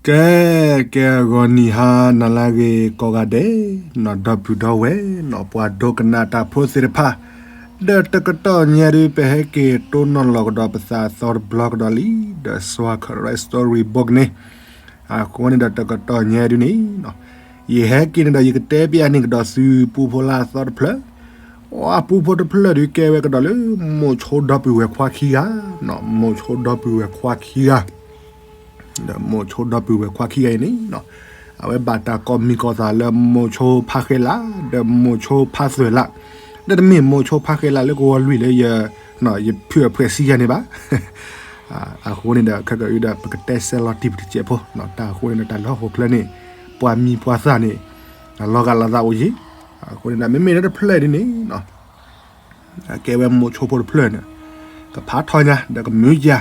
ကဲ, ကဲဂီၤနံၤဟါနၤလၢအဂ့ၤကိးဂၤဒဲး, နီၢ်ဒီပုၢ်ဒီဝဲၢ်, နီၢ်ပှၤဒိကနၣ်တၢ်ဖိသ့ၣ်တဖၣ်, ဒီးတကတီၢ်ညါဒုး ပဟဲက့ၤတိၢ်နီၣ်လီၤကဒီးပသးအသီတဘျီကဒီးလံ, ဒီး Swa Karen Story Book န့ၣ်, အဃိန့ၣ်ဒီးတကတီၢ်ညါဒုးန့ၣ်, ယဟဲက့ၤန့ၣ်ဒီးယကတဲပျးန့ၢ်ကဒီးသုပူဖိလၢအသီတဖျၢၣ်, အပူဖိတဖျၢၣ်ဒုးကဲဝဲကဒီးလၢ မိၢ်ဆိဒီပုၢ်ဝဲၢ်ခွါခံဂၤ, မိၢ်ဆိဒီပုၢ်ဝဲၢ်ခွါခံဂၤ ဒီးမိၢ်ဆိဒီပုၢ်ဝဲၢ်ခွါခံဂၤအံၤန့ၣ်, အဝဲဘၣ်တၢ်ကိးမံၤကိးသးလၢမိၢ်ဆိဖါဃဲလး, ဒီးမိၢ်ဆိဖါသွဲၣ်လး, ဒီးတမ့ၢ်မိၢ်ဆိဖါဃဲလးလၢကဝီၤလွံၢ်လၢယ, ယဖုအဖှဲးစံယၤန့ၣ်ဘၣ်. အဃိန့ၣ်ဒီး ခဲကဒုဒီး ပကတဲစဲလီၤတံၢ်ပတစဲးဖိ, တၢ်အဃိန့ၣ်ဒီး တၢ်လၢဟီၣ်ခိၣ်ချၢန့ၣ်, ပှၤမံၤပှၤသၣ်န့ၣ်, လီၤဂာ်လီၤသးအိၣ်ယံၤ, အဃိန့ၣ်ဒီး မ့မ့ၢ်လၢတဖျၢၣ်ဒ်န့ၣ် ကဲဝဲမိၢ်ဆိဖိတဖျၢၣ်န့ၣ်, ကဖးထီညါ ဒီးကမုာ်ယၤ,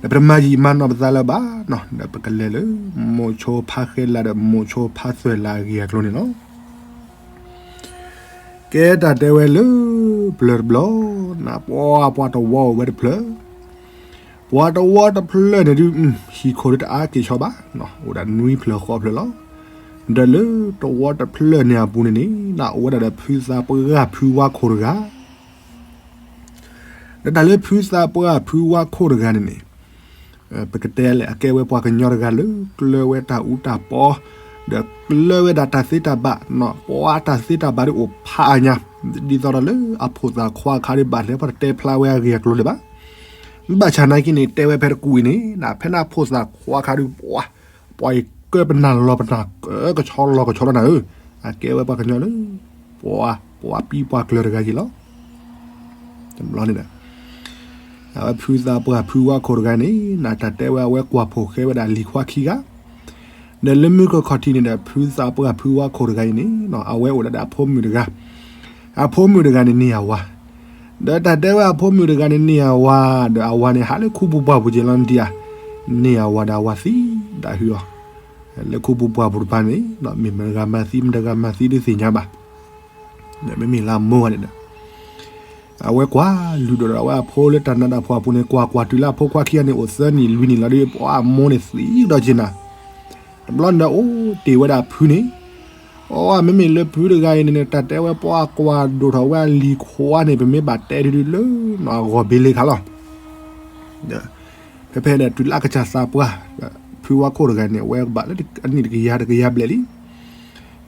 ဒီးပတမၤယံာ်မၤနီၢ်ပသးလၢၤဘၣ်, ဒီးပကလဲၤလၢ မိၢ်ဆိဖါဃဲလးဒီးမိၢ်ဆိဖါသွဲၣ်လးအဂ့ၢ်အကျိၤန့ၣ်လီၤ. ကဲတၢ်တဲဝဲလၢ ပျၢၤတဘျီ, နပှၤပှၤတဝီအိၣ်ဝဲတဖျၢၣ်, ပှၤတဝီတဖျၢၣ်န့ၣ်ဒုး, ဟံၣ်ခိၣ်ဒုးတအါက့ၤဆီဘၣ်, အိၣ်ဒၣ်နွံဖျၢၣ်ဃိးဖျၢၣ်လီၤ. ဒီးလၢတဝီတဖျၢၣ်န့ၣ်အပူၤန့ၣ်န့ၣ် နအိၣ်ဝဲဒၣ်ဒီးဖုသးပှၢ်ဖုဝါခိၣ်တဂၤ, ဒီးတၢ်လၢဖုသးပှၢ်ဖုဝါခိၣ်တဂၤန့ၣ်န့ၣ်, ပကတဲလဲၣ် အကဲဝဲပှၤကညီတဂၤလၢ ကျၢၤဝဲတၢ်အူတၢ်ပီ, ဒီးကျၢၤဝဲဒၣ်တၢ်သ့တၢ်ဘၣ်, ပှၤတၢ်သ့တၢ်ဘၣ်ဒုးအိၣ်ဖးအါညါ, ဒ်သိးဒီးလၢအဖိသၣ်ခွါခါဒုးဘၣ်လဲၤပှၤတတဲဖျါဝဲအဂ့ၢ်အကျိၤလၢၤဘၣ်. ဘၣ်ဆၣ်နာ်က့န့ၣ် တဲဝဲဖဲတကူၣ်အံၤန့ၣ် ဖဲန့ၣ်အဖိသၣ်ခွါခါဒုး ပှၤ, ပှၤအံၤကၢပနၢ်လီၤပနၢ်ကၢကဆီလီၤကဆီလီၤနၤဧၢ, အကဲဝဲပှၤကညီလၢ ပှၤ, ပှၤပံပှၤကျၢၤတဂၤယံၤလီၤ. တဘျီန့ၣ်ဒီး အဝဲဖုသးပှၢ်ဖုဝါခိၣ်တဂၤန့ၣ် နတၢ်တဲဝဲအဝဲကွၢ်ဖိၣ်ဃဲဝဲဒၣ်လံၤခွါခံဂၤ, ဒီးလၢမုၢ်ကခီၣ်ထံးန့ၣ်ဒီး ဖုသးပှၢ်ဖုဝါခိၣ်တဂၤအံၤန့ၣ် အဝဲအိၣ်ဒၣ်ဒီးအဖိမုၣ်တဂၤ, အဖိမုၣ်တဂၤန့ၣ်န့ၢ်အဝၤ, ဒီးတၢ်တဲဝဲအဖိမုၣ်တဂၤန့ၣ်န့ၢ်အဝၤ, ဒီးအဝၤန့ၣ်ဟးလၢခူပူၤပှၢ်ပူၤက့ၤလီၤန့ၣ်ဒံးဧါ, န့ၢ်အဝၤဒီးအဝၤသံဒၣ်ဟုၣ်အီၤ, လၢခူပူၤပှၢ်ပူၤတပၤန့ၣ် မ့ၢ်မတဂၤမၤသံမတဂၤမၤသံဒုးသ့ၣ်ညါဘၣ်. မ့မ့ၢ်လၢအမိၢ်ဂၤန့ၣ်ဒီး အဝဲကွၢ်လုၢ်ဒိၣ်ဒီးအဝဲအဖိလၢတၢ်နးတၢ်ဖှီၣ်အပူၤန့ၣ် ကွၢ်ကွၢ်တုၤလၢအဖိခွါခံဂၤန့ၣ် အိၣ်သၢနံၣ်လွံၢ်နံၣ်လီၤဒီး ပှၤအမိၢ်န့ၣ်သံဒီးက့ၤနၤ, တဘျီန့ၣ်ဒီးအိၣ်တ့ၢ်ဝဲဒၣ်ဖုန့ၣ်, အမ့မ့ၢ်လၢဖုတဂၤအံၤန့ၣ် တၢ်တဲဝဲပှၤကွၢ်ဒိၣ်ထီၣ်ဝဲအလံၤခွါန့ၣ် ပမ့ၢ်ဘၣ်တဲဒုးလၢအဂီၢ်ဘ့လ့ခါလီၤ. ဖဲဖဲဒီးတုၤလၢအကစၢ်သးပှၢ်, ဖုဝါခိၣ်တဂၤန့ၣ် အဝဲကဘၣ်လၢအနံၣ်တကယၤတကယၤဘျဲၣ်လံ.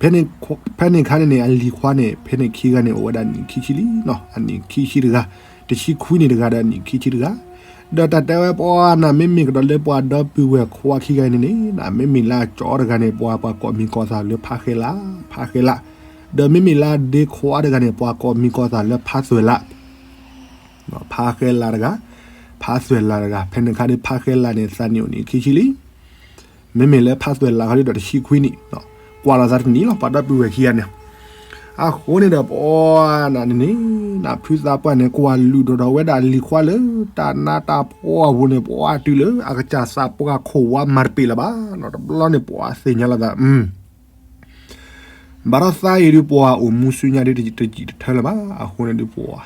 ဖဲန့ၣ်ခါန့ၣ်န့ၣ် အလံၤခွါန့ၣ် ဖဲန့ၣ်ခံဂၤန့ၣ် အိၣ်ဝဲဒၣ်အနံၣ်ခံဆံလံ, အနံၣ်ခံဆံတဂၤ, တဆံခွံနံၣ်တဂၤဒီးအနံၣ်ခံဆံတဂၤ, ဒီးတၢ်တဲဝဲပှၤနၤမ့မ့ၢ်ကဒီးလၢပှၤဒီပုၢ်ဝဲၢ်ခွါခံဂၤအံၤန့ၣ်န့ၣ် မ့မ့ၢ်လၢအကၠီတဂၤန့ၣ် ပှၤပှၤကိးမံၤကိးသးလၢဖါဃဲလး, ဖါဃဲလး, ဒီးမ့မ့ၢ်လၢအဒ့ခွါတဂၤန့ၣ် ပှၤကိးမံၤကိးသးလၢဖါသွဲၣ်လး ဖါဃဲလးတဂၤ, ဖါသွဲၣ်လးတဂၤ, ဖဲန့ၣ်ခါဒီးဖါဃဲလးန့ၣ် သးနံၣ်အိၣ်နံၣ်ခံဆံလံ. မ့မ့ၢ်လၢဖါသွဲၣ်လးခါဒီးတဆံခွံနံၣ်, ကွၢ်လီၤသးတနံၣ်လီၤ ပှၤဒီပုၢ်ဝဲၢ်ခံဂၤန့ၣ်. အဃိန့ၣ်ဒီးပှၤနၤန့ၣ်န့ၣ် နဖုသးပှၢ်န့ၣ် ကွၢ်လုၢ်ဒိၣ်ထီၣ်ဝဲဒၣ်လံၤခွါလၢ တၢ်နးတၢ်ဖှီၣ်အပူၤန့ၣ် ပှၤတုၤလၢအကစၢ်သးပှၢ်ခိၣ်ဝါမၤတပ့ၢ်လၢၤဘၣ်, တဘျီန့ၣ်ပှၤသ့ၣ်ညါလီၤသး ဘၣ်ထီၣ်သးအံၤဒုးပှၤအိၣ်မူဆူညါဒုးတယံာ်တထၢလၢၤဘၣ်, အဃိန့ၣ်ဒုးပှၤ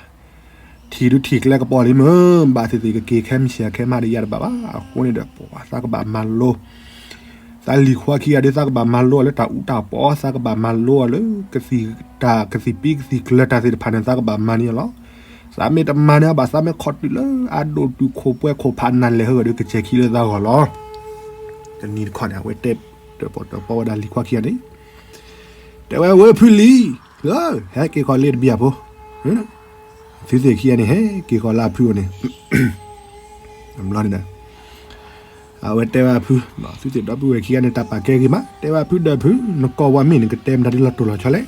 ထံၣ်ဒုးထံၣ်ကျဲကပီၤလံမ့ၢ် ဘၣ်သ့ၣ်သ့ၣ်ကက့ၤခဲမုၢ်ဆ့ၣ်ခဲမုၢ်တယၤတဘၣ်ဘၣ်, အဃိန့ၣ်ဒီးပှၤသးကဘၣ်မၤလိ သးလံၤခွါခံဂၤဒုးသးကဘၣ်မၤလိအီၤလၢတၢ်အူတၢ်ပီ, သးကဘၣ်မၤလိအီၤလၢ တၢ်ကသံၣ်ပံကသံၣ်ကျၢၤတၢ်သ့ၣ်တဖၣ်န့ၣ် သးကဘၣ်မၤန့ၢ်အီၤလီၤ. သးမ့ၢ်တမၤန့ၢ်အီၤဘၣ် သးမ့ၢ်ခီၣ်တုၤလၢအဒိၣ်တုာ်ခိၣ်ပှဲၤခိၣ်ဖးနၤလဲၤဟဲဂီၤဒီး ကစဲၤခံလၢသးဂီၢ်လီၤ. တနံၤတခီန့ၣ် အဝဲတဲတၢ်ပီၣ်တၢ်ပီဝဲဒၣ်လံၤခွါခံဂၤန့ၣ် တဲဝဲဝဲဖုလံၤ, ဟဲက့ၤဃီၤလၢတဘံၣ်အဖိ, သုသ့ၣ်ခံဂၤန့ၣ် ဟဲက့ၤဃီၤလၢအဖုအအိၣ်န့ၣ် ဘျီန့ၣ်ဒီး အဝဲတဲဝဲအဖု, သုသ့ၣ်ဒီပုၢ်ဝဲၢ်ခံဂၤန့ၣ် တၢ်ပာ်ကဲဂ့ၤမး, တဲဝဲအဖုဒီးဖု, နကိးဝဲမ့ၢ်နကတဲမတၤဒ်လီၤတိၢ်လီၤဆီလဲၣ်.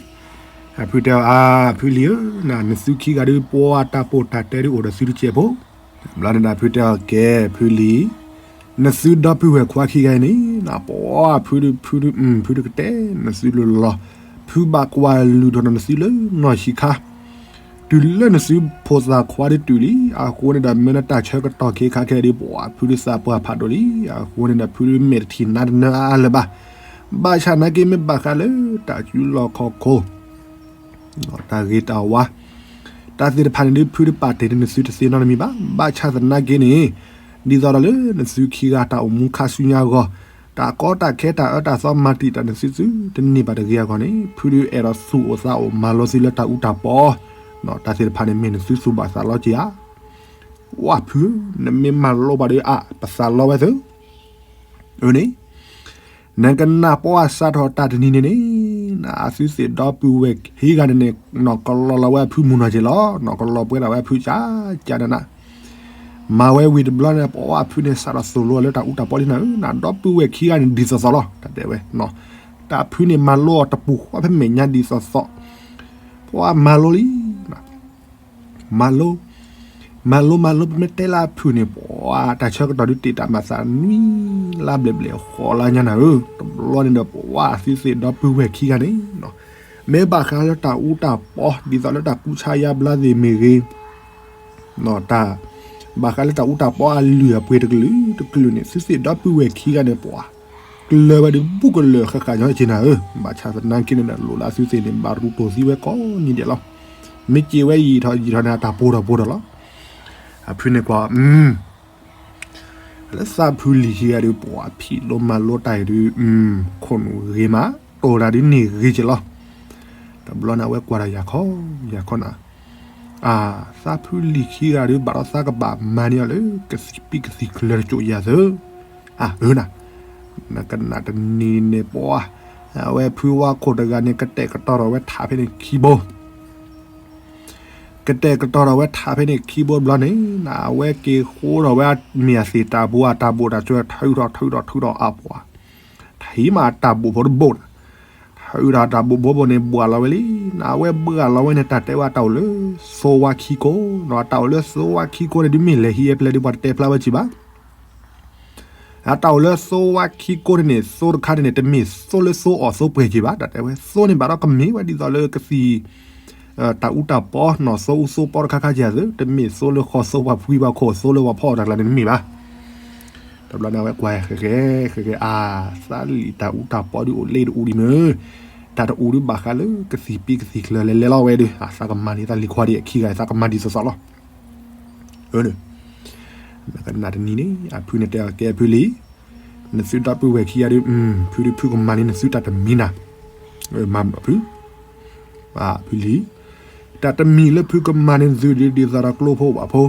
အဖုတဲအီၤ အါ ဖုလံၤဧၢ, နသုခံဂၤဒုးပှၤတၢ်ပိာ်တၢ်တဲဒုးအိၣ်ဒီးသုတစဲးဖိ ဘျီန့ၣ်ဒီးဖုတဲအီၤ ကဲ ဖုလံၤ, နသုဒီပုၢ်ဝဲၢ်ခွါခံဂၤအံၤန့ၣ် နပှၤဖုဒုး ဖုဒုး ဖုဒုးကတဲနသုလၢလီၤ, ဖုဘၣ်ကွၢ်လုၢ်ထီၣ်နသုလၢနီၢ်ဆံးခါ, တုၤလၢနသုဖိသၣ်ခွါဒုးတုၤလံ, အဃိန့ၣ်ဒီးမ့ၢ်လၢတၢ်ဆၢကတီၢ်ခဲခါခဲဒုး ပှၤဖုဒုးသးပှၢ်ဖးဒိၣ်လံ, အဃိန့ၣ်ဒီးဖုဒုးမဲာ်တထံၣ်နါတနၢအါလၢၤဘၣ်, ဘၣ်ဆၣ်နာ်က့မ့ၢ်ဘၣ်ဃးလၢတၢ်စုလီၢ်ခီၣ်ခိၣ် တၢ်ဂ့ၤတၢ်ဝါ တၢ်သ့ၣ်တဖၣ်န့ၣ်ဒုး ဖုတပာ်တ့ၢ်ဒုးနသုတသ့နီတမံၤဘၣ်. ဘၣ်ဆၣ်သနာ်က့န့ၣ် ဒ်သိးဒီးလၢနသုခံဂၤတၢ်အိၣ်မူခါဆူညါအဂီၢ်, တၢ်ကီတၢ်ခဲတၢ်အၢတၢ်သီမၤတံာ်တာ်နသုသုတန့ၢ်ဘၣ်တဂ့ၤအဂီၢ်န့ၣ် ဖုဒုးအဲၣ်ဒိးသူၣ်အိၣ်သးအိၣ်မၤလိသုလၢတၢ်အူတၢ်ပီ, တၢ်သ့ၣ်တဖၣ်န့ၣ်မ့ၢ်နသုသူၣ်ဘၣ်သးလီက့ၤဧါ. ဝါဖု, နမ့ၢ်မၤလိဘၣ်ဒီးအါ ပသးလီဝဲသု. အန့ၣ် နကနၣ်ပှၤစးထီၣ်တၢ်တနံၤန့ၣ်န့ၣ် နသုသ့ၣ်ဒီပုၢ်ဝဲၢ်ခံဂၤန့ၣ်န့ၣ် နီၢ်ကလီလီၤဝဲအဖုမုၢ်နီၢ်က့ၤလီၤ, နီၢ်ကလီပှဲၤဒၣ်ဝဲအဖုကၠးကၠးနးနး မၤဝဲဝံၤတဘျီန့ၣ် ပှၤအဖုန့ၣ်စးထီၣ်သိၣ်လိလၢတၢ်အူတၢ်ပီလံနၤဧၢ, နဒီပုၢ်ဝဲၢ်ခံဂၤန့ၣ်ဒ်သိးသိးလီၤ တၢ်တဲဝဲ, တၢ်ဖုန့ၣ်မၤလိအီၤတပူၤဃီဖဲမဲာ်ညါဒ်သိးသိး, ပှၤမၤလိလံ, မၤလိ, မၤလိမၤလိ ပမ့ၢ်တဲလၢအဖုန့ၣ် ပှၤတၢ်ဆၢကတီၢ်ဒုးတ့ၢ်တၢ်မၤသးနွံလါဘျဲၣ်ဘျဲၣ်ဃိးလါညါနၤဧၢ, တဘျီန့ၣ်ဒီးပှၤသုသ့ၣ်ဒီပုၢ်ဝဲၢ်ခံဂၤန့ၣ် မ့ၢ်ဘၣ်ဃးလၢတၢ်အူတၢ်ပီ ဒ်သိးလၢတၢ်ကူစါယါဘျါသ့ၣ်မ့ၢ်ဂ့ၤ, တၢ် ဘၣ်ဃးလၢတၢ်အူတၢ်ပီအလုၢ်အပှ့ၤတကလုာ်တကလုာ်န့ၣ် သုသ့ၣ်ဒီပုၢ်ဝဲၢ်ခံဂၤန့ၣ် ပှၤ ကလၢၤဝဲဒုးဘူးကလၢၤဃၣ်ဃၣ်ညီက့ၤနၤဧၢ, ဘၣ်ဆၣ်သနာ်က့န့ၣ်ဒီး လိၣ်လၢသုသ့ၣ်န့ၣ် ဘၣ်ရူတိၢ်သံဝဲကိးနံၤဒဲးလီၤ. မ့ၢ်က့ၤဝဲယံာ်ထီၣ်ယံာ်ထီၣ်န့ၣ် အတၢ်ပှိၤထီၣ်ပှိၤထီၣ်လီၤ. အဖုန့ၣ်ကွၢ် လၢသးဖုလံၤခံဂၤဒုး ပှၤဖံးလိမၤလိတၢ်အံၤဒုး ခိၣ်နူာ်ဂ့ၤမး တိၢ်တၢ်ဒုးန့ၢ်ဂ့ၤက့ၤလီၤ. တဘျီန့ၣ် အဝဲကွၢ်ဒီးယၤခီ ယၤခီနၤ, အါ သးဖုလံၤခံဂၤဒုး ဘၣ်ဒီးသးကဘၣ်မၤန့ၢ်အီၤလၢ ကသံၣ်ပံၣ်ကသံၣ်ချၢတစိၤယၤသၢ, အၢနၤ, နကနၣ်တနံၤန့ၣ်ပှၤ အဝဲဖုဝါခိၣ်တဂၤန့ၣ် ကတဲာ်ကတီၤထီၣ်ဝဲထးဖဲန့ၣ်ခံဘိ ကတဲာ်ကတီၤထီၣ်ဝဲထးဖဲန့ၣ်ခံဘိတဘျီန့ၣ် နအဝဲက့ၤဃိထီၣ်ဝဲမ့ၢ်အသ့ၣ်တၢ်ဘိ အတၢ်ဘိၣ်တၢ်စၢၤ ထုးထီၣ်ထုးထီၣ်ထုးထီၣ်အပှၤ, ထံၣ်မးအတၢ်ဘိၣ်ဖိတဘိၣ်န့ၣ်, ထုးထီၣ်တၢ်ဘိၣ်ဖိဘိၣ်န့ၣ် ဘှၣ်လီၤဝဲလံ, နအဝဲဘှၣ်လီၤဝဲန့ၣ် တၢ်တဲဝဲအတၢ်အိၣ်လၢ သိဝါခံကိ, နအတၢ်အိၣ်လၢသိဝါခံကိန့ၣ် ဒုးမ့ၢ်လဲၤဟံးအပျဲၢ်ဒုး ပှၤတတဲဖျါဝဲက့ၤဘၣ် အတၢ်အိၣ်လၢသိဝါခံကိန့ၣ်န့ၣ် သိတခါန့ၣ်န့ၣ် တမ့ၢ်သိလၢသိအီၣ်သိပှဲၤက့ၤဘၣ်, တၢ်တဲဝဲ သိန့ၣ်ဘၣ်ဒီးကမ့ၢ်ဝဲဒ်သိးလၢကသံၣ် တၢ်အူတၢ်ပီနီၢ်သိအူသိပီတခါခါက့ၤသ့, တမ့ၢ်သိလၢဃီသိပှၤဖှံပှၤခိၣ်သိလၢပှၤဖီအီၣ်တၢ်ကျါန့ၣ်တမ့ၢ်ဘၣ်. တဘျီန့ၣ်အဝဲကွၢ်ဃဲၤဃဲၤဃဲၤဃဲၤ အါ သးလံာ်တၢ်အူတၢ်ပီဒုးအိၣ်လၢတအူဒံးမ့ၢ်, တၢ်တအူဒုးဘၣ်ဃးလၢကသံၣ်ပံၣ်ကသံၣ်ချၢလဲၤလဲၤလီၤဝဲဒုး အသးကမၤန့ၢ်သးလံၤခွါဒံးအခံဂၤ သးကမၤဒ်သိးသိးလီၤ. အၢ နကနၣ်တနံၤန့ၣ် အဖုန့ၣ်တဲအီၤ ကဲဖုလံၤ, နသုဒီပုၢ်ဝဲၢ်ခံဂၤဒုး ဖုဒုးဖုကမၤန့ၢ်နသုတၢ်တမံၤနၤ, မၤဖု, ဖုလံၤ, တၢ်တမံၤလၢဖုကမၤန့ၢ်နသုဒ်သိးဒီးကျိဖိဝၣ်ဖိ,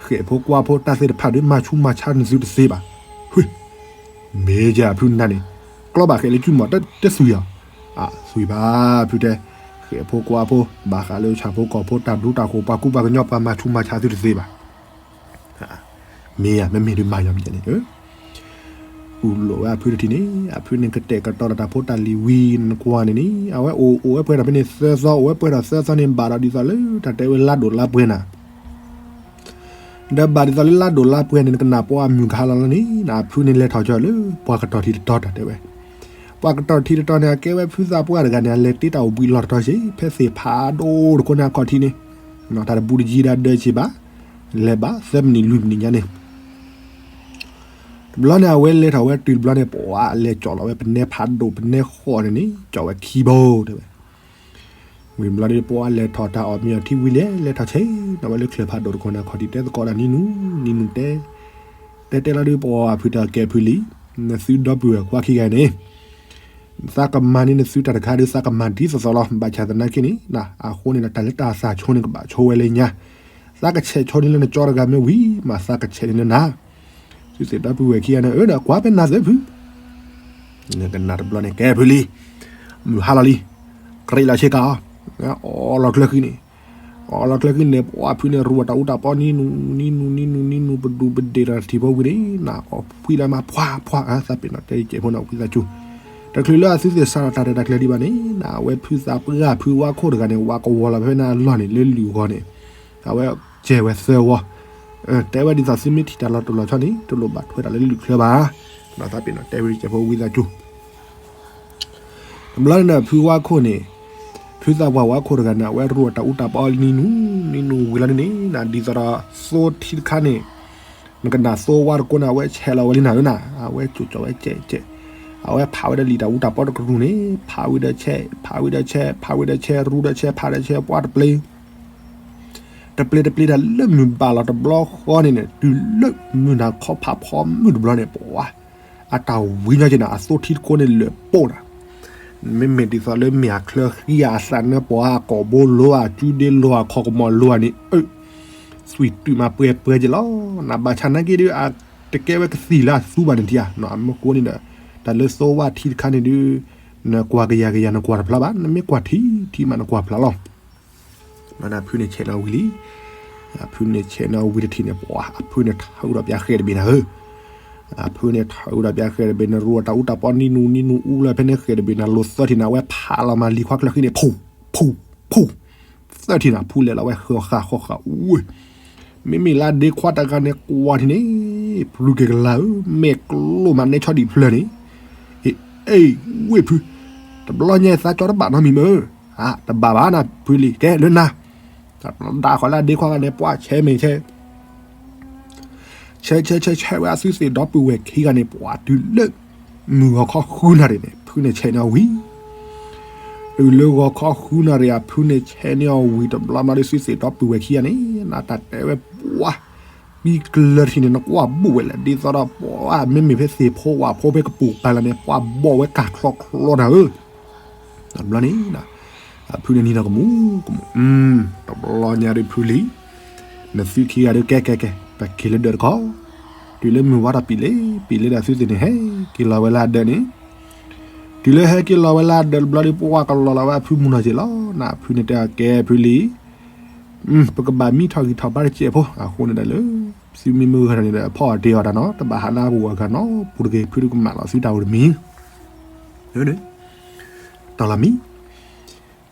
ဃဲၣ်ဖိကွါဖိတၢ်သ့ၣ်တဖၣ်ဒုး မၤဆူးမၤဆါနသုတသ့ဘၣ်. မ့ၢ်ယၤဖုနၤန့ၣ်, ကျီဘၣ်ဃဲၣ်လၢကုမီၤတသွံၣ်အီၤ, သွံၣ်ဘၣ်ဖုတဲ, ဃဲၣ်ဖိကွါဖိ ဘၣ်ဃးလၢဆၣ်ဖိကီၢ်ဖိတၢ်ဘျုးတၢ်ဃိၤ ပှၤကူပှၤကညီ ပှၤမၤဆူးမၤဆါသုတသ့ဘၣ်. မ့ၢ်ယၤ မ့မ့ၢ်ဒုးမၤယၤမ့ၢ်န့ၣ်, ကူလိာ်ဝဲအဖုတထံၣ်န့ၣ် အဖုန့ၣ်ကတဲာ်ကတီၤဒီးတၢ်ဖိတၢ်လံၤဝံၤနကွၢ်န့ၣ်န့ၣ် အဝဲအိၣ်အိၣ်ဝဲပှဲၤဒီးဖဲန့ၣ်သၢသီ အိၣ်ဝဲပှဲၤဒီးသၢသီန့ၣ် ဘၣ်ဒီးဒ်သိးလၢတၢ်တဲဝဲလါဒိၣ်လါပှဲၤနၤ ဒီးဘၣ်ဒ်သိးလၢလါဒိၣ်လါပှဲၤန့ၣ် နကနၣ်ပှၤအမုၢ်ကဟါလီၤလီၤန့ၣ် နဖုန့ၣ်လဲၤထီၣ်ကၠီလၢပှၤကတီၤထံတတီၤတၢ်တဲဝဲ, ပှၤကတီၤထံတတီၤန့ၣ် အကဲဝဲဖုသးပှၢ်တဂၤန့ၣ် အလဲၤတ့တၢ်အိၣ်ဘှံးလီၢ်တတီၤစ့ၢ် ဖဲသ့ၣ်ဖးဒိၣ်တခိၣ်န့ၣ်အခီၣ်ထံးန့ၣ်, တၢ်တဘူးတယံၤဒၣ်ဒၢးစ့ၢ်ဘၣ်, လဲၤဘၣ်သၢမံးနံးလွံၢ်မံးနံးညါန့ၣ် တဘျီန့ၣ် အဝဲလဲၤထီၣ်ဝဲတုၤတဘျီန့ၣ် ပှၤလဲၤကၠီၣ်လီၤဝဲပနဲဖးဒိၣ်ပနဲဃီန့ၣ်န့ၣ် ကၠီၣ်ဝဲခံဘိတဲဝဲ ဝံၤဘျီဒီး ပှၤလဲၤထီၣ်တၢ်အီၣ်မ့ၤအီထံဝံၤလဲၤ လဲၤထီၣ်ဆဲး ဒီးဝဲလၢချၢၣ်ဖးဒိၣ်တခိၣ်န့ၣ်အခီၣ်ထံးတဲသကိးဒီးနံၤနူၤ နံၤနူၤတဲ, တဲတဲလီၤဒုး ပှၤဖုတၢ်ကဲဖုလံ, နသုဒီပုၢ်ဝဲၢ်ခွါခံဂၤန့ၣ် သးကမၤန့ၢ်နသုတၢ်တခါဒီး သးကမၤဒ်သိးသိးလီၤ. ဘၣ်ဆၣ်သနာ်က့န့ၣ် အဃိန့ၣ်ဒီး တၢ်လၢတၢ်သးဆိန့ၣ် ကဘၣ်ဆိဝဲလၢညါ, သးကဆဲးဆိန့ၢ်လၢနကၠီတဂၤမ့ၢ်ဝံၤမး သးကဆဲးန့ၢ်လၢနၤ သုသ့ၣ်ဒီပုၢ်ဝဲၢ်ခံဂၤန့ၣ် အၢဒီးကွၢ်ဖဲနၤသ့ၣ်ဖု, နကနၣ်တဘျီန့ၣ် ကဲဖုလံ, မုၢ်ဟါလီၤလံ, ကြၢးလီၤဆ့ကၤအီၤ, အီလီၤကျၢၤဃံန့ၣ်, အီလီၤကျၢၤဃံန့ၣ် ပှၤဖုန့ၣ် ရူၢ်တၢ်အူတၢ်ပီနံၤနူၤ နံၤနူၤ နံၤနူၤ နံၤနူၤ ပဒူးပဒ့ၣ်တၢ်ထံၣ်ဖိဝံၤန့ၣ် နအီၣ်ဖှံလၢမၤ ဖှါ ဖှါ သးပ့ၤနီၣ်တဲကဲးဖိန့ၣ် ဝံသးစူၤ, တချုးလၢအသုသ့ၣ်စးထီၣ်တၢ်ရဲၣ်တၢ်ကျဲၤဒံးဘၣ်န့ၣ် နအဝဲဖုသးပှၢ်ဖုဝါခိၣ်တဂၤန့ၣ် ဝါကဝီၤလီၤဖဲန့ၣ်အလီၢ်န့ၣ် လၢလုၢ်အဂီၢ်န့ၣ် အဝဲကဲဝဲသၢဝီ, တဲဝဲဒ်သိးသုမ့ၢ်ထံၣ်တၢ်လီၤတိၢ်လီၤဆီန့ၣ် တလိၣ်ဘၣ်ထွဲတၢ်လၢလုၢ်ချၢဘၣ်, သးပ့ၤနီၣ်တဲဝဲကဲးဖိဝံသးစူၤ တဘျီန့ၣ်ဒီး ဖုဝါခိၣ်န့ၣ်, ဖုသးပှၢ်ဝါခိၣ်တဂၤန့ၣ် အဝဲရူၢ်အတၢ်အူတၢ်ပီနံၤနူၤ နံၤနူၤဝံၤလီၤန့ၣ်န့ၣ် ဒ်သိးဒီးသိထံတခါန့ၣ်, နကနၣ်သိဝါတကိးန့ၣ် အဝဲဆဲးလီၤဝဲလံနၤဧၢနၤ, အဝဲကၠိကၠီဝဲကဲးကဲး, အဝဲဖးဝဲဒီးလံာ်တၢ်အူတၢ်ပီတကရူၢ်န့ၣ် ဖးဝံၤဒီးဆဲး ဖးဝံၤဒီးဆဲး ဖးဝံၤဒီးဆဲး ရူၢ်ဒီးဆဲး ဖးဒီးဆဲး ပှၤတပျ့ၤ တပျ့ၤတပျ့ၤတၢ်လၢမုၢ်ဘၣ်လီၤတဘျီဃီန့ၣ်န့ၣ် တုၤလၢမုၢ်နၤခီဖးဖီမုၢ်တဘျီန့ၣ် ပှၤ အတၢ်ဝံညီက့ၤနၤ အသိထံတကိးန့ၣ်လၢာ်ပိာ်နၤ, မ့မ့ၢ်ဒ်သိးလၢမ့ၢ်အချၢဃံဧါ အသးနၢပှၤဧါ အကိာ်ဘိလိၤဧါ အစုဒ့လိၤဧါ ခီကမီၤလိၤဧါန့ၣ် အၢ သွံၣ်တုၤမးပှဲၤပှဲၤက့ၤလီၤ. နဘၣ်ဆၣ်နာ်က့ဒီး အတကဲဝဲကသံၣ်လၢအသူဘၣ်န့ၣ်ထံဧါ, အမ့ၢ်ကိးန့ၣ်ဒီး တၢ်လၢသိဝၣ်ထံတခါန့ၣ်ဒုး နကွၢ်ကယၤကယၤ နကွၢ်တဖျါဘၣ်, နမ့ၢ်ကွၢ်ထံထံမး နကွၢ်ဖျါလီၤ. ဖုန့ၣ်ဆဲးန့ၢ်ဝံၤလံ, အဖုန့ၣ်ဆဲးန့ၢ်ဝံၤတထံၣ်န့ၣ် ပှၤ အဖုန့ၣ်ထးအုးဒီးပျါဃဲၤတဘ့ၣ်နၤဧၢ, အဖုန့ၣ်ထးအုးဒီးပျါဃဲၤတဘ့ၣ် နရူအတၢ်အူတၢ်ပီနံၤနူနံၤနူအူလၢဖဲန့ၣ်ဃဲၤတဘ့ၣ် နလိၤသၢထံၣ်န့ၣ် အဝဲဖးလီၤမးလံၤခွါချၢဃံန့ၣ် ဖူ ဖူ ဖူ သၢထံၣ်န့ၣ် ဖူလဲၤလီၤဝဲဃီဃာ်ဃီဃာ် ဝ့ၢ် မ့မ့ၢ်လၢဒ့ခွါတဂၤန့ၣ် ကွၢ်ထံၣ်န့ၣ် ဖုက့ၤကလါဧၢ, မဲာ်ကျိၣ်မးနဲဆီဒံးဖျၢၣ်န့ၣ်, အ့ အ့ ဝ့ၢ်ဖု, တဘျီညါသးကၠီတဘၣ်နီတမံၤမ့ၢ်, တဘၣ်ဘၣ်နၤဖုလံၤ ကဲလၢနၤ, တၢ်ဒၣ်ဃီလၢအဒ့ခွါဂၤန့ၣ် ပှၤဆဲးမ့ၢ်ဆဲး ဆဲးဆဲးဆဲးဆဲးဝဲအသုသ့ၣ်ဒီပုၢ်ဝဲၢ်ခံဂၤန့ၣ် ပှၤတုၤလၢ မုၢ်ဂီၤခီဃုနၣ်ရံၣ်န့ၣ် ဖုန့ၣ်ဆဲးန့ၢ်အီၤဝံၤ, တုၤလၢဂီၤခီဃုနၣ်ရံၣ် အဖုန့ၣ်ဆဲးန့ၢ်အီၤဝံၤတဘျီမးဒီး သုသ့ၣ်ဒီပုၢ်ဝဲၢ်ခံဂၤန့ၣ် နတၢ်တဲဝဲပှၤ ပံၤကျၢၤထံၣ်န့ၣ် နကွၢ်ဘူးဝဲလဲၣ် ဒ်သိးဒီးပှၤမ့မ့ၢ်ဖဲသ့ၣ်ဖိဝၣ်ဖိဖဲကပူၤကပၤလၢ်န့ၣ် ပှၤဘီၣ်ဝဲကၢ်ချီချီနၤဧၢ တဘျီန့ၣ် အဖုန့ၣ်နံၤဒီးကမူၤကမူၤ, တဘျီညါဒီးဖုလံၤ, နသုခံဂၤဒီးကဲကဲကဲ ပက့ၤလၢဒၢးတခီ, တုၤလၢမုၢ်ဝါထီၣ်ပံာ်လ့ ပံာ်လ့ဒီးသုသ့ၣ်န့ၣ် ဟဲက့ၤလီၤဝဲလၢအဒၢးန့ၣ်, တုၤလၢဟဲက့ၤလီၤဝဲလၢအဒၢးတဘျီဒီး ပှၤကလီၤလီၤဝဲအဖုမုၢ်နီၢ်က့ၤလီၤ, နဖုန့ၣ်တဲအကဲဖုလံၤ ပကဘၣ်မံထီၣ်ဂံၢ်ထီၣ်ဘါတစဲးဖိ အဃိန့ၣ်ဒီးလၢ သုမံမုၢ်ဂၤန့ၣ်ဒီး ဖီၣ်အီၤတ့ၢ်အီၤတၢ်နီၤ တဘၣ်ဟးလၢအဂၤနီၤ ပူၤတဂ့ၤ ဖုဒုကမၣ်လီၤသုတၢ်အိၣ်တမံၤ တၢ်လီၤ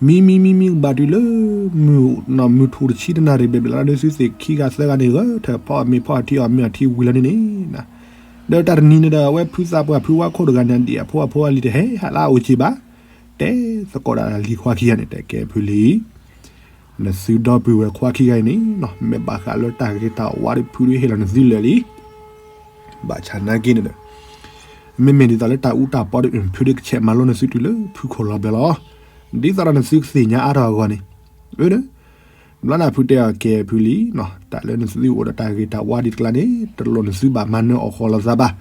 မံၤ မံမံမံမံကဘၣ်တုၤလၢ မုၢ်ထူၣ်တဆံတနၣ်ရံၣ်ဘျဲၣ်ဘျဲၣ်လီၤဒီး သုသ့ၣ်ခံဂၤသၢဂၤန့ၣ် ဂဲၤထၢၣ်ဖီအီၣ်မ့ၤဖီအီထံအီၣ်မ့ၤအီထံဝံၤလီၤန့ၣ်န့ၣ်, ဒီးတၢ်တနံၤန့ၣ်ဒီး အဝဲဖုသးပှၢ်ဖုဝါခိၣ်တဂၤန့ၣ် ဒံၣ်အဖိအဖိအလံၤတဟဲဟးလၢအအိၣ်က့ၤဘၣ်, တဲသကိးဒီးလံၤခွါခံဂၤန့ၣ် တဲကဲဖုလံၤ နသုဒီပုၢ်ဝဲၢ်ခွါခံဂၤအံၤန့ၣ် မ့ၢ်ဘၣ်ဃးလၢတၢ်ဂ့ၤတၢ်ဝါဒီး ဖုဒုဟ့ၣ်လီၤနသုလၢာ်လံ, ဘၣ်ဆၣ်နာ်က့န့ၣ်ဒီး မ့မ့ၢ်ဒ်သိးလၢတၢ်အူတၢ်ပီဒီး ဖုဒုကဆဲးမၤလိနသုတုၤလၢဖုခိၣ်လီၤဘျဲၣ်လီၤ, ဒ်သိးဒီးနသုကသ့ၣ်ညါအါထီၣ်အဂီၢ်န့ၣ်, အၢ ဘျီန့ၣ်ဖုတဲအီၤကဲဖုလံၤ, တၢ်လၢနသုအိၣ်ဒီးတၢ်ဂ့ၤတၢ်ဝါဒ်တကျါန့ၣ် တလိၣ်နသုဘၣ်မၤနၢၤအီၣ်ဃီလီၤသးဘၣ်,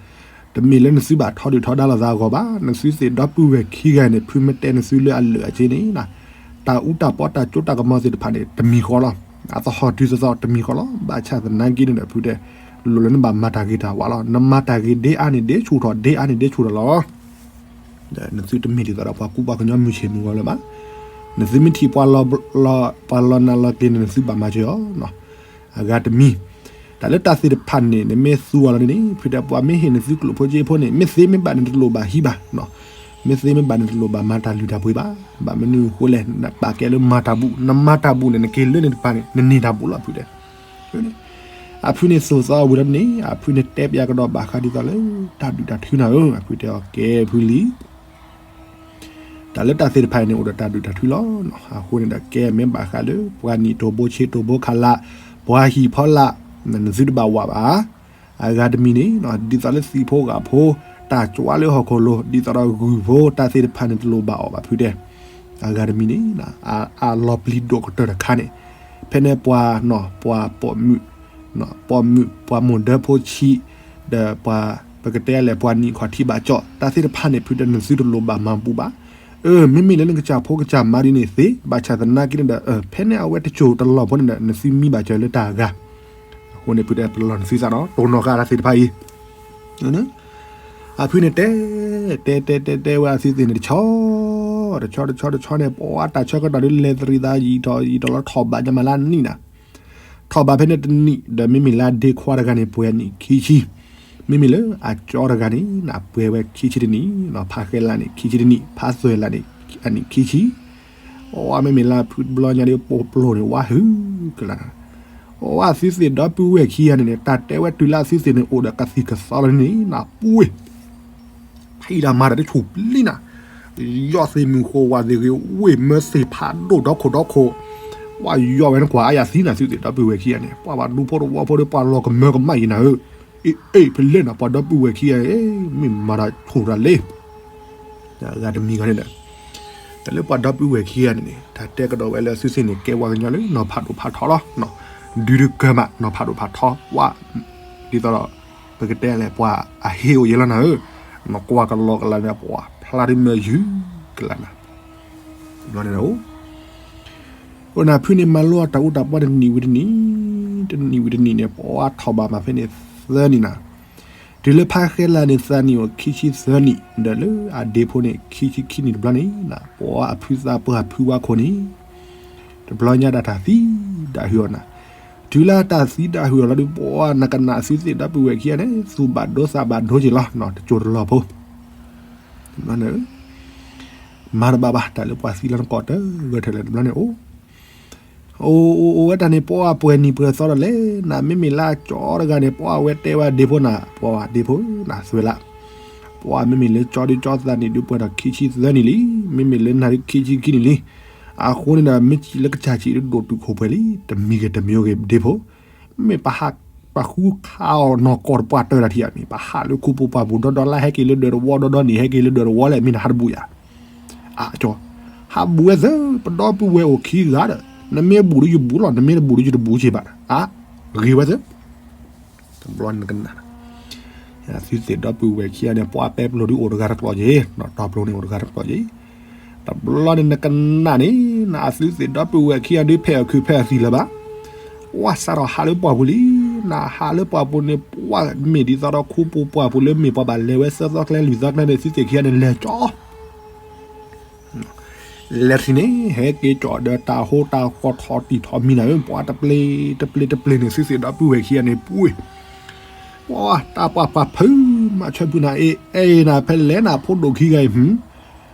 တမ့ၢ်လၢနသုဘၣ်ထီဒုၣ်ထီဒါလိာ်သးအဂီၢ်ဘၣ်, နသုသ့ၣ်ဒီပုၢ်ဝဲၢ်ခံဂၤန့ၣ် ဖုမ့ၢ်တဲနသုလၢအလၢာ်အက့န့ၣ် တၢ်အူတၢ်ပီတၢ်ကၠိတၢ်ကမီၤသ့ၣ်တဖၣ်န့ၣ် တမံၤဃီလီၤ, အသဟီၣ်တုၤသသီတမံၤဃီလီၤ, ဘၣ်ဆၣ်သနာ်က့န့ၣ်ဒီး ဖုတဲ လိၣ်လၢနဘၣ်မၤတၢ်ဂ့ၤတၢ်ဝါလီၤ, နမၤတၢ်ဂ့ၤဒ်အါန့ၣ်ဒ်ဆူၣ်ထီၣ် ဒ်အါန့ၣ်ဒ်ဆူၣ်ထီၣ်လီၤ နသုတမ့ၢ်ဒ်သိးဒီးပှၤကူပှၤကညီမုၢ်ဆ့ၣ်မုၢ်ဂီၤလၢၤဘၣ်, နသုမ့ၢ်ထံၣ်ပှၤလီၤနးလီၤကျ့ၤန့ၣ် နသုဘၣ်မၤစၢၤအီၤ, အဂၤတမံၤ, တၢ်လၢတၢ်သ့ၣ်တဖၣ်န့ၣ် နမ့ၢ်သူအီၤလီၤန့ၣ် ဖုတဲပှၤမ့ၢ်ဟ့ၣ်နသုကျိၣ်ဖိစ့ဖိန့ၣ် မ့ၢ်သ့မ့ၢ်ဘၣ်န့ၣ် တလိၣ်ဘၣ်ဟံးဘၣ်, မ့ၢ်သ့မ့ၢ်ဘၣ်န့ၣ် တလိၣ်ဘၣ်မၤတၢ်လုၢ်တၢ်ပှ့ၤဘၣ်, ဘၣ်မနုၤအဃိလဲၣ် နပာ်ကဲလၢမၤတၢ်ဘူး နမၤတၢ်ဘူးန့ၣ် နက့ၤလၢန့ၣ်တပၤန့ၣ် နန့ၢ်တၢ်ဘူးလီၤ ဖုတဲ အဖုန့ၣ်သိၣ်သီဝံၤလီၤန့ၣ် အဖုန့ၣ်တဲပျးကဒီးဘၣ်ဃးဒ်သိးလၢ တၢ်ဒုၣ်တၢ်ထုနၤဧၢ, အဖုတဲအီၤကဲဖုလံၤ, တၢ်လၢတၢ်သ့ၣ်တဖၣ်အံၤန့ၣ် အိၣ်ဒီးတၢ်ဒုၣ်တၢ်ထုလီၤ, အဃိန့ၣ်ဒီးကဲမ့ၢ်ဘၣ်ဃးလၢ ပှၤနံၣ်တိၢ်ဘိဆံးတိၢ်ဘိခးလး, ပှၤဟံၣ်ဖီလာ်, နသုတဘၣ်ဝးဘၣ် အဂၤတမံၤန့ၣ် ဒ်သိးလၢသံၣ်ဖိဂာ်ဖိ, တၢ်ကွါလၢဟီၣ်ခိၣ်လိၤ ဒ်သိးဒီးဂုၢ်ဖိ တၢ်သ့ၣ်တဖၣ်န့ၣ် တလိၣ်ဘၣ်အီၣ်ဘၣ်ဖုတဲ, အဂၤတမံၤန့ၣ် အလီၤပျံၤဒိၣ်ကတၢၢ်တခါန့ၣ်, ဖဲန့ၣ်ပှၤ, ပှၤပိာ်မုၣ်, ပိာ်မုၣ်ပှၤမိၢ်ဒၢဖိဆံး, ဒီးပှၤ, ပကတဲလဲၣ် ပှၤနံၣ်ခီၣ်ထံးဘၣ်ကၠီၣ် တၢ်သ့ၣ်တဖၣ်န့ၣ် ဖုတဲနသုတလိၣ်ဘၣ်မၤဘူးဘၣ်, အၢ မ့မ့ၢ်လၢနကစၢ်ဖိကစၢ်မါဒ်န့ၣ်သ့, ဘၣ်ဆၣ်သနာ်က့န့ၣ်ဒီး ဖဲန့ၣ်အဝဲတစိၢ်တလီၢ်ဖိန့ၣ်ဒီး နသုမံဘၣ်စၢၤလၢတၢ်အဂၤ, အဃိန့ၣ် ဖုတဲပလီၢ်နသုသးနီၤ တိၢ်နီၣ်ဃာ်တၢ်သ့ၣ်တဖၣ်အံၤ အဖုန့ၣ်တဲ, တဲတဲတဲတဲဝဲအသုသ့ၣ်န့ၣ်တဆီ, တဆီတဆီတဆီန့ၣ် ပှၤတၢ်ဆၢကတီၢ်ဒ်လဲၣ်သရံးသးယံာ်ထီၣ်ယံာ်ထီၣ်လီၤထီၣ်ဘးညါမးလၢနံၣ်နၤ, ထီၣ်ဘးဖဲန့ၣ်တနံၣ် ဒီးမ့မ့ၢ်လၢအဒ့ခွါတဂၤန့ၣ် ပှဲၤနံၣ်ခံဆံ, မ့မ့ၢ်လၢအကၠီတဂၤန့ၣ် ပှဲၤဝဲခံဆံတနံၣ်, ဖးဃဲလးန့ၣ် ခံဆံတနံၣ်, ဖးသွဲၣ်လးန့ၣ် အနံၣ်ခံဆံ အဝဲမ့မ့ၢ်လၢဖုတဘျီညါဒီး ပိာ်ပျိၢ်န့ၣ် ဝါဟုကလါ, အဝဲသုသ့ၣ်ဒီပုၢ်ဝဲၢ်ခံဂၤန့ၣ်န့ၣ် တၢ်တဲဝဲတုၤလၢအသုသ့ၣ်န့ၣ် အိၣ်ဒီးကသံၣ်ကသီလီၤန့ၣ် နပှ့ၤ, ဖံးတၢ်မၤတၢ်တဆူၣ်ပျံၤနၤ, ယီၢ်သ့ၣ်မုၢ်ဃိဝါသ့ၣ်ဂ့ၤ ဝ့ၢ်မၢသ့ၣ်ဖးဒိၣ်ဒီခိၣ်ဒီခိၣ်, ဝဲယီၢ်ဝဲနကွၢ်အါယၤသံနၤ သုသ့ၣ်ဒီပုၢ်ဝဲၢ်ခံဂၤန့ၣ် ပှၤဘၣ်ဒူဖိတဝီဖိဒီး ပှၤလီၤကမၢကမၣ်ယံၤနၤဧၢ, အ့ အ့ ဖဲလဲၣ်နၤ ပှၤဒီပုၢ်ဝဲၢ်ခံဂၤ မ့ၢ်မၤတၢ်ဆူၣ်တၢ်လ့ အဂၤတမံၤဂၤန့ၣ်ဒီး တၢ်လၢပှၤဒီပုၢ်ဝဲၢ်ခံဂၤန့ၣ်န့ၣ် တၢ်တဲကဒီးဝဲလၢအစုစ့ၣ်န့ၣ် ကဲပှၤကညီလၢနီၤဖးဒိၣ်ဖးထီလီၤ, ဒုးတကၢၤမး နီၤဖးဒိၣ်ဖးထီ ဝဲ ဒ်သိးဒီး ပကတဲလဲၣ် ပှၤအဟ့ၣ်အိၣ်ယဲလီၤနၤဧၢ, နကွၢ်ကလီကလးန့ၣ် ပှၤဖျါဒ်မ့ၢ်ယုၢ်ကလးနၤ, ဘျီန့ၣ် အိၣ်နၤဖုန့ၣ် မၤလိအတၢ်အူတၢ်ပီတနံၣ်ဝံၤတနံၣ်, တနံၣ်ဝံၤတနံၣ်န့ၣ် ပှၤထီၣ်ဘးမးဖဲန့ၣ်သၢနံၣ်နၤ, တုၤလၢဖါဃဲလးန့ၣ် သးနံၣ်အိၣ်ခံဆံသၢနံၣ် ဒီးလၢအဒ့ဖိန့ၣ် ခံဆံခံနံၣ်တဘျီန့ၣ် ပှၤအဖုသးပှၢ်ဖုဝါခိၣ်န့ၣ် တဘျီညါဒၣ်တၢ်သံဒၣ်ဟုၣ်အီၤနၤ, တုၤလၢတၢ်သံဒၣ်ဟုၣ်အီၤလီၤဒုး ပှၤနကနၣ်အသုသ့ၣ်ဒီပုၢ်ဝဲၢ်ခံဂၤန့ၣ် သူၣ်ဘၣ်ဒိသးဘၣ်ဒိက့ၤလီၤ တစိၢ်တလီၢ်ဖိ မၤတဘၣ်ဘၣ် တၢ်လၢပှၤသံလီၤနကိးတဂၢၢ်ထဲလဲၣ်တဘျီန့ၣ် အိၣ် အိၣ်အိၣ်အိၣ်ဝဲတၢ်န့ၣ် ပှၤပှဲၤနံၣ်ပှဲၤသီဒီးလဲၣ်နၤ, မ့မ့ၢ်လၢကၠီတဂၤန့ၣ် ပှၤဝဲတဲဝဲဒ့ဖိနၤ, ပှၤဒ့ဖိနၤ သွဲလး, ပှၤမ့မ့ၢ်လၢကၠီဒုးကၠီသးနံၣ်ဒုးပှဲၤထီၣ်ခံဆံသၢနံၣ်လံ, မ့မ့ၢ်လၢနၤဒုးခံဆံခံနံၣ်လံ, အဃိန့ၣ်ဒီး မ့ၢ်စံးလၢကစၢ်စံးဒုးဒိၣ်တုာ်ခိၣ်ပှဲၤလံ, တမံၤဂ့ၤတမံၤဂ့ၤဒ့ဖိ မ့ၢ်ပဟးပှၤဃုခးအီၤနီၢ်ကီၢ်တပှၢ်တၢၢ်တၢ်ထံၣ်ဧါမ့ၢ် ပဟးလၢခူပူၤပှၢ်ပူၤဒီဒီလါ ဟဲက့ၤလၢဒၢးတဝီဒီဒီန့ၣ် ဟဲက့ၤလၢဒၢးတဝီလဲၣ် မ့ၢ်နဟးတဘူးယၤ, အကၠီ, ဟးဘူးဝဲသၢ, ပဒီပုၢ်ဝဲၢ်အိၣ်ခံဂၤဒီး နမ့ၢ်ဘူးဒီးယဘူးလီၤ နမ့ၢ်တဘူးဒီးယတဘူးက့ၤဘၣ်, အ, ဂ့ၤဝဲသၢ တဘျီန့ၣ်နကနၣ်, သုသ့ၣ်ဒီပုၢ်ဝဲၢ်ခံဂၤန့ၣ် ပှၤပဲပျိာ်ဒုးအိၣ်တဂၤတကျိာ်က့ၤ, တီၤပျိာ်န့ၣ်အိၣ်တဂၤတကျိာ်က့ၤ, တဘျီန့ၣ်နကနၣ်န့ၣ် နအသုသ့ၣ်ဒီပုၢ်ဝဲၢ်ခံဂၤဒုးဖဲအီၣ်ခုးဖဲအီၣ်သံလၢၤဘၣ်, ပှၤစးထီၣ်ဟးလၢပှၢ်ပူၤလံ, နဟးလၢပှၢ်ပူၤန့ၣ် ပှၤမ့ၢ်ဒ်သိးဒီးခူပူၤပှၢ်ပူၤလၢမ့ၢ်ပှၤဘၣ်လဲၤဝဲသၢသီကျဲလွံၢ်သီကျဲန့ၣ် သုသ့ၣ်ခံဂၤန့ၣ် လဲၤကၠီ လဲၤထံၣ်န့ၣ် ဟဲက့ၤကၠီဒီးတၢ်ဟိတၢ်ဃီထီၣ်တံၢ်ထီၣ်မံၤနၤဧၢ, ပှၤတပျ့ၤတပျ့ၤတပျ့ၤန့ၣ် သုသ့ၣ်ဒီပုၢ်ဝဲၢ်ခံဂၤန့ၣ် ပှ့ၤ, ပှၤတၢ်ပှၢ်ပှၢ်ဖုး မၤဆၢဖုးနၤအ့ အဲၣ်နၤဖဲလဲၣ်နၤဖိဒိၣ်ခံဂၤအံၤ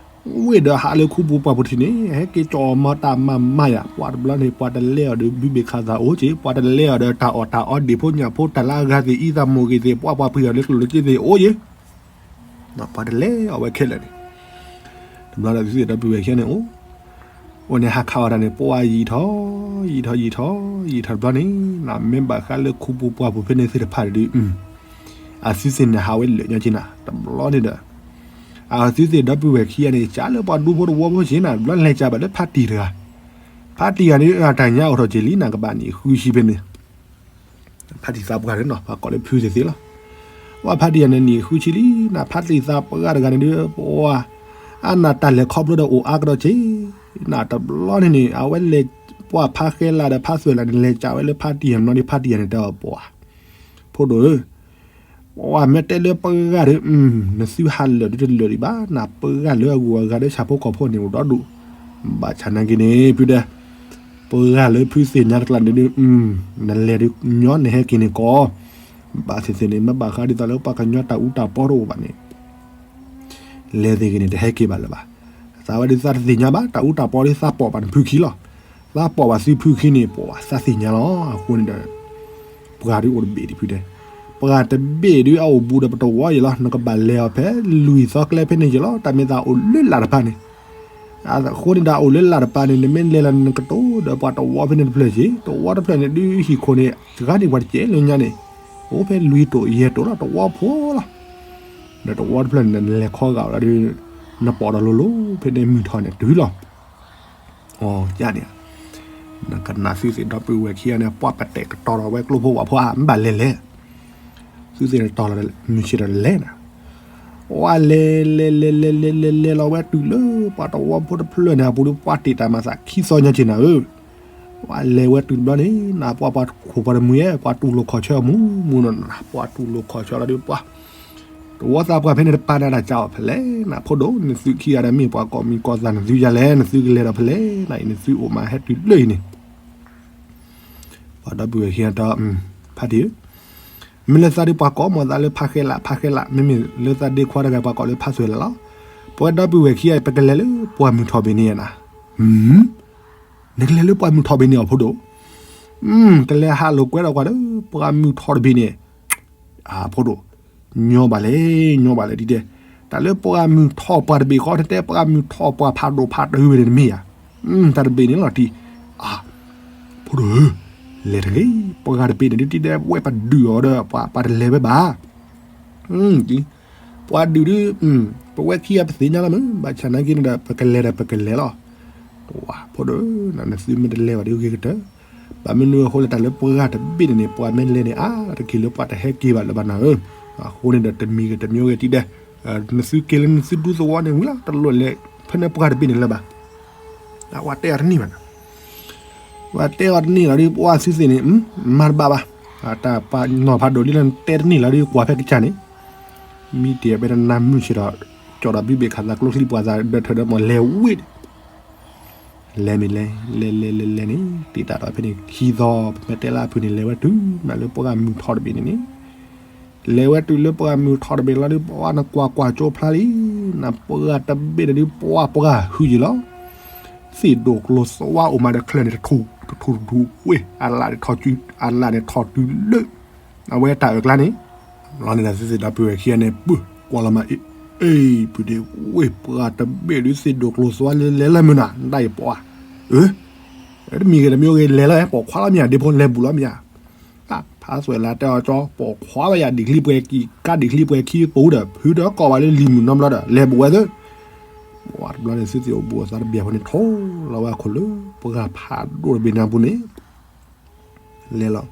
ဝ့ၢ်ဒီးဟးလၢခူပူၤပှၢ်ပူၤထံးန့ၣ် ဟဲက့ၤကၠီမၤတၢ်မၤမၤယၤ ပှၤတဘျီန့ၣ် ပှၤတလဲအီၤဒီးဘုဘ့ၣ်ခးသးအိၣ်က့ၤ, ပှၤတလဲအီၤဒီးတၢ်အီၣ်တၢ်အီဒ့ၣ်ဖိညၣ်ဖိတၢ်လၢအဂၤသ့ၣ်အံသးမိၢ်ဂ့ၤသ့ၣ် ပှၤပှၤပှ့ၤအီၤလၢကျိၣ်လၢစ့သ့ၣ်အိၣ်က့ၤ ပှၤတလဲအီၤဝဲခဲလၢာ်န့ၣ်, တဘျီဒီးသုသ့ၣ်ဒီပုၢ်ဝဲၢ်ခံဂၤန့ၣ်အိၣ်, အိၣ်န့ၣ်ဟးခးအီၤတၢ်န့ၣ် ပှၤယံာ်ထီၣ်, ယံာ်ထီၣ်ယံာ်ထီၣ်ယံာ်ထီၣ်တဘျီန့ၣ် နမ့ၢ်ဘၣ်ဃးလၢခူပူၤပှၢ်ပူၤဖဲန့ၣ်သ့ၣ်တဖၣ်န့ၣ်ဒုး, အသုသ့ၣ်န့ၣ်ဟးဝဲလၢာ်ညီက့ၤနၤ တဘျီန့ၣ်ဒီး, အသုသ့ၣ်ဒီပုၢ်ဝဲၢ်ခံဂၤန့ၣ် ကးလၢပှၤဒူဖိတဝီဖိက့ၤနၤ တဘျီလဲၤကးဘၣ်လၢဖါတံၢ်တဂၤ, ဖါတံၢ်ဂၤန့ၣ် တၢ်ညါအိၣ်ထီၣ်က့ၤလံနၤ ကဘၣ်နံၣ်ဃုဆံဖဲန့ၣ် ဖါတံၢ်သးပှၢ်န့ၣ်နီၤ ပှၤကိးလၢဖုသ့ၣ်သ့ၣ်လီၤ. ဝဲဖါတံၢ်ယၤန့ၣ် နံၣ်ဃုဆံလံ, နဖါတံၢ်သးပှၢ်တဂၤန့ၣ်ဒုး ပှၤ, အနၢ်တၢ်လဲၤခီဖျိဒီးအိၣ်အါကဒီးက့ၤ, နတဘျီန့ၣ်န့ၣ် အဝဲလဲၤ, ပှၤဖါဃဲလးဒီးဖါသွဲၣ်လးန့ၣ် လဲၤကးဝဲလၢဖါတံၢ်ယၤန့ၣ်ဒီး ဖါတံၢ်ယၤန့ၣ်တဲအီၤပှၤ, ဖိဒိၣ်ဧၢ, ပှၤမ့ၢ်တဲလၢပှၤဂၤဒီး နသုဟးလၢာ်ဒုးတလၢာ်ဒံးဘၣ်, နပှၤဂၤလၢအဂုၤအဂၤဒီးဆၣ်ဖိကီၢ်ဖိန့ၣ်အိၣ်ဒီဒူၣ်, ဘၣ်ဆၣ်နာ်က့န့ၣ် ဖုဒဲ ပှၤဂၤလၢဖုသ့ၣ်ညါတကျါန့ၣ်ဒုး, နလဲၤဒုးညီနဟဲက့ၤန့ၣ်ကီး, ဘၣ်သ့ၣ်သ့ၣ်န့ၣ် မ့ၢ်ဘၣ်ဃးဒ်သိးလၢပှၤကညီတၢ်အူတၢ်ပီတအိၣ်ဘၣ်န့ၣ်, လဲၤသ့ၣ်ဂ့ၤန့ၣ် တဟဲက့ၤဘၣ်လၢၤဘၣ်. သးဝဲဒုးသးတသ့ၣ်ညါဘၣ်, တၢ်အူတၢ်ပီဒုးသးပိာ်ဘၣ်နဖုခံလီၤ. သးပိာ်ဘၣ်သုဖုခံန့ၣ် ပိာ်ဘၣ်သးသ့ၣ်ညါလီၤ. အဃိန့ၣ်ဒီး ပှၤဒုးအိၣ်တဘ့ၣ်ဒံးဖုတဲ, ပှၤတဘ့ၣ်ဒုးအအိၣ်ဘူးဒီးပတဝီယဲလီၤ. နကဘၣ်လဲၤအီၤဖဲလွံၢ်သီကျဲဖဲန့ၣ်ယဲလီၤ. တၢ်မ့ၢ်သးအိၣ်လၢလာ်တဖၣ်န့ၣ် အဃိန့ၣ်ဒီးအိၣ်လၢလာ်တဖၣ်န့ၣ် နမ့ၢ်လဲၤလီၤန့ၣ် နကတိၤဒီးပှၤတဝီဖဲန့ၣ်တဖျၢၣ်က့ၤ, တဝီတဖျၢၣ်န့ၣ်ဒုးဟံၣ်ခိၣ်န့ၣ် စှၤန့ၢ်ပှၤတကဲလၢညါန့ၣ်, အိၣ်ဖဲလွံၢ်တိၣ်ယဲၢ်တိၣ်လီၤ တဝီဖိလီၤ. ဒီးတဝီတဖျၢၣ်န့ၣ် နလဲၤခီဂာ်ဝဲဒၣ်ဒီး နပိာ်ဒီးလိၤလိၤ ဖဲန့ၣ်မုၢ်ထီၣ်န့ၣ်တုၤလီၤ. အီၤ ယန့ၣ် နကနၣ်သုသ့ၣ်ဒီပုၢ်ဝဲၢ်ခံဂၤန့ၣ် ပှၤပတဲာ်ကတီၤထီၣ်ဝဲကျိဖိဝဲဖိဧါ မ့ၢ်ဘၣ်လဲၤလဲၤ, သုသ့ၣ်တီၤလီၤမုၢ်ဆ့ၣ်ဒီးလဲၤနၤ, ပှၤလဲၤလဲၤလဲၤလဲၤလဲၤလဲၤလဲၤလီၤဝဲတုၤလၢ ပှၤတဝီဖိတဖျၢၣ်န့ၣ် အပူၤဒီး ပှၤတ့ၢ်တၢ်မၤသးခံသီညါက့ၤနၤဧၢ, ပှၤလဲၤဝဲတုၤတဘျီန့ၣ် နပှၤပှၤခိၣ်ပှၤတမှံၤဧၢ ပှၤတူၢ်လိာ်ခီၣ်ဆၢအမူမူနီၤ, ပှၤတူၢ်လိာ်ခီၣ်ဆၢလီၤဒီးပှၤ တဝီသးပှၢ်ဖဲန့ၣ်တပာ်နၤတၢ်ကးအီၤဖဲလဲၣ်, နဖိဒိၣ် နသုခံဂၤဒီးမ့ၢ်ပှၤကိးမံၤကိးသးနသုယါလဲၣ်, နသုကလဲၤဒီးဖဲလဲၣ်, နအံၤနသုအိၣ်မးဟဲတုၤလၢအံၤန့ၣ်, ပှၤဒီပုၢ်ဝဲၢ်ခံဂၤတီ ဖါတံၢ်ဧၢ, မ့ၢ်လၢသးဒုးပှၤကိးမၤသးလၢဖါဃဲလး ဖါဃဲလး, မ့မ့ၢ်လၢသးဒ့ခွါတဂၤပှၤကိးလၢဖါသွဲၣ်လးလီၤ. ပဝဲဒီပုၢ်ဝဲၢ်ခံဂၤအံၤ ပကလဲၤလၢပှၢ်မုၢ်ထီၣ်ဘ့ၣ်န့ၣ်ဧါနၤ, နကလဲၤလၢပှၢ်မုၢ်ထီၣ်ဘ့ၣ်န့ၣ်အီၤဖိဒိၣ်, ကလဲၤဟးလိာ်ကွဲဒီးကွၢ်လၢပှၢ်မုၢ်ထီၣ်တဘ့ၣ်န့ၣ် အဖိဒိၣ်, ညီဘၣ်လဲၣ် ညီဘၣ်လဲၣ်တံၤတဲ, တၢ်လၢပှၢ်မုၢ်ထီၣ်ပှၢ်တဘ့ၣ်ဃီ နတဲပှၢ်မုၢ်ထီၣ်ပှၢ်ဖးဒိၣ်ဖးတၢ်ဝဲန့ၣ်တမ့ၢ်ဧါ, တၢ်တဘ့ၣ်န့ၣ်လီၤတံၤ, အဖိဒိၣ်ဧၢ, လဲၤတဂ့ၤ, ပှၢ်တဘ့ၣ်န့ၣ်ဒုးတံၤတဲ ဝဲပဒုးအီၤဒီး ပှၤတလဲၤဝဲဘၣ် ပှၤဒုးဒုး, ပဝဲခံဂၤပသ့ၣ်ညါလီၤမး, ဘၣ်ဆၣ်နာ်က့န့ၣ်ဒီး ပကလဲၤဒီးပကလဲၤလီၤ. ဖိဒိၣ်ဧၢ, နသုမ့ၢ်တလဲၤဘၣ်ဒီးဂ့ၤကတၢၢ်, ဘၣ်မနုၤအဃိလၢတၢ်လၢပှၢ်တဘ့ၣ်န့ၣ်န့ၣ် ပှၤမ့ၢ်လဲၤန့ၣ် အါတက့ၢ်လၢပှၤတဟဲက့ၤဘၣ်လၢၤဘၣ်နၤဧၢ, အဃိန့ၣ်ဒီးတမံၤဂ့ၤတမံၤဂ့ၤတံၤဒဲး နသုက့ၤလၢနသုဒူသဝီန့ၣ်ဝံၤလီၤ တလိၣ်လဲၤဖဲန့ၣ်ပှၢ်တဘ့ၣ်န့ၣ်လၢၤဘၣ်. အဝဲတဲအီၤတန့ၢ်ဘၣ်နီၤ. ဝဲတဲအီၤတန့ၢ်လီၤဒီး ပှၢ်သုသ့ၣ်န့ၣ် မၤတဘၣ်ဘၣ်. တၢ်ပှၤနီၤဖးဒိၣ်လံလၢနတဲတန့ၢ်လီၤဒီး ကွၢ်ဖဲကစၢ်န့ၣ် မံတ့ၢ်အဘဲတနၢ်မုၢ်ဆ့ၣ်ဒီး ကၠီၣ်ဒီးဘံဘ့ၣ်ခးသးကျိချံပှၤသးဒီးထၢဒီးမ့ၢ်လဲၤဝ့ၢ် လဲၤမ့ၢ်လဲၤ လဲၤလဲၤလဲၤလဲၤန့ၣ် တံာ်တာ်ဒီးဖဲန့ၣ် ခံသီ ပမ့ၢ်တဲလၢအဖုၣ်န့ၣ် လဲၤဝဲတုၤမးလၢပှၢ်မုၢ်ထီၣ်တဘ့ၣ်န့ၣ်န့ၣ် လဲၤဝဲတုၤလၢပှၢ်မုၢ်ထီၣ်တဘ့ၣ်လီၤဒီး ပှၢ်နကွၢ်ကွၢ်ကၠိဖျါလံ နပှၢ်တဘ့ၣ်န့ၣ်ဒီး ပှၢ်ပှၢ်ဟုယံၤလီၤ. သ့ၣ်ဒိၣ်ကျိၤသွါအိၣ်မးဒီးချၢၣ်န့ၣ်တထူၣ် တထူၣ်တထူၣ်ဝ့ၢ် အလၣ်န့ၣ်ထီၣ်စု အလၣ်န့ၣ်ထီၣ်တုၤလၢ အဝဲတၢ်အၢၣ်ကျါန့ၣ် လီၤန့ၣ်ဒီးသုသ့ၣ်ဒီပုၢ်ဝဲၢ်ခံဂၤန့ၣ် ပၢၢ်ကွၢ်လီၤမး အ့ၣ် အ့ၣ် ပုၢ်ဒ့ဝ့ၢ် ပှၢ်တဘ့ၣ်ဒုးသ့ၣ်ဒိၣ်ကျိၤသွါလၢလဲၤလၢမုၢ်နၤ နတၢ်အံၤပှၢ် အၢ တမံၤဂ့ၤတမံၤဂ့ၤလဲၤလီၤ ပိာ်ခွါလီၤမ့ၢ်ဧါ ဒ့ဖိလဲၤဘူးလီၤမ့ၢ်ဧါ. ဖးစွဲးလၢတဲအီၤကၠီ ပိာ်ခွါဘၣ်ယၤဒံၣ်ချံပှဲၤကံ ကါဒံၣ်ချံပှဲၤခံပူၤဒီး ဖုဒီးကီၢ်ဘၣ်လၢလံၤမုၢ်နီတဘျီဒီး လဲၤဘူးဝဲသ့ၣ် ပှၢ်တဘျီန့ၣ် သုသ့ၣ်အိၣ်ဘူးအသးတဘၣ်ဖိန့ၣ် ထိးလီၤဝဲအခိၣ်လၢပှၢ်ဖးဒိၣ်တဘ့ၣ်န့ၣ်အပူၤန့ၣ် လဲၤလီၤ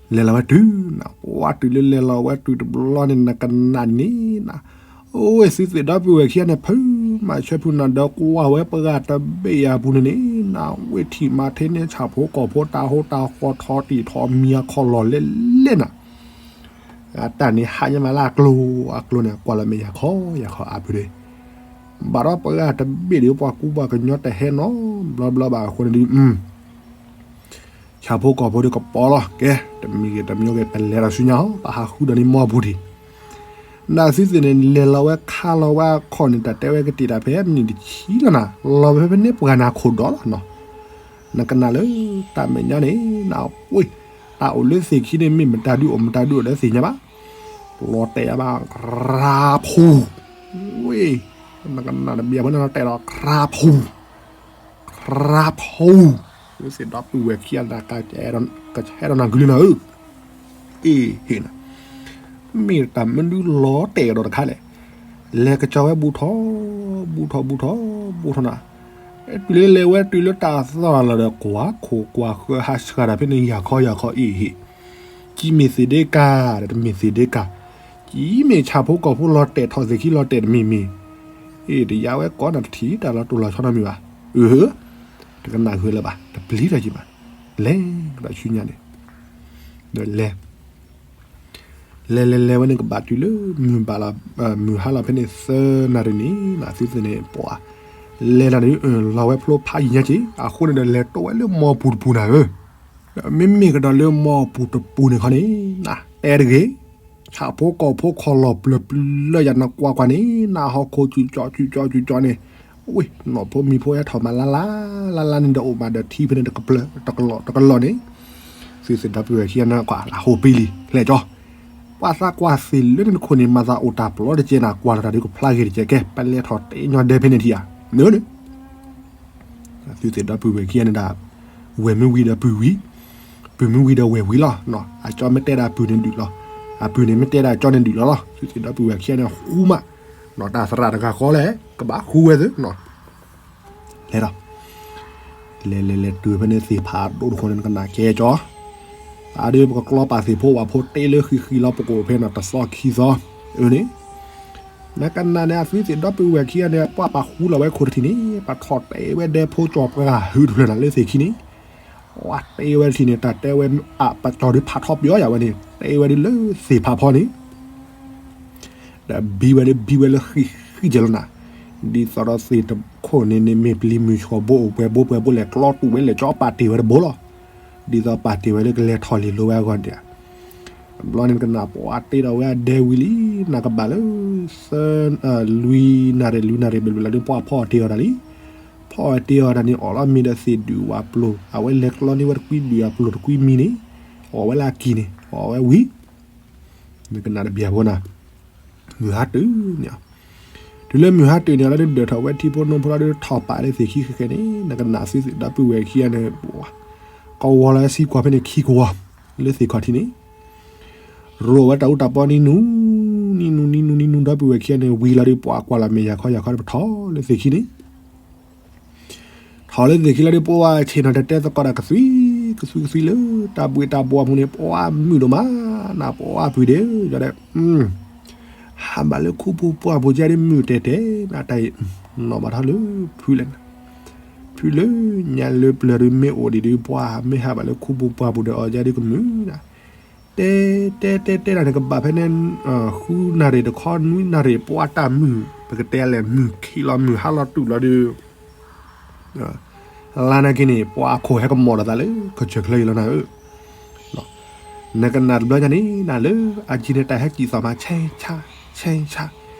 လဲၤလီၤဝဲတုၤနၤ ပှၢ်တုၤလၢလဲၤလီၤဝဲတုၤတဘျီန့ၣ် နကနၣ်န့ၣ်နၤ အိၣ်ဝဲသုသ့ၣ်ဒီပုၢ်ဝဲၢ်ခံဂၤန့ၣ် ဖုမၤဆၢဖုနၤဒီးကွၢ်ဝဲပှၢ်တဘ့ၣ်အပူၤန့ၣ်န့ၣ် နဝ့ၢ်ထံၣ်မၤထဲန့ၣ် ဆၣ်ဖိကီၢ်ဖိတၢ်ဟိတၢ်ဃီထီတံၢ်ထီမံၤအခီၣ်လီၢ်လဲလဲၣ်နၤ အတၢ်န့ၣ်ဟးညါမးလၢအကျိၤ အကျိၤန့ၣ် ကွၢ်လီၤမ့ၢ်ယၤခီယၤခီအါဖုဒ့ ဘၣ်ဒီးပှၢ်တဘ့ၣ်ဒီး ပှၤကူပှၤကညီတဟဲနီတဘျီဘျီဘၣ်အဃိန့ၣ်ဒီး ဆၣ်ဖိကီၢ်ဖိဒီးကပီၤလီၤ ကဲ တမံၤဂ့ၤတမံၤဂ့ၤ ပလဲၤဒီးဆူညါဟီ ပဟးဃုဒီးန့ၣ်မီၢ်ပူၤဒံး နသုသ့ၣ်န့ၣ် လဲၤလီၤဝဲခါလီၤဝဲအခီၣ်န့ၣ် တၢ်တဲဝဲကတ့ၢ်တၢ်ဖဲမံးနံးတဆံလီၤနၤ လီၤဝဲဖဲဖဲန့ၣ်ပှၤနၤခိၣ်ဒီးလီၤနီၤ နကနၣ်လၢတၢ်မဲာ်ညါန့ၣ် နဝ့ၢ် တၢ်အိၣ်လၢသ့ၣ်ခံန့ၣ် မ့ၢ်မတၤဒုအိၣ်မတၤဒုအိၣ်ဒီးသ့ၣ်ညါဘၣ် လီၤတဲာ်ယါဘၣ် ရၤဖူ ဝ့ၢ် နကနၣ်တဘျီဖိန့ၣ် လီၤတဲာ်ဒီး ရၤဖူ ရၤဖူ သုသ့ၣ်ဒီပုၢ်ဝဲၢ်ခံဂၤန့ၣ် ကဟဲဒီးနၤဂုာ်လံနၤဧၢ အ့ၣ်ဟ့ၣ်နၤ မ့ၢ်တၢ်မနုၤလီၤတဲာ်ဒီးတခါလဲၣ် လဲၤကစီၤဝဲဘူးထီၣ် ဘူးထီၣ်ဘူးထီၣ် ဘူးထီၣ်နၤ တုၤလၢလဲၤဝဲတုၤလၢတၢ်သီၣ်လီၤဒီး ကွၢ်ခိၣ်ကွၢ်ဃၢဟးဆှၣ်တၢ်ဖဲန့ၣ် ယၤခီယၤခီအ့ၣ်ဟ့ၣ် ကံမ့ၢ်သ့ၣ်ဒ့ကၤ ဒီးတမ့ၢ်သ့ၣ်ဒ့ကၤ ကံမ့ၢ်ဆၣ်ဖိကီၢ်ဖိလီၤတဲာ်ထီၣ်သ့ၣ်ခံလီၤတဲာ်တမံၤမံၤ အ့ၣ် တယါဝဲကိးနၤတထံၣ်တၢ်လီၤတိၢ်လီၤဆီနီတမံၤဘၣ် အၢ တကနၣ်ဂ့ၤလၢၤဘၣ် တပျံၤတၢ်ကံဘၣ် လဲၤဒီးဆူညါန့ၣ် ဒီးလဲၤ လဲၤလဲၤလဲၤဝဲန့ၣ်ကဘၣ်တုၤလၢ မုၢ်ဘၣ်လီၤ မုၢ်ဟါလီၤဖဲန့ၣ်သၢနၣ်ရံၣ်န့ၣ် နသုသ့ၣ်န့ၣ်ပှၢ် လဲၤတၢ်န့ၣ် လီၤဝဲဖျိဖးယံၤညါက့ၤ အဃိန့ၣ်ဒီးလဲၤတိၢ်ဝဲလၢမီၢ်ပူၤတပူၤနၤဧၢ မ့မ့ၢ်ကဒီးလၢမီၢ်ပူၤတပူၤန့ၣ်ခီန့ၣ် နတဲတဂ့ၤ ဆၣ်ဖိကီၢ်ဖိခီၣ်လီၢ်ပျၢၤပျၢၤယၤနကွၢ်ကွၢ်န့ၣ် နဟီၣ်ခိၣ်စူၤကၠီစူၤကၠီစူၤကၠီန့ၣ် ဝ့ၢ် နီၢ်ဖိမံၤဖိဟဲထီၣ်မးလါလါ လါလါန့ၣ်ဒီးအိၣ်မးဒီးထံဖဲန့ၣ်တကပျၢၤ တကလီၢ်တကလီၢ်န့ၣ် သုသ့ၣ်ဒီပုၢ်ဝဲၢ်ခံဂၤန့ၣ်ကွၢ်လၢဟိၣ်ပံလံ လဲၤကၠီ ပှၤသးကွၢ်သ့ၣ်လၢန့ၣ်တခိၣ်န့ၣ် မၤသးအိၣ်တၢ်ပျီတကဲနၤ ကွၢ်လီၤတၢ်ဒုးကဖျါဂ့ၤတကဲ ကဲ ပလဲၤထီၣ်တဲညီဒဲဖဲန့ၣ်ထံဧါ န့ၣ် သုသ့ၣ်ဒီပုၢ်ဝဲၢ်ခံဂၤန့ၣ်ဒၣ် ဝဲၢ်မ့ၢ်ဝံၤဒီးပုၢ်ဝံၤ, ပုၢ်မ့ၢ်ဝံၤဒီးဝဲၢ်ဝံၤလီၤ. အကၠီမ့ၢ်တဲဒၣ်ပုၢ်န့ၣ်ဒုးလီၤ. အပုၢ်န့ၣ်မ့ၢ်တဲဒၣ်ကၠီန့ၣ်ဒုးလီၤလီၤ. သုသ့ၣ်ဒီပုၢ်ဝဲၢ်ခံဂၤန့ၣ်ဃူမး, တၢ်သရၣ်တဂၤဃီလဲၣ် ကဘၣ်ဃူဝဲသ့ၣ်, လဲၤဒီး လဲၤလဲၤလဲၤတုၤဖဲန့ၣ်သ့ၣ်ဖးဒိၣ်တဃိန့ၣ် နကနၣ်ကဲကၠီ, အါဒ်ပကကျီပာ်သ့ၣ်ဖိဝဲဖိတ့လၢဃံဃံလီၤပကိးဖဲန့ၣ် တသီခံသီ, အၢန့ၣ် နကနၣ်န့ၣ် အသုသ့ၣ်ဒီပုၢ်ဝဲၢ်ခံဂၤန့ၣ် ပှၤပာ်ဃူလီၤဝဲခိၣ်တထံၣ်န့ၣ် ပှၤထီၣ်တဲဝဲဒဲဖိကၠီၤပှၤဟုတဖျၢၣ်နၤလၢသ့ၣ်ခံန့ၣ်, ပှၤတဲဝဲတထံၣ်န့ၣ် တၢ်တဲဝဲအပတီၢ်ဒုးဖးထီပယီၤယၤဝဲန့ၣ် တဲဝဲဒုးလၢသ့ၣ်ဖးဖီန့ၣ် ဒီးဘံဝဲဒၣ်ဘံဝဲလၢဃံဃံကဲလီၤနၤ, ဒ်သိးဒီးသ့ၣ်တခိၣ်န့ၣ်န့ၣ် မ့ၢ်ပျံၤမုၢ်ဆှီၣ်ဘိအိၣ်ပှဲၤဘိပှဲၤဘိလဲၣ် ကျီတူာ်ဝဲလဲၣ် ကၠီပာ်တ့ၢ်ဝဲတဘိလီၤ. ဒ်သိးပာ်တ့ၢ်ဝဲလၢကလဲၤထီၣ်လံာ်လိၤဝဲအဂီၢ်ဒၣ်, တဘျီန့ၣ်နကနၣ်ပှၤတ့ဒီးဝဲအဒဲဝံၤလံ, နကဘၣ်လၢ သၢ လွံၢ်နၣ်ရံၣ် လွံၢ်နၣ်ရံၣ်ဘျဲၣ်ဘျဲၣ်လီၤဒုး ပှၤဖီအီၣ်တ့အီၣ်တၢ်လံ, ဖီအီၣ်တ့အီၣ်တၢ်န့ၣ် အီၣ်လီၤမ့ၤဒီးသ့ၣ်ဒုးဝဲပျိၤ, အဝဲလဲၤကျီန့ၢ်ဝဲတကွံဒုးအပျိၤတကွံမံၤန့ၣ်, အီၣ်ဝဲလၢအကံၢ်န့ၣ် အီၣ်ဝဲဝံၤ နကနၣ်တဘျီဖိနၤ, မုၢ်ဟါတုၤန့ၣ်, တုၤလၢမုၢ်ဟါတုၤန့ၣ်လီၤဒုး ဒၢးထီၣ်ဝဲထံဖိနိဖိလီၤဒုး ထီၣ်ပာ်လၢသ့ၣ်ခံဃဲဃဲန့ၣ် နကနၣ်သုသ့ၣ်ဒီပုၢ်ဝဲၢ်ခံဂၤန့ၣ် ကဝီၤလီၤဝဲစံကွၢ်ဖဲန့ၣ်ခံကဝီၤ လၢသ့ၣ်ခီၣ်ထံးန့ၣ်, ရိၣ်ဝဲတၢ်အူတၢ်ပီနံၤနူၤ, နံၤနူၤနံၤနူၤနံၤနူၤ ဒီပုၢ်ဝဲၢ်ခံဂၤန့ၣ် ဝံၤလီၤဒုး ပှၤကွၢ်လီၤမဲာ်ယၤခီယၤခီဒီးပထီၣ်လၢသ့ၣ်ခံန့ၣ် ထီၣ်လၢသ့ၣ်ခံလီၤဒုး ပှၤဆ့ၣ်နီၤတဲတဲသကိးတၢ်ကသွံ, ကသွံကသွံလၢတၢ်ဘှ့ၣ်တၢ်ဘှီအပူၤန့ၣ် ပှၤမုာ်ဒိၣ်မး, နပှၤပုၢ်ဒ့ၣ်, ဒီး ဟးဘၣ်လၢခူပူၤပှၢ်ပူၤကဲဒ်မုၢ်တဲတဲနၤတၢ်အံၤ, နီၣ်ဘၣ်ထီၣ်လၢဖုလဲၣ်နၤ, ဖုလၢညါလၢပျၢၤဒ်မ့ၢ်အိၣ်ဒံးဒ်ပှၢ်မ့ၢ်ဟးဘၣ်လၢခူပူၤပှၢ်ပူၤဒီးအီၤကဲဒ်ကမုာ်နၤ, တဲတဲတဲတဲနၤန့ၣ် ကဘၣ်ဖဲန့ၣ် ဃုနၣ်ရံၣ်တခီနွံနၣ်ရံၣ် ပှၢ်တၢ်မုၢ် ပကတဲလဲၣ် မုၢ်ခံးလီၤမုၢ်ဟါလီၤတုၤလီၤဒီး လါနာ်က့န့ၣ် ပှၤအခိၣ်ဟဲကမီၤဒီးသးလၢ ကစၢၢ်ချၢအံၤလီၤနၤဧၢ, နကနၣ်တဘျီညါန့ၣ် နၤလၢအကံန့ၣ် တၢ်ဟဲစံၣ်သီၣ်မး ဆဲဆါ ဆဲဆါ,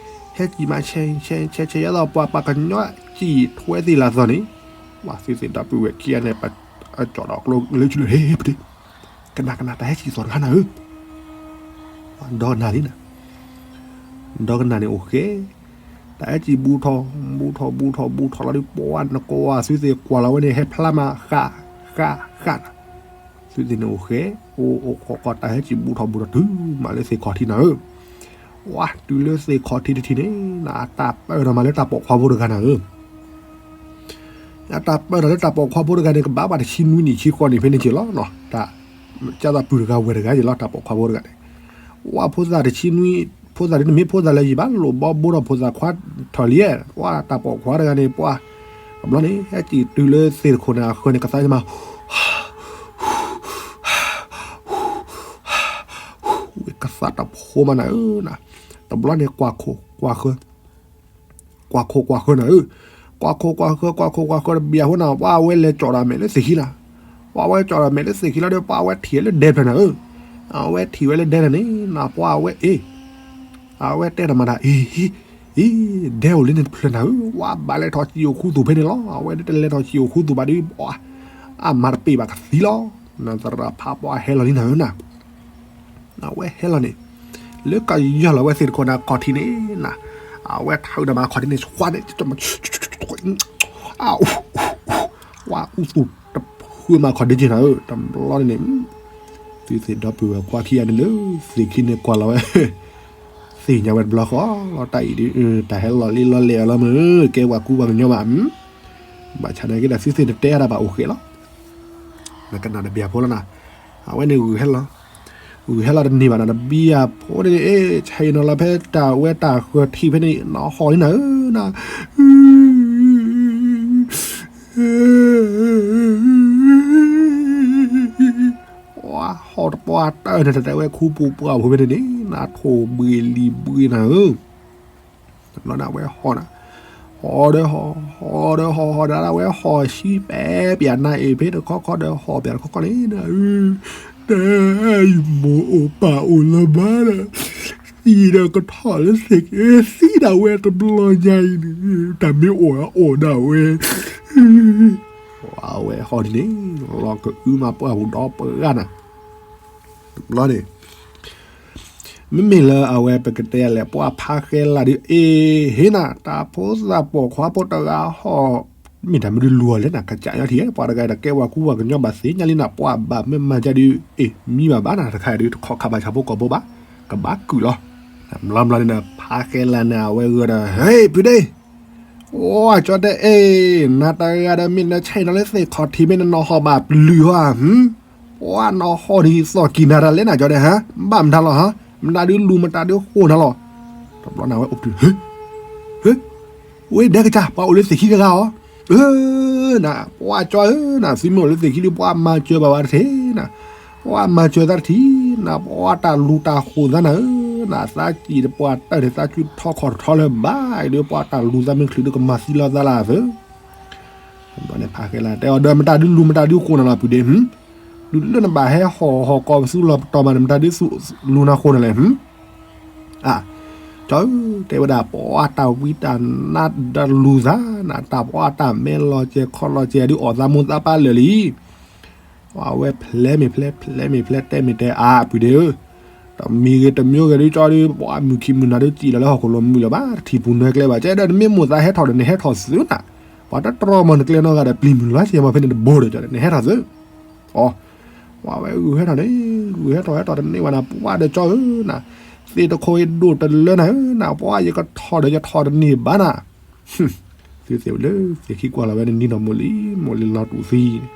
ဟဲစံၣ်မး ဆဲဆဲဆဲဆဲ ယဲသိးပှၤပှၤကညီစံၣ်ထွဲသ့ၣ်လၢသိးန့ၣ်, ပှၤသုသ့ၣ်ဒီပုၢ်ဝဲၢ်ခံဂၤန့ၣ် အကၠီၣ်ဒီးကျိလၢဆူလၢ ဟ့ၣ်ပတ့ၢ်, ကနၣ်ကနၣ် တၢ်ဟဲစံၣ်သီၣ်တခါနၤဧၢ, ဒီကနၣ်လံနၤ ဒီကနၣ်န့ၣ်အိၣ်ဃဲ, တၢ်ဟဲစံၣ်ဘူးထီၣ် ဘူးထီၣ် ဘူးထီၣ် ဘူးထီၣ်လီၤဒီး ပှၤနကွၢ်သုသ့ၣ်ကွၢ်လီၤဝဲန့ၣ် ဟဲဖျါမး ဃး ဃး ဃးနၤ, သုသ့ၣ်န့ၣ်အိၣ်ဃဲ, အိၣ်အိၣ်ခိးခိး တၢ်ဟဲစံၣ်ဘူးထီၣ်ဘူးထီၣ်တုၤမးလၢသ့ၣ်ခီၣ်ထံးနၤဧၢ, ဝါ တုၤလၢသ့ၣ်ခီၣ်ထံးတထံၣ်န့ၣ် နတၢ်ပၢၢ်ထီၣ်မးလၢတၢ်ပိာ်ခွါဖိတဂၤနၤဧၢ အတၢ်ပၢၢ်ထီၣ်လၢတၢ်ပိာ်ခွါဖိတဂၤန့ၣ် ကဘၣ်ဘၣ်တဆံနွံနံၣ်ဆံဃိးနံၣ်ဖဲန့ၣ်က့ၤလီၤ, တၢ်ကၢ်သးပုၢ်တဂၤဝဲၢ်တဂၤက့ၤလီၤ တၢ်ပိာ်ခွါဖိတဂၤန့ၣ်, ဝါ ဖိသၣ်တဆံနွံ, ဖိသၣ်ဒ်နမ့ၢ်ဖိသၣ်လၢယံၤဘၣ် လိၣ်ဘီဘိထီၣ်ဖိသၣ်ခွါထီၣ်လံ, ပှၤတၢ်ပိာ်ခွါတဂၤန့ၣ် ပှၤ တဘျီန့ၣ် ဟဲစံၣ်တုၤလၢသ့ၣ်တခိၣ်န့ၣ် အဃၢၤန့ၣ် ကသါယမး ကသါတဖိမးနၤဧၢ, တဘျီန့ၣ် ကွၢ်ခိၣ်ကွၢ်ဃၢၤ ကွၢ်ခိၣ်ကွၢ်ဃၢၤနၤဧၢ, ကွၢ်ခိၣ်ကွၢ်ဃၢၤ ကွၢ်ခိၣ်ကွၢ်ဃၢၤတဘျီအဃိနၤ ပှၤအဝဲလဲၤကၠီၣ်ဒီးမဲာ်လၢသ့ၣ်ခံနၤ, ပှၤအဝဲကၠီၣ်ဒီးမဲာ်လၢသ့ၣ်ခံလီၤဒီး ပှၤအဝဲထံၣ်လၢဒဲဖျၢၣ်နၤဧၢ, အဝဲထံၣ်ဝဲလၢဒဲနၤန့ၣ် နပှၤအဝဲအ့ၣ် အဝဲတဲတမၤတၢ်အ့ၣ် အ့ၣ် ဒဲအိၣ်လၢန့ၣ်တဖျၢၣ်နၤဧၢ, ဝါဘၣ်လဲၤထီၣ်စံၣ်အိၣ်ခူသူၣ်ဖဲန့ၣ်လီၤ, အဝဲဒၣ်တလဲၤထီၣ်စံၣ်အိၣ်ခူသူၣ်ဘၣ်ဒီး အမၤတပ့ၢ်ဘၣ်ကသံလီၤ, နသရၣ်ဖးပှၤဟဲလီၤလံနၤဧၢနၤ အဝဲဟဲလီၤန့ၣ်, လၢကယီၢ်လီၤဝဲသ့ၣ်တခိၣ်န့ၣ် ခီၣ်ထံးန့ၣ်နၤ, အဝဲထီၣ်ဒီးမၤခီၣ်ထံးန့ၣ် ဆွါန့ၣ် ဝါအူသူၣ်တဖုမၤခီၣ်ဒ့က့ၤနၤဧၢ, တဘျီန့ၣ်န့ၣ် သုသ့ၣ်ဒီပုၢ်ဝဲၢ်ခွါခံဂၤန့ၣ်လၢ သ့ၣ်ခံန့ၣ်ကွၢ်လီၤဝဲ သ့ၣ်ညါဝဲတဘျီဃီလီၤ, တၢ်အံၤဒ် တၢ်ဟဲလီၤလံလီၤလဲၣ်အီၤလီၤမ့ၢ် ကဲပှၤကူပှၤကညီဘၣ်, ဘၣ်ဆၣ်နာ်က့ဒီး သုသ့ၣ်တတဲအါတၢ်ဘၣ်အိၣ်ဃဲလီၤ, နကနၣ်တဘျီဖိလီၤနၤ, အဝဲန့ၣ်ဂုာ်ဟဲလီၤ, ဂုာ်ဟဲလီၤတန့ၢ်ဘၣ်နၤ တဘျီဖိန့ၣ် ဆဲးနီၤလီၤဖဲတၢ်ဝဲတၢ်ဃၢၤထံးဖဲန့ၣ် နဟီၣ်လံနၤဧၢနၤ ပှၤဟီၣ်တပှၢ်တၢၢ်န့ၣ် တတဲဝဲခူပူၤပှၢ်ဖိဖဲန့ၣ်န့ၣ် နထိၣ်ဘှံးလံၤဘှံးနၤဧၢ, တဘျီန့ၣ် အဝဲဟီၣ်နၤ, ဟီၣ်ဒီးဟီၣ်, ဟီၣ်ဒီးဟီၣ်, ဟီၣ်ဒီးအဝဲဟီၣ်ဆံပဲပၠးနၤအ့ၣ်ဖဲတခီခီဒီးဟီၣ်ပၠးတခီခီန့ၣ်, တၢ်အံၤမိၢ်အိၣ်ပၢ်အိၣ်လၢၤဘၣ်ဒီး သံဒီးကထီၣ်လၢသ့ၣ်က့ သံဒၣ်ဝဲတဘျီညါအံၤန့ၣ် တၢ်မ့ၢ်အိၣ်အအိၣ်ဒၣ်ဝဲ အဝဲဟီၣ်ဒ်န့ၣ် လီၤကအုမးပှၢ်ပူၤဒီပှၢ်ဂၤနၤ, တဘျီန့ၣ် မ့မ့ၢ်လၢအဝဲပကတဲလဲၣ် ပှၤဖးဃဲလၢ်ဒ်အ့ၣ် ဟ့ၣ်နၤ တၢ်ဖိသၣ်ပိာ်ခွါဖိတဂၤဟီၣ်, မ့ၢ်တၢ်မနုၤလူၤအီၤလဲၣ်နၤ ကစၢ်ညီထံၣ် ပှၤတဂၤဒီးကဲပှၤကူပှၤကညီဘၣ်သ့ၣ်ညါလံနၤ ပှၤဘၣ်မ့ၢ်မၤကဒီး အ့ၣ် မံဘၣ်ဘၣ်နၤ တခါအံၤဒ်တခီခးဘၣ်ဆၣ်ဖိကီၢ်ဖိဘၣ်, ကဘၣ်ကုာ်လီၤ, ဘျီဘျီန့ၣ်ဒီး ဖးဃဲလၢ်န့ၣ် အဝဲဂ့ၤဒီး ဟ့ၣ် ဖုဒ့ အိၣ် ကၠီတဲ အ့ၣ် နၤတဂၤဒီး မ့ၢ်နဆဲးနီၤလၢသ့ၣ်ခီၣ်ထံး မ့ၢ်နနီၢ်ဟီၣ်ဘၣ်ပျုၤဟီဧါ, ပှၤနီၢ်ဟီၣ်ဒ်သီၣ်ကံၢ်နၤတၢ်လဲၣ်နၤ ကၠီတဲ ဟါ, ဘၣ်မတၤလီၤဟါ, မတၤဒုလူၤ မတၤဒုဃိၣ်နၤလီၤ, တဘျီန့ၣ် အဝဲအိၣ်ပတုာ် ဟ့ၣ် ဟ့ၣ်, ဝဲဒဲကစၢ် ပှၤအိၣ်လၢသ့ၣ်ခံတဂၤဧါ, အၢ နၤ ပှၤကၠီဧၢ နၤ သုမ့ၢ်အိၣ်လၢသ့ၣ်ခံဒီး ပှၤမၤစၢၤဘၣ်ဝဲတထံၣ်နၤ, ပှၤမၤစၢၤသးတထံၣ်နၤ, ပှၤတၢ်လူၤတၢ်ဃိၣ်သးနၤဧၢ, နၤ သးစံၣ်ဒီးပှၤတၢ်န့ၣ် သးစုထီခီၣ်ထီလၢၤဘၣ်, အံၤဒီးပှၤတၢ်လူၤသးမ့ၢ်ချုးဒီး ကမၤသံလီၤသးလၢအသၢ ဘျီန့ၣ် ဖးဃဲလၢ် တဲအီၤဒီး မတၤဒုလူၤ မတၤဒုဃိၣ်နၤလီၤ ပုၢ်ဒ့ ဒုးလၢနဘၣ်ဟဲဟီၣ်ဟီၣ်ကီၢ်ပသူလီၤပတီၢ်မးန့ၣ် မတၤဒုလူၤနၤဃိၣ်နၤလဲၣ်, အၢ ကၠီဧၢ တဲဝဲဒၣ် ပှၤတၢ်ဝံတၢ်နါတၢ်လူၤသးနၤ တၢ်ပှၤတၢ်မဲလီၤစဲၤခီလီၤစဲၤဒုး အီၣ်သးမိၢ်သးပၢ်လၢာ်လံ အဝဲဖျဲးမ့ၢ်ဖျဲး ဖျဲးမ့ၢ်ဖျဲး တဲမ့ၢ်တဲ အါ ပုၢ်ဒ့ဧၢ, တမံၤဂ့ၤတမံၤဂ့ၤဒုး ကၠီဒုး ပှၤမုၢ်ခံမုၢ်နၤဒုး စံၣ်လီၤလၢဟီၣ်ခိၣ်လိၤမုာ်လၢၤဘၣ် တထံၣ်ပူၤနွဲၣ်ကျဲဘၣ် ကဲဒီး နမ့ၢ်မိၢ်သးဟဲထီၣ်ဒီး နဟဲထီၣ်သုနၤ, ပှၤတတြီမီၤနကျဲနီတဂၤဒီး ပျံၤမုၢ်လီၤစဲၤမီၤဖဲန့ၣ်တဘိဒီး ကၠီဒီး နဟဲထီၣ်သု အီ ပှၤဝဲဂုာ်ဟဲထီၣ်န့ၣ် ဂုာ်ဟဲထီၣ်ဟဲထီၣ်တန့ၢ်ဘၣ်နၤ ပှၤဒီးကၠီဧၢနၤ, သ့ၣ်တခိၣ်အံၤဒိၣ်တလၢနၤဧၢနၤ ပှၤယကထီၣ်ဒီးယထီၣ်တန့ၢ်ဘၣ်နၤ, သုသ့ၣ်လၢသ့ၣ်ခံကွၢ်လီၤဝဲန့ၣ် နံၤနီၢ်မိၢ်လံ မိၢ်လံလီၤတူၢ်သံ,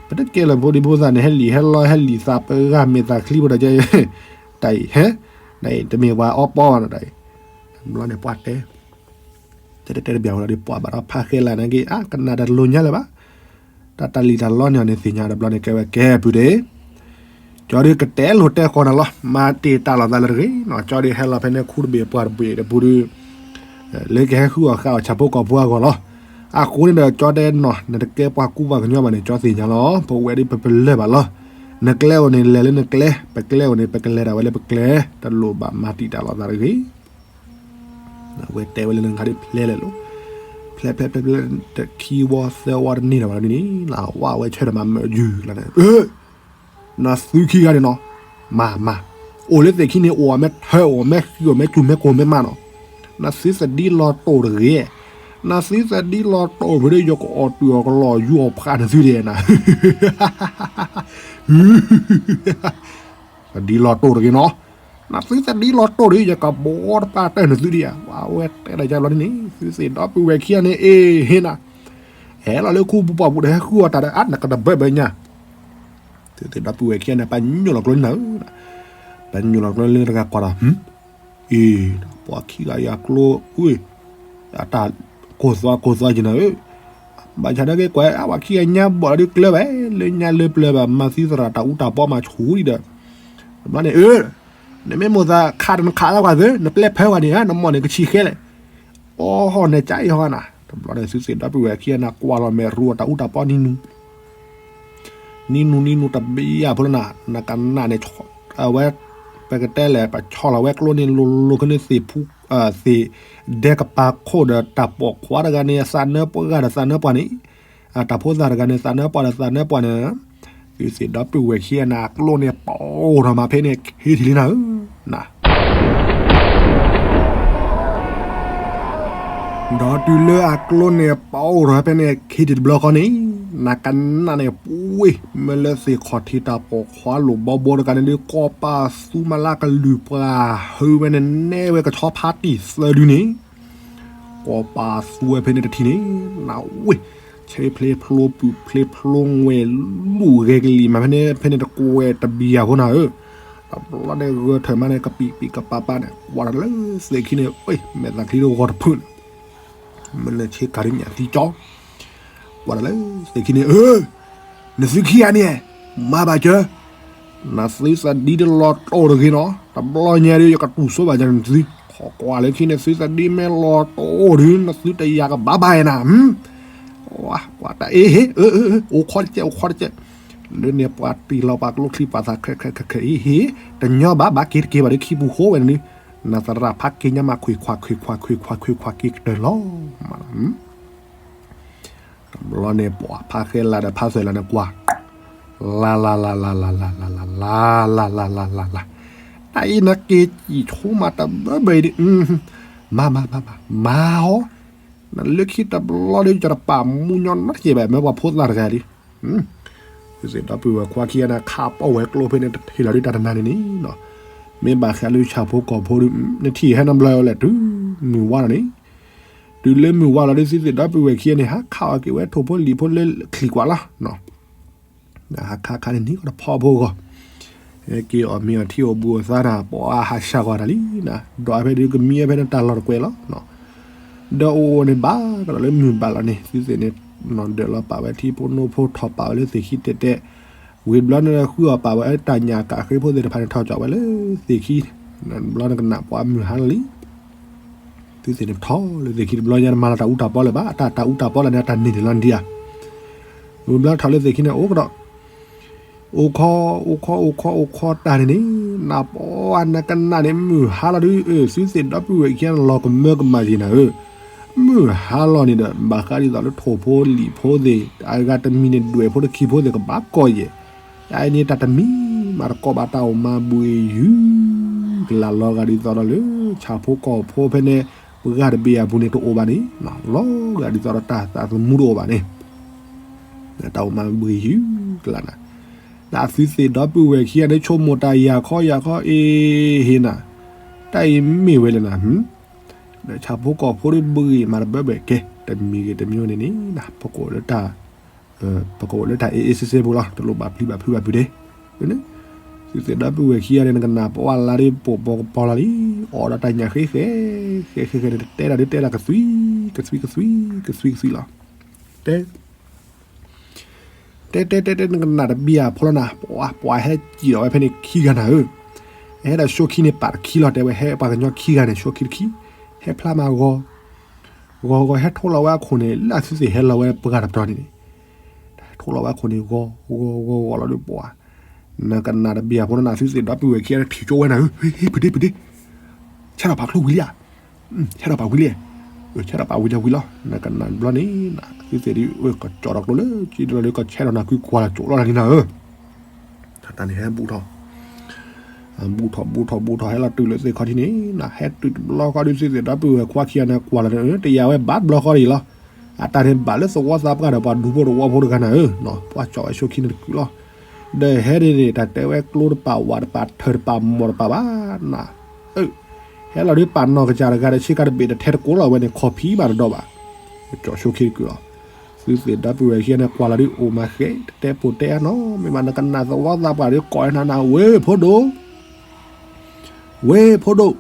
ပတကဲလၢၤဖိဒံဖိသၣ်န့ၣ် ဟဲလံာ်ဟဲလီၤဟဲလံာ်သးပဂၤမ့ၢ်သးချံဖိဒီးကဲ, တၢ်အံၤဟဲ, တၢ်အံၤတမ့ၢ်ပှၤအီပီဘၣ်နၤတၢ်အံၤ ဘျီန့ၣ်ပှၤတဲ တဲတဲတဲတဘၣ်ဝဲလီၤဒီး ပှၤဘၣ်ဒီးဖးဃဲလၢ်န့ၣ်က့ၤ အါ ကနၣ်တလိၤညါလၢၤဘၣ်. တၢ်တၢ်လံၣ်တၢ်လီန့ၣ်အီၤန့ၣ်သ့ၣ်ညါတဘျီန့ၣ် ကဲဝဲကဲပုၢ်ဒ့ ကၠီဒုးကတဲလိာ်တဲဃီနၤလီၤ. မၤတ့ၢ်တၢ်လီၤသးလၢတဂ့ၤနီၤ. ကၠီဒုးဟဲလီၤဖဲန့ၣ်ခူတဘ့ၣ်ပှၢ်တဘ့ၣ်တပူၤဒုး လၢကဟဲဃုအီၣ်ဃာ်အီၣ်ဆၣ်ဖိကီၢ်ဖိအဂီၢ်လီၤ. အဃိန့ၣ်ဒီး ကၠီတဲနီၤ နတကဲပှၤကူပှၤကညီဘၣ်န့ၣ် ကၠီသ့ၣ်ညါလီၤ. ပဝဲဒ်ပပလၢၢ်ဘၣ်လီၤ. နကျဲအိၣ်န့ၣ်လဲၤလၢနကျဲ, ပကျဲအိၣ်န့ၣ် ပကလဲၤဒၣ်ဝဲလၢပကျဲ, တလိၣ်ဘၣ်မၤတံာ်တၢ်လီၤသးတဂ့ၤ. အဝဲတဲဝဲလၢနခါဒ်ဖျဲလဲၣ်လိၤ, ဖျဲဖျဲဖျဲဖျဲ တခံဝီသၢဝီတန့ၢ်ဒီးဘၣ်ဒ်န့ၣ် လၢဝဲဆၢထၢၣ်မၤမၢယုၢ်လီၤန့ၣ် နသုခံဂၤန့ၣ်နီၤ, မၤမၤ, အိၣ်လၢသ့ၣ်ခံန့ၣ် အိၣ်အီၤမ့ၢ်ထၢ အိၣ်မ့ၢ်ဃံ အိၣ်မ့ၢ်စူၤမ့ၢ်ကိၢ်မ့ၢ်မးနီၤ, နသုသဒံလီၤတိၢ်တဂ့ၤ, နသုသဒံလီၤတိၢ်ဖဲဒၣ် ယကအီၣ်တုာ်အီၣ်ကလီၢ်ယူအီၣ်ဖးနသုဒဲးနၤ သဒံလီၤတိၢ်တဂ့ၤနီၤ, နသုသဒံလီၤတိၢ်ဒီး ယကဘီတပၢ်တၢၢ်နသုဒံးဧါ, အဝဲတဲဒၣ်ယါဘျီန့ၣ် သုသ့ၣ်ဒီပုၢ်ဝဲၢ်ခံဂၤန့ၣ် အ့ၣ် ဟ့ၣ်နၤ, ဟဲလီၤလၢခူပူၤပှၢ်ပူၤဒီး ဟဲဃုအီၣ်တၢ်ဒီး အါ နကတဘၢဘၢညါ သုသ့ၣ်ဒီပုၢ်ဝဲၢ်ခံဂၤန့ၣ် ပှၤညိၣ်လီၤကျိန့ၣ်နၤဧၢ, ပှၤညိၣ်လီၤကျိလၢတဂၤကွၢ်ဒီး အ့ၣ်, ပှၤခံဂၤအံၤအကျိ အတၢ်ကိၢ်သွါကိၢ်သွါက့ၤနၤဧၢ, ဘၣ်ဆၣ်နာ်က့ၤကွၢ် အဝဲခံဂၤညါဘီၣ်လီၤဒုးကျၢၤဝဲ လၢညါလၢပျၢၤဘၣ် မၤသံသရၣ်တၢ်အူတၢ်ပီမၤဆူၣ်ဒံးဒီး တဘျီန့ၣ် အၢ နမ့ၢ်မိၣ်သးခးတနခးသးကွၢ်သၢ နပျဲၢ်ဖၢဝဲန့ၣ်ဧါ နမီၢ်န့ၣ်ကဆံၣ်ဃဲလဲၣ်, အီဟီၣ်န့ၣ်ကၢ်အံၤဟီနၤ, တဘျီန့ၣ် သုသ့ၣ်ဒီပုၢ်ဝဲၢ်ခံဂၤန့ၣ် ကွၢ်လီၤမဲာ်ရူအီၣ်တၢ်အူတၢ်ပီနံၤနူၤ နံၤနူၤနံၤနူၤတဘျီဖိလၢနၤ နကနၣ်န့ၣ် အဝဲ ပကတဲလဲၣ် ပဆီၣ်လီၤဝဲကျိန့ၣ်လိၤလိၤခဲန့ၣ် သ့ၣ်ဖူ သ့ၣ်ဒဲကပၤခိၣ်ဒီးတၢ်ပိာ်ခွါတဂၤန့ၣ် သးနၢပှၢ်ဒီးသးနၢပှၢ်န့ၣ် တၢ်ဖိသၣ်တဂၤန့ၣ် သးနၢပှၢ်ဒီးသးနၢပှၢ်န့ၣ် သုသ့ၣ်ဒီပုၢ်ဝဲၢ်ခံဂၤန့ၣ် အကျိန့ၣ်ပီၣ်ထီၣ်မးဖဲန့ၣ် ခံထံၣ်လံနၤဧၢ န ဒီးတုၤလၢအကျိန့ၣ်ပီၣ်ထီၣ်ဖဲန့ၣ် ခံထံၣ်တဘျီဃီန့ၣ် နကနၣ်န့ၣ် ပှ့ၤ မ့ၢ်လၢသ့ၣ်ခီၣ်ထံးတၢ်ပိာ်ခွါလိၣ်ဘီဘီတဂၤန့ၣ်ဒုး ကီၢ်ပၢ်သူမၤလၢကလုၢ်ပှၤ ဟုဝဲန့ၣ်နဲဝဲကဆီဖါတံၢ်သၢဒုန့ၣ် ကီၢ်ပၢ်သူဝဲဖဲန့ၣ်တထံၣ်န့ၣ် နဝ့ၢ် ဆ့ဖျ့ဖျိပုၢ်ဖျ့ဖျိငွဲၢ်လူၢ်ဂဲၤကလံၤမးဖဲန့ၣ် ဖဲန့ၣ်တကွဲးတဘံၣ်ယၤဖိနၤဧၢ, တဘျီန့ၣ်ဂၢၢ်ထၢၣ်မးန့ၣ် ကပံာ်ပံာ်ကပၤပၤန့ၣ် ကွၢ်တၢ်လၢသ့ၣ်ခံန့ၣ် မဲာ်သးချံတဂီၤတဖုန့ၣ် မ့ၢ်လၢဆ့ကၤဒ်ညၣ်သံကၠီ ကွၢ်တၢ်လၢသ့ၣ်ခံန့ၣ် အၢ နသုခံဂၤန့ၣ် မၤဘၣ်စၢၤ နသုသဒံတလီၤတိၢ်တဂ့ၤနီၤ, တဘျီညါဒီး ယကတူၢ်ဆိဘၣ်စၢၤနသု, ခိးကွၢ်လၢခံန့ၣ် သုသဒံမ့ၢ်လီၤတိၢ်ဒီး နသုတယာ်ကဘၣ်ဘၣ်နီၤ, ပှၤတၢ်အ့ၣ်ဟ့ၣ် အၢ အၢ အိၣ်ခိးတကဲး အိၣ်ခိးတကဲး, လၢန့ၣ်ပှၤတ့ၢ်လီၤပှၤကျိချံပှၤသၣ်ခဲခဲခဲခဲအ့ၣ်ဟ့ၣ်, တညီဘၣ် ဘၣ်က့ၤတက့ၤဘၣ်ဒီးခံပူၤဃိဝဲန့ၣ်, နသရၣ်ဖးက့ၤညါမး ခွံခွါ ခွံခွါ ခွံခွါ က့ၤကတၢၢ်လီၤ, မးလီၤ တဘျီန့ၣ် ပှၤဖးဃဲလၢဒီးဖးသွဲၣ်လၢန့ၣ်ကွၢ်, လါ လါ လါ လါ လါ လါ လါ လါ လါ လါ လါ လါ လါ လါ, တၢ်အံၤနက့ၤစံၣ်ဆိမးတဘၢဘၢအံၤဒီး, မၤ မၤ မၤ မၤ မၤဟီ, နလၢခံတဘျီဒီး ယတပာ်မူညီနီတကဲးဘၣ် မ့ၢ်ပှၤဖိသၣ်တဂၤလံ သုသ့ၣ်ဒီပုၢ်ဝဲၢ်ခွါခံဂၤန့ၣ် ခးပီၣ်ဝဲကျိဖဲန့ၣ် တထံၣ်လီၤဒုးတၢ်တနၤန့ၣ်န့ၣ်, မ့ၢ်ဘၣ်ဃးလၢဆၣ်ဖိကီၢ်ဖိဒီး နထံၣ်ဟဲနဘျီလၢတုၤမုၢ်ဝါလီၤန့ၣ်, တုၤလၢမုၢ်ဝါလီၤဒီး သုသ့ၣ်ဒီပုၢ်ဝဲၢ်ခံဂၤန့ၣ် ဟးခးအီၣ်က့ၤဝဲထိၣ်ဖိလံာ်ဖိလၢချံၣ်ကွၢ်လီၤ, ဟးခးခးန့ၣ်န့ၣ် ကီတဖီဖိဂီၢ်, ဟဲက့ၤအီၣ်မ့ၤအီၣ်ထံအိၣ်ဘူးအိၣ်သါနၤ ပှၤဟးဆှၢကွၢ်တၢ်လံနၤ, ဒီးဖဲဒုးကမံဖဲန့ၣ်တၢ်လီၢ်တကွဲးလီၤ ဒီးအိၣ်အိၣ်န့ၣ်ဘၣ်ကဒီးလၢမုၢ်ဘၣ်လီၤန့ၣ် သုသ့ၣ်န့ၣ် နီၢ်ဒၢးလီၤပာ်ဝဲထံဖိနိဖိထီၣ်ပာ်ဝဲလၢသ့ၣ်ခံတဲာ်တဲာ်, ဝံၤဘျီန့ၣ်ဃုအီၣ်ပာ်ဝဲတၢ်ညၣ်ကးဃ့ဖိသ့ၣ်တဖၣ်န့ၣ် ထီၣ်ကၠီၣ်ဝဲလၢသ့ၣ်ခံ, ဘျီန့ၣ်ကနၣ်ပှၤမုၢ်ဟါလီၤလံ သုသ့ၣ်န့ၣ်ထီၣ်လၢသ့ၣ်ခံတဘျီညါ တမၤလီၤတၢ်အူတၢ်ပီလၢၤဘၣ် အတၢ်တၢ်အူတၢ်ပီလၢန့ၣ် အတၢ်န့ၢ်န့ၣ်လီၤဒံးဧါ, ဝံၤဘျီထီၣ်လၢသ့ၣ်ခံန့ၣ် အိၣ်ကဒီး အိၣ်ခီ အိၣ်ခီ အိၣ်ခီ အိၣ်ခီတၢ်န့ၣ်န့ၣ် နပှၤနကနၣ်န့ၣ် မုၢ်ဟါလီၤဒုး သုသ့ၣ်ဒီပုၢ်ဝဲၢ်ခံဂၤလီၤကမၢကမၣ်က့ၤနၤဧၢ, မုၢ်ဟါလီၤန့ၣ်ဒီး ဘၣ်ဃးဒ်သိးလၢထိၣ်ဖိလံာ်ဖိသ့ၣ် အဂၤတမံၤန့ၣ် ဒွဲၣ်ဖိတခံဖိသ့ၣ်ကဘၣ်ကီၢ်ယဲၢ်, အအံၤန့ၣ်တၢ်တမံၤမးတကိးဘၣ်တၢ်အိၣ်မၤဘှံးယုၢ်ကလၢ်လီၤဂာ်ဒ်သိးဒီးလၢ ဆၣ်ဖိကီၢ်ဖိဖဲန့ၣ် ပှၤတဘ့ၣ်အပူၤန့ၣ်တအိၣ်ဘၣ်န့ၣ် လီၤဂာ်ဒ်သိးဒီးတၢ်သးသမူတအိၣ်ဘၣ်န့ၣ် တၢ်အိၣ်မၤဘှံးယုၢ်ကလၢ်နၤ, ဒီးသုသ့ၣ်ဒီပုၢ်ဝဲၢ်ခံဂၤန့ၣ် ဆိကမိၣ်တၢ်ယၤခီယၤခီအ့ၣ်ဟ့ၣ်နၤ, တၢ်အံၤမ့ၢ်ဝဲလဲၣ်နၤ, ဒီးဆၣ်ဖိကီၢ်ဖိဒီးဘှံးမးတဘၢဘၢကဲ တမံၤဂ့ၤတမံၤန့ၣ်န့ၣ် ပကအိၣ်လၢတၢ် ပကအိၣ်လၢတၢ်အ့ၣ်အ့ၣ်စ့စ့ပူၤလီၤ တလိၣ်ဘၣ်ပျံၤဘၣ်ဖုးဘၣ်ဖုးဒ့, န့ၣ်, သုသ့ၣ်ဒီပုၢ်ဝဲၢ်ခံဂၤန့ၣ် နကနၣ်ပှၤလၢဒ်ပိာ်ဘီကပီၤလီၤလံ, အိၣ်ဒီးတၢ်ညၣ်ဃ့ဃဲ, ဃဲဃဲဃဲန့ၣ် တတဲတၢ်ဒ်တဲတၢ်ကသွံ, ကသွံကသွံ, ကသွံကသွံလီၤ. တဲ တဲတဲတဲတဲ နကနၣ်တဘံယၤဖိလီၤနၤ, ပှၤ ပှၤဟဲစံၣ်ဒီးဝဲဖဲန့ၣ်ခံဂၤနၤဧၢ, ဟဲဒီးၡိခံန့ၣ်ပာ်တခံလီၤ, တဲဝဲဟဲပှၤကညီခံဂၤန့ၣ် ၡိခံတခံ, ဟဲဖျါမးဂီၤ, ဂီၤဂီၤဟဲထိလီၤဝဲအခိၣ်န့ၣ် လၢသုသ့ၣ်ဟဲလီၤဝဲပှၤတပတီၢ်န့ၣ်န့ၣ်, ထိလီၤဝဲအခိၣ်န့ၣ် ဂီၤဂီၤဂီၤဂီၤလီၤဒီးပှၤ နကနၣ်တဘံယၤဖိလီၤနၤ, သုသ့ၣ်ဒီပုၢ်ဝဲၢ်ခံဂၤန့ၣ်ထံၣ်ကၠိဝဲနၤဧၢ, ဖုဒ့ဖုဒ့, ဆဲးထီၣ်ပာ်ချူဝံၤလံဧါ, ဆဲးထီၣ်ပာ်ဝံၤလံ, ဆဲးထီၣ်ပာ်ဝံၤလံဝံၤလီၤ, နကနၣ်တဘျီန့ၣ် သုသ့ၣ်ဒ်အၢ ကကၠီၣ်ဒီးကျိလၢကၠံဒီးလၢကဆဲးထီၣ်နၤ ကွၢ်လီၤကၠိလီၤနၤလံနၤဧၢ, တၢ်န့ၣ်ဟဲဘူၣ်ထီၣ် ဘူၣ်ထီၣ်ဘူၣ်ထီၣ်ဘူၣ်ထီၣ် ဟဲလီၤတုၤလၢသ့ၣ်ခီၣ်ထံးန့ၣ်နၤ, ဟဲတုၤတဘျီဃီဒီး သုသ့ၣ်ဒီပုၢ်ဝဲၢ်ခွါခံဂၤန့ၣ် ကွၢ်လီၤန့ၣ် တယာ်ဝဲဘၣ်တဘျီဃီဒ်အံၤလီၤ. အတၢ်န့ၣ်ဘၣ်လၢသဝီသးပှၢ်ဒီးပှၤဒူဖိတဝီဖိတဂၤနၤဧၢ, ပှၤကၠီၣ်ဝဲၡိခံန့ၣ်တကုာ်လီၤ. ဒီးဟဲန့ၣ်န့ၣ် တၢ်တဲဝဲကျိတပာ်ဝးတပာ်ထၢၣ်တပာ်မီၢ်တပာ်ဘၣ်နၤ, အၢ ဟဲလီၤဒီးပာ်နီၢ်ကစၢ်တဂၤဒီး ဆ့ကၤတဘ့ၣ်တထဲတကိးလီၤဝဲန့ၣ် ခီၣ်ဖံးဘၣ်တဒီဘၣ်, ကၠီၣ်ၡိခံတကုာ်လီၤ. သုသ့ၣ်ဒီပုၢ်ဝဲၢ်ခံဂၤန့ၣ် ကွၢ်လီၤဒီးအိၣ်မၤဃဲ တတဲပိာ်တဲအါနီၤ, မ့ၢ်ဘၣ်နကနၣ်သဝီသးပှၢ်ဒီးကိးနၤနၤ ဝ့ၢ်ဖိဒိၣ် ဝ့ၢ်ဖိဒိၣ်,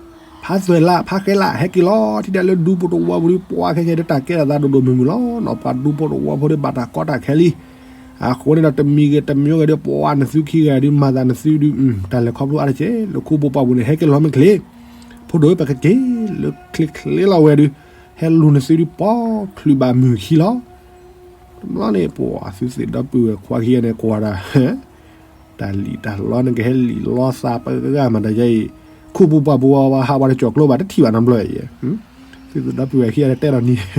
ဖးသွဲၣ်လး ဖးဃဲလး ဟဲက့ၤလီၤ ထံၣ်ဒၣ်လၢဒူဖိတဝီဖိဒီး ပှၤခဲကဲဒီးတၢ်ကဲထီၣ်သးဒိၣ်ဒိၣ်မုၢ်မုၢ်လီၤနီၤ, ပှၤဒူဖိတဝီဖိဒီးဘၣ်တၢ်ကီတၢ်ခဲလံ. အဃိန့ၣ်ဒီးတမံၤဂ့ၤတမံၤဂ့ၤဒီး ပှၤနသုခံဂၤဒီးမၤသးနသုဒုး တၢ်လဲၤခီဖျိအါတက့ၢ် လၢခိပူၤပှၢ်ပူၤန့ၣ် ဟဲက့ၤလီၤမ့ၢ်ချ့, ဖိဒိၣ်ပကက့ၤလၢချ့ချ့လီၤဝဲဒုး, ဟဲလူၤနသုဒုး ပီချုးဘၣ်မုၢ်ခံလီၤ. တဘျီန့ၣ် ပှၤသုသ့ၣ်ဒီပုၢ်ဝဲၢ်ခွါခံဂၤန့ၣ် ကွၢ်ဒၣ် တၢ်လံၣ်တၢ်လီန့ၣ် ကဟဲလံၣ်လီသးပှၤဂၤမးတယဲအံၤ, ခိပူၤပှၢ်ပူၤဝဲဟးဝဲတကၠီၣ်ကျိဘၣ် တထံၣ်ဘၣ်နီတဘျီအံၤ, သုသ့ၣ်ဒီပုၢ်ဝဲၢ်ခံဂၤန့ၣ် တဲလီၤနံၤ,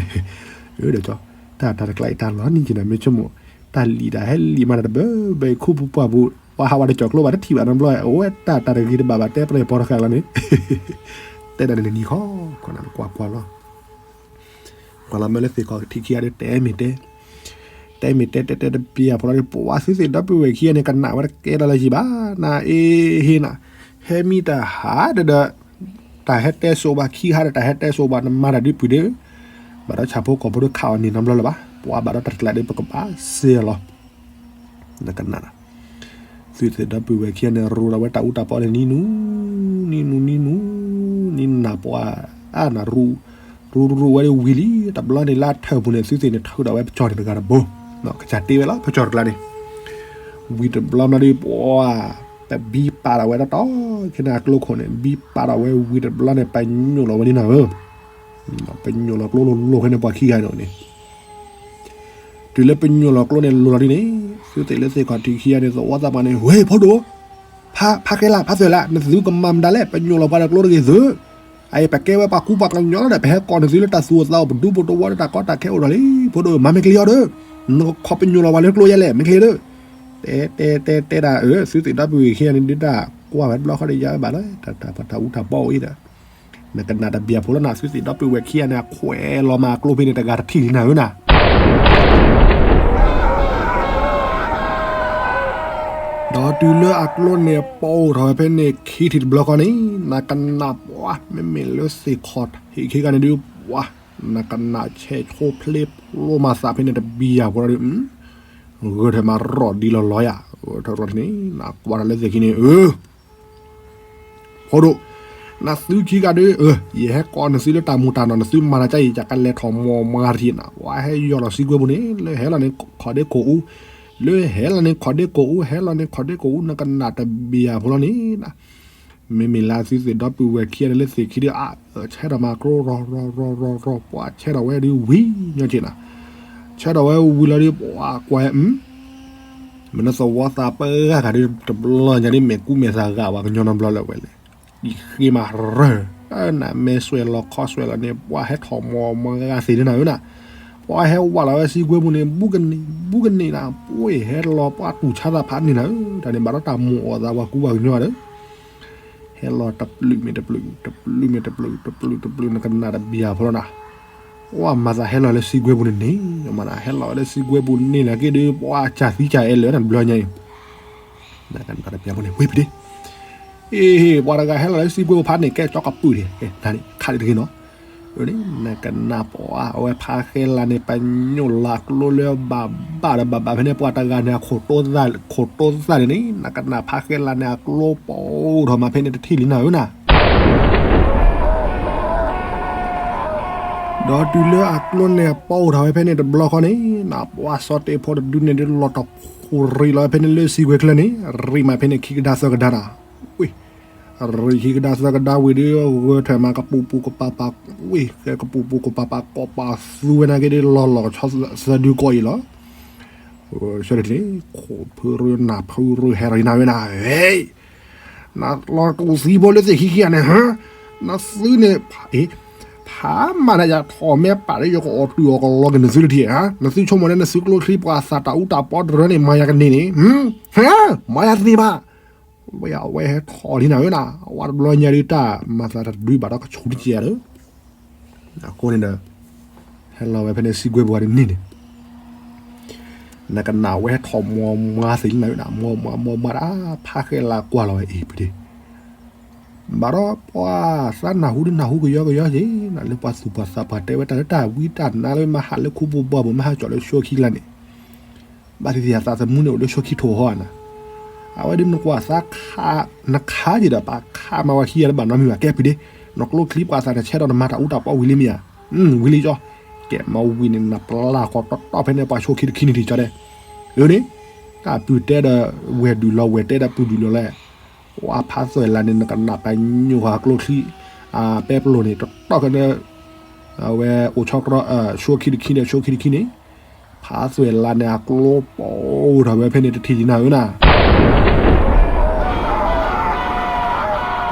ဒီး တၢ်တၢ်တကျါအံၤ တၢ်လီၤနံၤက့ၤနၤ မ့ၢ်ဆိကမိၣ်, တၢ်လံၣ်တၢ်ဟဲလံၣ်မးတဘၢဘၢအံၤ ခိပူၤပှၢ်ပူၤ ပှၤဟးဝဲတကၠီၣ်ကျိဘၣ် တထံၣ်ဘၣ်နီတဘျီ, အဝဲတၢ်တၢ်တဂ့ၤတဘၣ်ဘၣ် တဲပျဲၢ်ပီတဃာ်လီၤန့ၣ်, တဲဒၣ်န့ၣ်နံၤခီ, ကွၢ်လီၤမ့ၢ်လၢသ့ၣ်ခီၣ်ထံးခံဂၤဒီး တဲမ့ၢ်တဲ တဲမ့ၢ်တဲတဲတဲတပျၢ်ဖိလီၤဒီး ပှၤသုသ့ၣ်ဒီပုၢ်ဝဲၢ်ခံဂၤန့ၣ် ကနၣ်ဝဲတကဲလီၤလၢၤဘၣ်, နၤအ့ဟ့နၤ, ဟဲမံတၢ်ဟးဒီးဒီး တၢ်ဟဲတဲစိးပှၤခံဟးဒီး တၢ်ဟဲတဲစိးပှၤနမၤတၢ်ဒုးပှ့ၤဒီး, ဘၣ်ဒီးဆၣ်ဖိကီၢ်ဖိဒီးခးအီၤန့ၣ်နီတဘျီလၢၤဘၣ်, ပှၤဘၣ်ဒီးတၢ်တကျးဒီး ပကဘၣ်စဲလီၤ နကနၣ်, သုသ့ၣ်ဒီပုၢ်ဝဲၢ်ခံဂၤန့ၣ် ရိးဒီးဝဲတၢ်အူတၢ်ပီန့ၣ် နံၤနူ, နံၤနူ နံၤနူ, နံၤနူနၤပှၤ, အါနၤရူ, ရူရူဝဲဒၣ်ဝံၤလံ, တဘျီန့ၣ်လၢထၢၣ်ပူၤန့ၣ် သုသ့ၣ်န့ၣ်ထုးဒီးဝဲပကၠီၣ်န့ၣ်တဂၤတဘိ, ကစၢ်တ့ဝဲလီၤ ပကၠီၣ်တကျါန့ၣ်, ဝံၤတဘျီန့ၣ်ဒီး ပှၤ ပဘံပာ်ဒီးဝဲတီတီ, ခဲန့ၣ်အကျိခိၣ်န့ၣ် ဘံပာ်ဒီးဝဲဝံၤတဘျီန့ၣ် ပညိၣ်လီၤဝဲဒၣ်နၤဧၢ, ပညိၣ်လီၤကျိလိၤလိၤခဲန့ၣ် ပှၤခံဂၤန့ၣ်န့ၣ် တုၤလၢပညိၣ်လီၤကျိန့ၣ် လိၤလီၤဒ်န့ၣ်, သုသ့ၣ်လၢသ့ၣ်ခီၣ်ထံးခံဂၤန့ၣ် သဝီသးပှၢ်န့ၣ် ဝ့ၢ်ဖိဒိၣ်, ဖး ဖးကဲလး ဖးသွဲၣ်လး နသုကမၤမတၤလဲၣ် ပညိၣ်လီၤပှၤဒီးကျိတဂ့ၤသု, အအံၤ ပကဲဝဲပှၤကူပှၤကညီလီၤဒီး ပဟဲကိးနသုလၢတၢ်သူၣ်အိၣ်သးအိၣ် ပဒူဖိတဝီဒီးတၢ်ကီတၢ်ခဲအိၣ်ဒီးလံ, ဖိဒိၣ် မၤမ့ၢ်ကျ့အီၤဒီး, နခီပညိၣ်လီၤပှၤလၢကျိယဲလဲၣ် မ့ၢ်ကျ့ဒီး, တဲတဲတဲတဲဒၣ်အၢ သုသ့ၣ်ဒီပုၢ်ဝဲၢ်ခံဂၤန့ၣ် ဒုးတၢ်ကွၢ်ဝဲတဘျီဃီဒီးယၤဝဲဘၣ်လီၤ, တၢ်တၢ်ပှၤတၢ်အူတၢ်ပီအိၣ်အံၤဒီး နကနၣ်တဘျီဖိလီၤနၤ သုသ့ၣ်ဒီပုၢ်ဝဲၢ်ခံဂၤန့ၣ် အခွဲးလီၤမးအကျိဖဲန့ၣ် တဂၤတထံၣ်လံနၤဧၢနၤ, ဒီးတုၤလၢအကျိန့ၣ်ပိာ်ထီၣ်ဝဲဖဲန့ၣ် ခံထံၣ်တဘျီဃီန့ၣ် နကနၣ်ပှၤ မ့မ့ၢ်လၢသ့ၣ်ခီၣ်ထံးခံဂၤန့ၣ်ဒုးပှၤ, နကနၣ်ဆဲးဆိဖျ့ဖျိမးသးဖဲန့ၣ် တဘံယၤဖိဒီး ဂဲၤထၢၣ်မးရီၣ်ဒံးလီၤလီၤယၤ, ဂဲၤထၢၣ်ရီၣ်ထံးန့ၣ် နကွၢ်တၢ်လၢသ့ၣ်ခံန့ၣ် အၢ ဖိဒိၣ်, နသုခံဂၤဒီး ယဟဲကိးနသုလၢတၢ်မူၤတၢ်နီၢ် နသုမၤတၢ်ကၢ်အံၤ ယကလဲၤထီၣ်မီၢ်မၤတံၢ်နၤ, ပှၤဟဲယီၢ်လီၤစံကွဲပူၤန့ၣ် လၢဟဲလီၤန့ၣ်ခီၣ်ဒ့ခိၣ်အူ, လၢဟဲလီၤန့ၣ်ခီၣ်ဒ့ခိၣ်အူ ဟဲလီၤန့ၣ်ခီၣ်ဒ့ခိၣ်အူ နကနၣ်တဘံယၤဖိလီၤန့ၣ်နၤ, မ့မ့ၢ်လၢသုသ့ၣ်ဒီပုၢ်ဝဲၢ်ခံဂၤဒီးလၢသ့ၣ်ခံဒီး အဆဲးထီၣ်မၤကျိရီၣ်ရီၣ်ရီၣ်ရီၣ်ရီၣ် ပှၤဆဲးထီၣ်ဝဲဒုးဝံၤညီက့ၤနၤ, ဆဲးထီၣ်ဝဲဝံၤလီၤဒီး ပှၤကွၢ်ဟဲ မ့ၢ်နသဝီသးပှၢ်ဂၤဂၤဒီး တဘျီညါဒ် မဲာ်ကူမဲာ်သးဂၤဝဲကညီနီတဘျီလၢၤဝဲလဲၣ်, ယဃ့မးရၢၢ်, နမဲာ်ဆွဲၣ်လီၤခီဆွဲၣ်လီၤန့ၣ် ပှၤဟဲထီၣ်မီၢ်မၤဂၤသ့ၣ်န့ၣ်နၤဧၢနၤ, ပှၤဟဲဝးလီၤဝဲစံကွဲပူၤန့ၣ် ဘူးကန့ၣ် ဘူးကန့ၣ်နၤ, ပှၤဟဲလီၤပှၤတူၢ်ဆါသးဖးန့ၣ်နၤဧၢ, တၢ်န့ၣ်ဘၣ်ဒီးတၢ်မူၤအီၣ်သး ပှၤကူပှၤကညီဒီး ဟဲလီၤတပျုာ်မ့ၢ်တပျုာ် တပျုာ်မ့ၢ်တပျုာ် တပျုာ်တပျုာ် နကနၣ်တဘံယၤဖိလီၤနၤ, ပှၤမၤသးဟဲလီၤလၢစံကွဲပူၤန့ၣ်န့ၣ် မၤနၤ ဟဲလီၤဝဲလၢစံကွဲပူၤန့ၣ်လၢက့ၤဒီး ပှၤစၢ်သံစၢ်အဲၣ်လၢာ်နၤတဘျီညါအံၤ, နကနၣ်တဘံယၤဖိန့ၣ် ဝ့ၢ်ဖံးဒ့, အ့ ပှၤတဂၤဟဲလီၤလၢစံကွဲပူၤဖးန့ၣ် ကဲကၠီကပုၢ်ဒ့ နၤန့ၣ် ခးဒ့တဂ့ၤနီၤ, နကနၢ်ပှၤ အဝဲဖးဃဲလးန့ၣ် ပညိၣ်လီၤအကျိလၢဘၣ်ဘၣ်ဒီးဘၣ်ဘၣ်ဖဲန့ၣ် ပှၤတဂၤန့ၣ် အခိၣ်တိသၣ်န့ၣ်န့ၣ် နကနၢ်ဖးဃဲလးန့ၣ် အကျိပိၢ်ထီၣ်မးဖဲန့ၣ် တထံၣ်လံနၤဧၢနၤ. ဒီးတုၤလၢအကျိန့ၣ်အပိၢ်ထီၣ်ဝဲဖဲန့ၣ်တဘျီဃီန့ၣ် နပှၤစီၤတ့ၢ်ဖိတဒုန့ၣ်ဒုး လီၤတဖှိၣ်ရံးလီၤဝဲဖဲန့ၣ်လၢစံကွဲၤချၢန့ၣ် ရံးမးဖဲန့ၣ်ခံကဒါသၢကဒါနၤ, ဝ့ၢ် ရံးခံကဒါသၢကဒါဝံၤဒီး ဂၢၢ်ထွဲမးကပူၤပူၤကပၤပၤ, ဝ့ၢ် ကပူၤပူၤကပၤပၤ ကိးပသူဝဲနာ်က့ဒီး လီၤလီၤကဆီသၢဒုကိးအံၤလီၤ. ဆၢန့ၣ် ခိၣ်ဖုရၢနၢ်ဖုရၢဟဲရံးနၤဝဲနၤ, နလီၤတူၢ်သံဖိလၢသ့ၣ်ခံခံဂၤန့ၣ်, နသုန့ၣ် ဖးမၤနယၤထီၣ်မဲပာ်လၢယကအီၣ်တုၤအီၣ်ကလီက့ၤနသုတထံၣ်ဧါ, နသုဆိကမိၣ်န့ၣ်နသုကျိချံပှၤသးတၢ်အူတၢ်ပီတရၢန့ၣ် မၤယၤကန့ၢ်န့ၣ်, မၤယၤသ့ဘၣ်. ဝဲအဝဲဟဲထီၣ်လံနၤဧၢနၤ, အဝဲတဘျီညါဒုးတၢ်မၤသးတဒုးဘၣ်ဒီးကဆူးတကဲးဒီး အဃိန့ၣ်ဒီး ဟဲလီၤဝဲဖဲန့ၣ်စံကွဲၤပူၤန့ၣ်န့ၣ် နကနၣ်ဝဲဟဲထီၣ်မီၤမၤသ့ၣ်လံနၤဧၢနၤ, မီၤမၤမီၤမၤတၢ် ဖးဃဲလးကွၢ်လီၤဝဲအံၤဖုဒ့, ဘၣ်ဒီးပှၤသးနၢ်ဟူဒုးနၢ်ဟူကယီကယီက့ၤနၤ လၢပှၤသူၣ်ပှၤသးပှၢ်တဲဝဲတၢ်လၢတၢ်ဝံတၢ်နါလၢမၤဟးလၢခူပူၤဘီပူၤ မၤဟးကၠီၣ်လၢဆိခံလါန့ၣ် ဘၣ်သ့ၣ်သ့ၣ်အသးသမူန့ၣ်အိၣ်လၢဆိခံထိၣ်ဟီနၤ, အဝဲဒုးနကွၢ်သးခး, နခးယံၤဒီးပှၤခးမၤဝဲခံဂၤတဘၣ်နီတမံၤဘၣ် ကဲဖုဒ့, နကျိချံပှၤသးနဆဲးထီၣ်နမၤတၢ်အူတၢ်ပီဝံၤလံမ့ၢ်ဧါ, ဝံၤလံကၠီ, ကဲမၤဝံၤန့ၣ် နပျၢ်ဃီတီတီဖဲန့ၣ် ပှၤဆိခံတခံန့ၣ်ထံၣ်ကၠီဒဲး, အန့ၣ်, တၢ်ပုၢ်တဲဒီးဝဲၢ်ဒုးလီၤ ဝဲၢ်တဲဒီးပုၢ်ဒုးလီၤလဲၣ်, ပှၤဖးသွဲၣ်လးန့ၣ် နကနၣ်ပညိၣ်ဃီအကျိချံ, ပဲပျိၢ်န့ၣ် တီတီခဲန့ၣ် အဝဲအိၣ်ဆီတြီ, ဆိခံတခံန့ၣ် ဆိခံတခံန့ၣ်, ဖးသွဲၣ်လးန့ၣ် အကျိပိၢ်ထီၣ်ဝဲဖဲန့ၣ်တထံၣ်လံနၤဧၢနၤ,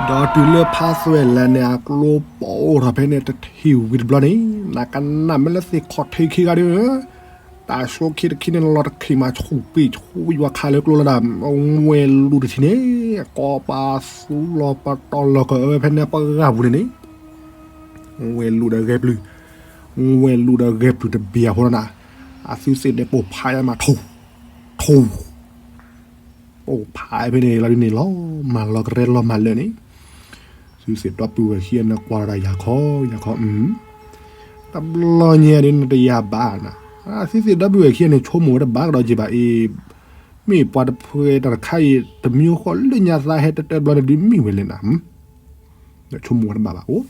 ဒီးတုၤလၢဖးသွဲၣ်လးန့ၣ် အကျိပိၢ်ထီၣ်ဖဲန့ၣ်တထံၣ်ဝံၤတဘျီန့ၣ် နကနၣ်မ့ၢ်လၢသ့ၣ်ခီၣ်ထံးခံဂၤဒီး တၢ်ဆိခံတခံန့ၣ် လီၤတခံးမးဆူၣ်ပ့ၣ်ဆူၣ်ယွၤခးလၢကျိလီၤဒၣ်, ဝဲၢ်လူၢ်တထံၣ်န့ၣ် ကိးပသူလီၤပတီၢ်လီၤကအၢဝဲဖဲန့ၣ်ပဂၢ်ပူၤန့ၣ်န့ၣ် ဝဲၢ်လူၢ်ဒီးဂဲၤပျုၢ်, ဝဲၢ်လူၢ်ဒီးဂဲၤပျုၢ်တဘ့ၣ်အဖိလီၤနၤ, အသုသ့ၣ်န့ၣ် ပိာ်ဖးယါမးထိၣ်, ထိၣ်, ပိာ်ဖးဖဲန့ၣ်လီၤဒုးန့ၣ် လီၤမၢ်လီၤကရဲလီၤမၢ်လၢာ်န့ၣ်, သုသ့ၣ်ဒီပုၢ်ဝဲၢ်ခံဂၤန့ၣ် ကွၢ်လီၤဒၣ်ယၤခီ, ယၤခီ, တဘျီညါဒ်နတယၤဘၣ်နၤ, သုသ့ၣ်ဒီပုၢ်ဝဲၢ်ခံဂၤန့ၣ် ဆိကမိၣ်ဝဲတဘၣ်ကဒီးက့ၤဘၣ်အံၤ, မ့ၢ်ပှၤတဖုတၢ်တခါအံၤ တမံၤဃီလၢညါသးဟဲတတၢၢ်ဘျီန့ၣ်ဒုးမ့ၢ်ဝဲလဲၣ်နၤ, ဆိကမိၣ်ဝဲတဘၣ်ဘၣ်အိၣ်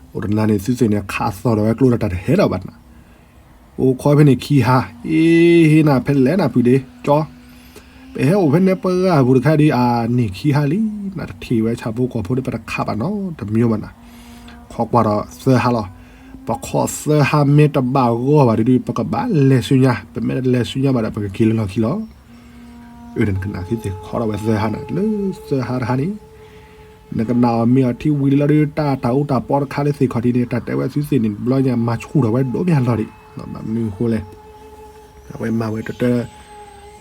အိၣ်တနၤန့ၣ် သုသ့ၣ်န့ၣ် ခးသီၣ်ဒီးဝဲကျိဒီးတၢ်တဟဲဒီးဘၣ်နၤ, အိၣ်ခီဖဲန့ၣ်ခံဟါ, အ့ ဟ့ၣ်နၤဖဲလဲၣ်နၤဖုဒ့ကၠီ, ပဟဲအိၣ်ဖဲန့ၣ်ပဂၢ်ပူၤတခါဒ်အန့ၣ်ခံဟါလံ, နတထံၣ်ဝဲဆၣ်ဖိကီၢ်ဖိဒီးပတခးဘၣ်နီတမံၤဘၣ်နၤ, ခီကွၢ်ဒီးသၢဟါလီၤ, ပခီသၢဟါမ့ၢ်တဘၣ်ဂီၢ်ဘၣ်ဒုး ပကဘၣ်လဲၤဆူညါ, ပမ့ၢ်တလဲၤဆူညါဘၣ်ဒီး ပကက့ၤလၢလီၢ်ခံလီၤ အၢၣ်နကနၣ်သုသ့ၣ်ခီထီၣ်ဝဲသၢဟါန့ၣ် လၢသၢဟါတဟါန့ၣ်, နကနၣ်အီၤမ့ၢ်အီၤထံဝံၤလီၤဒီး တၢ်တၢ်အူတၢ်ပီတခါလၢသ့ၣ်ခီၣ်ထံးန့ၣ် တၢ်တဲဝဲသုသ့ၣ်န့ၣ် တဘျီညါမၤဆူၣ်ထီၣ်ဝဲဒိၣ်မးလီၤဒံး, ဘၣ်မနုၤအဃိလဲၣ်, အဝဲမၤဝဲတတၢၢ်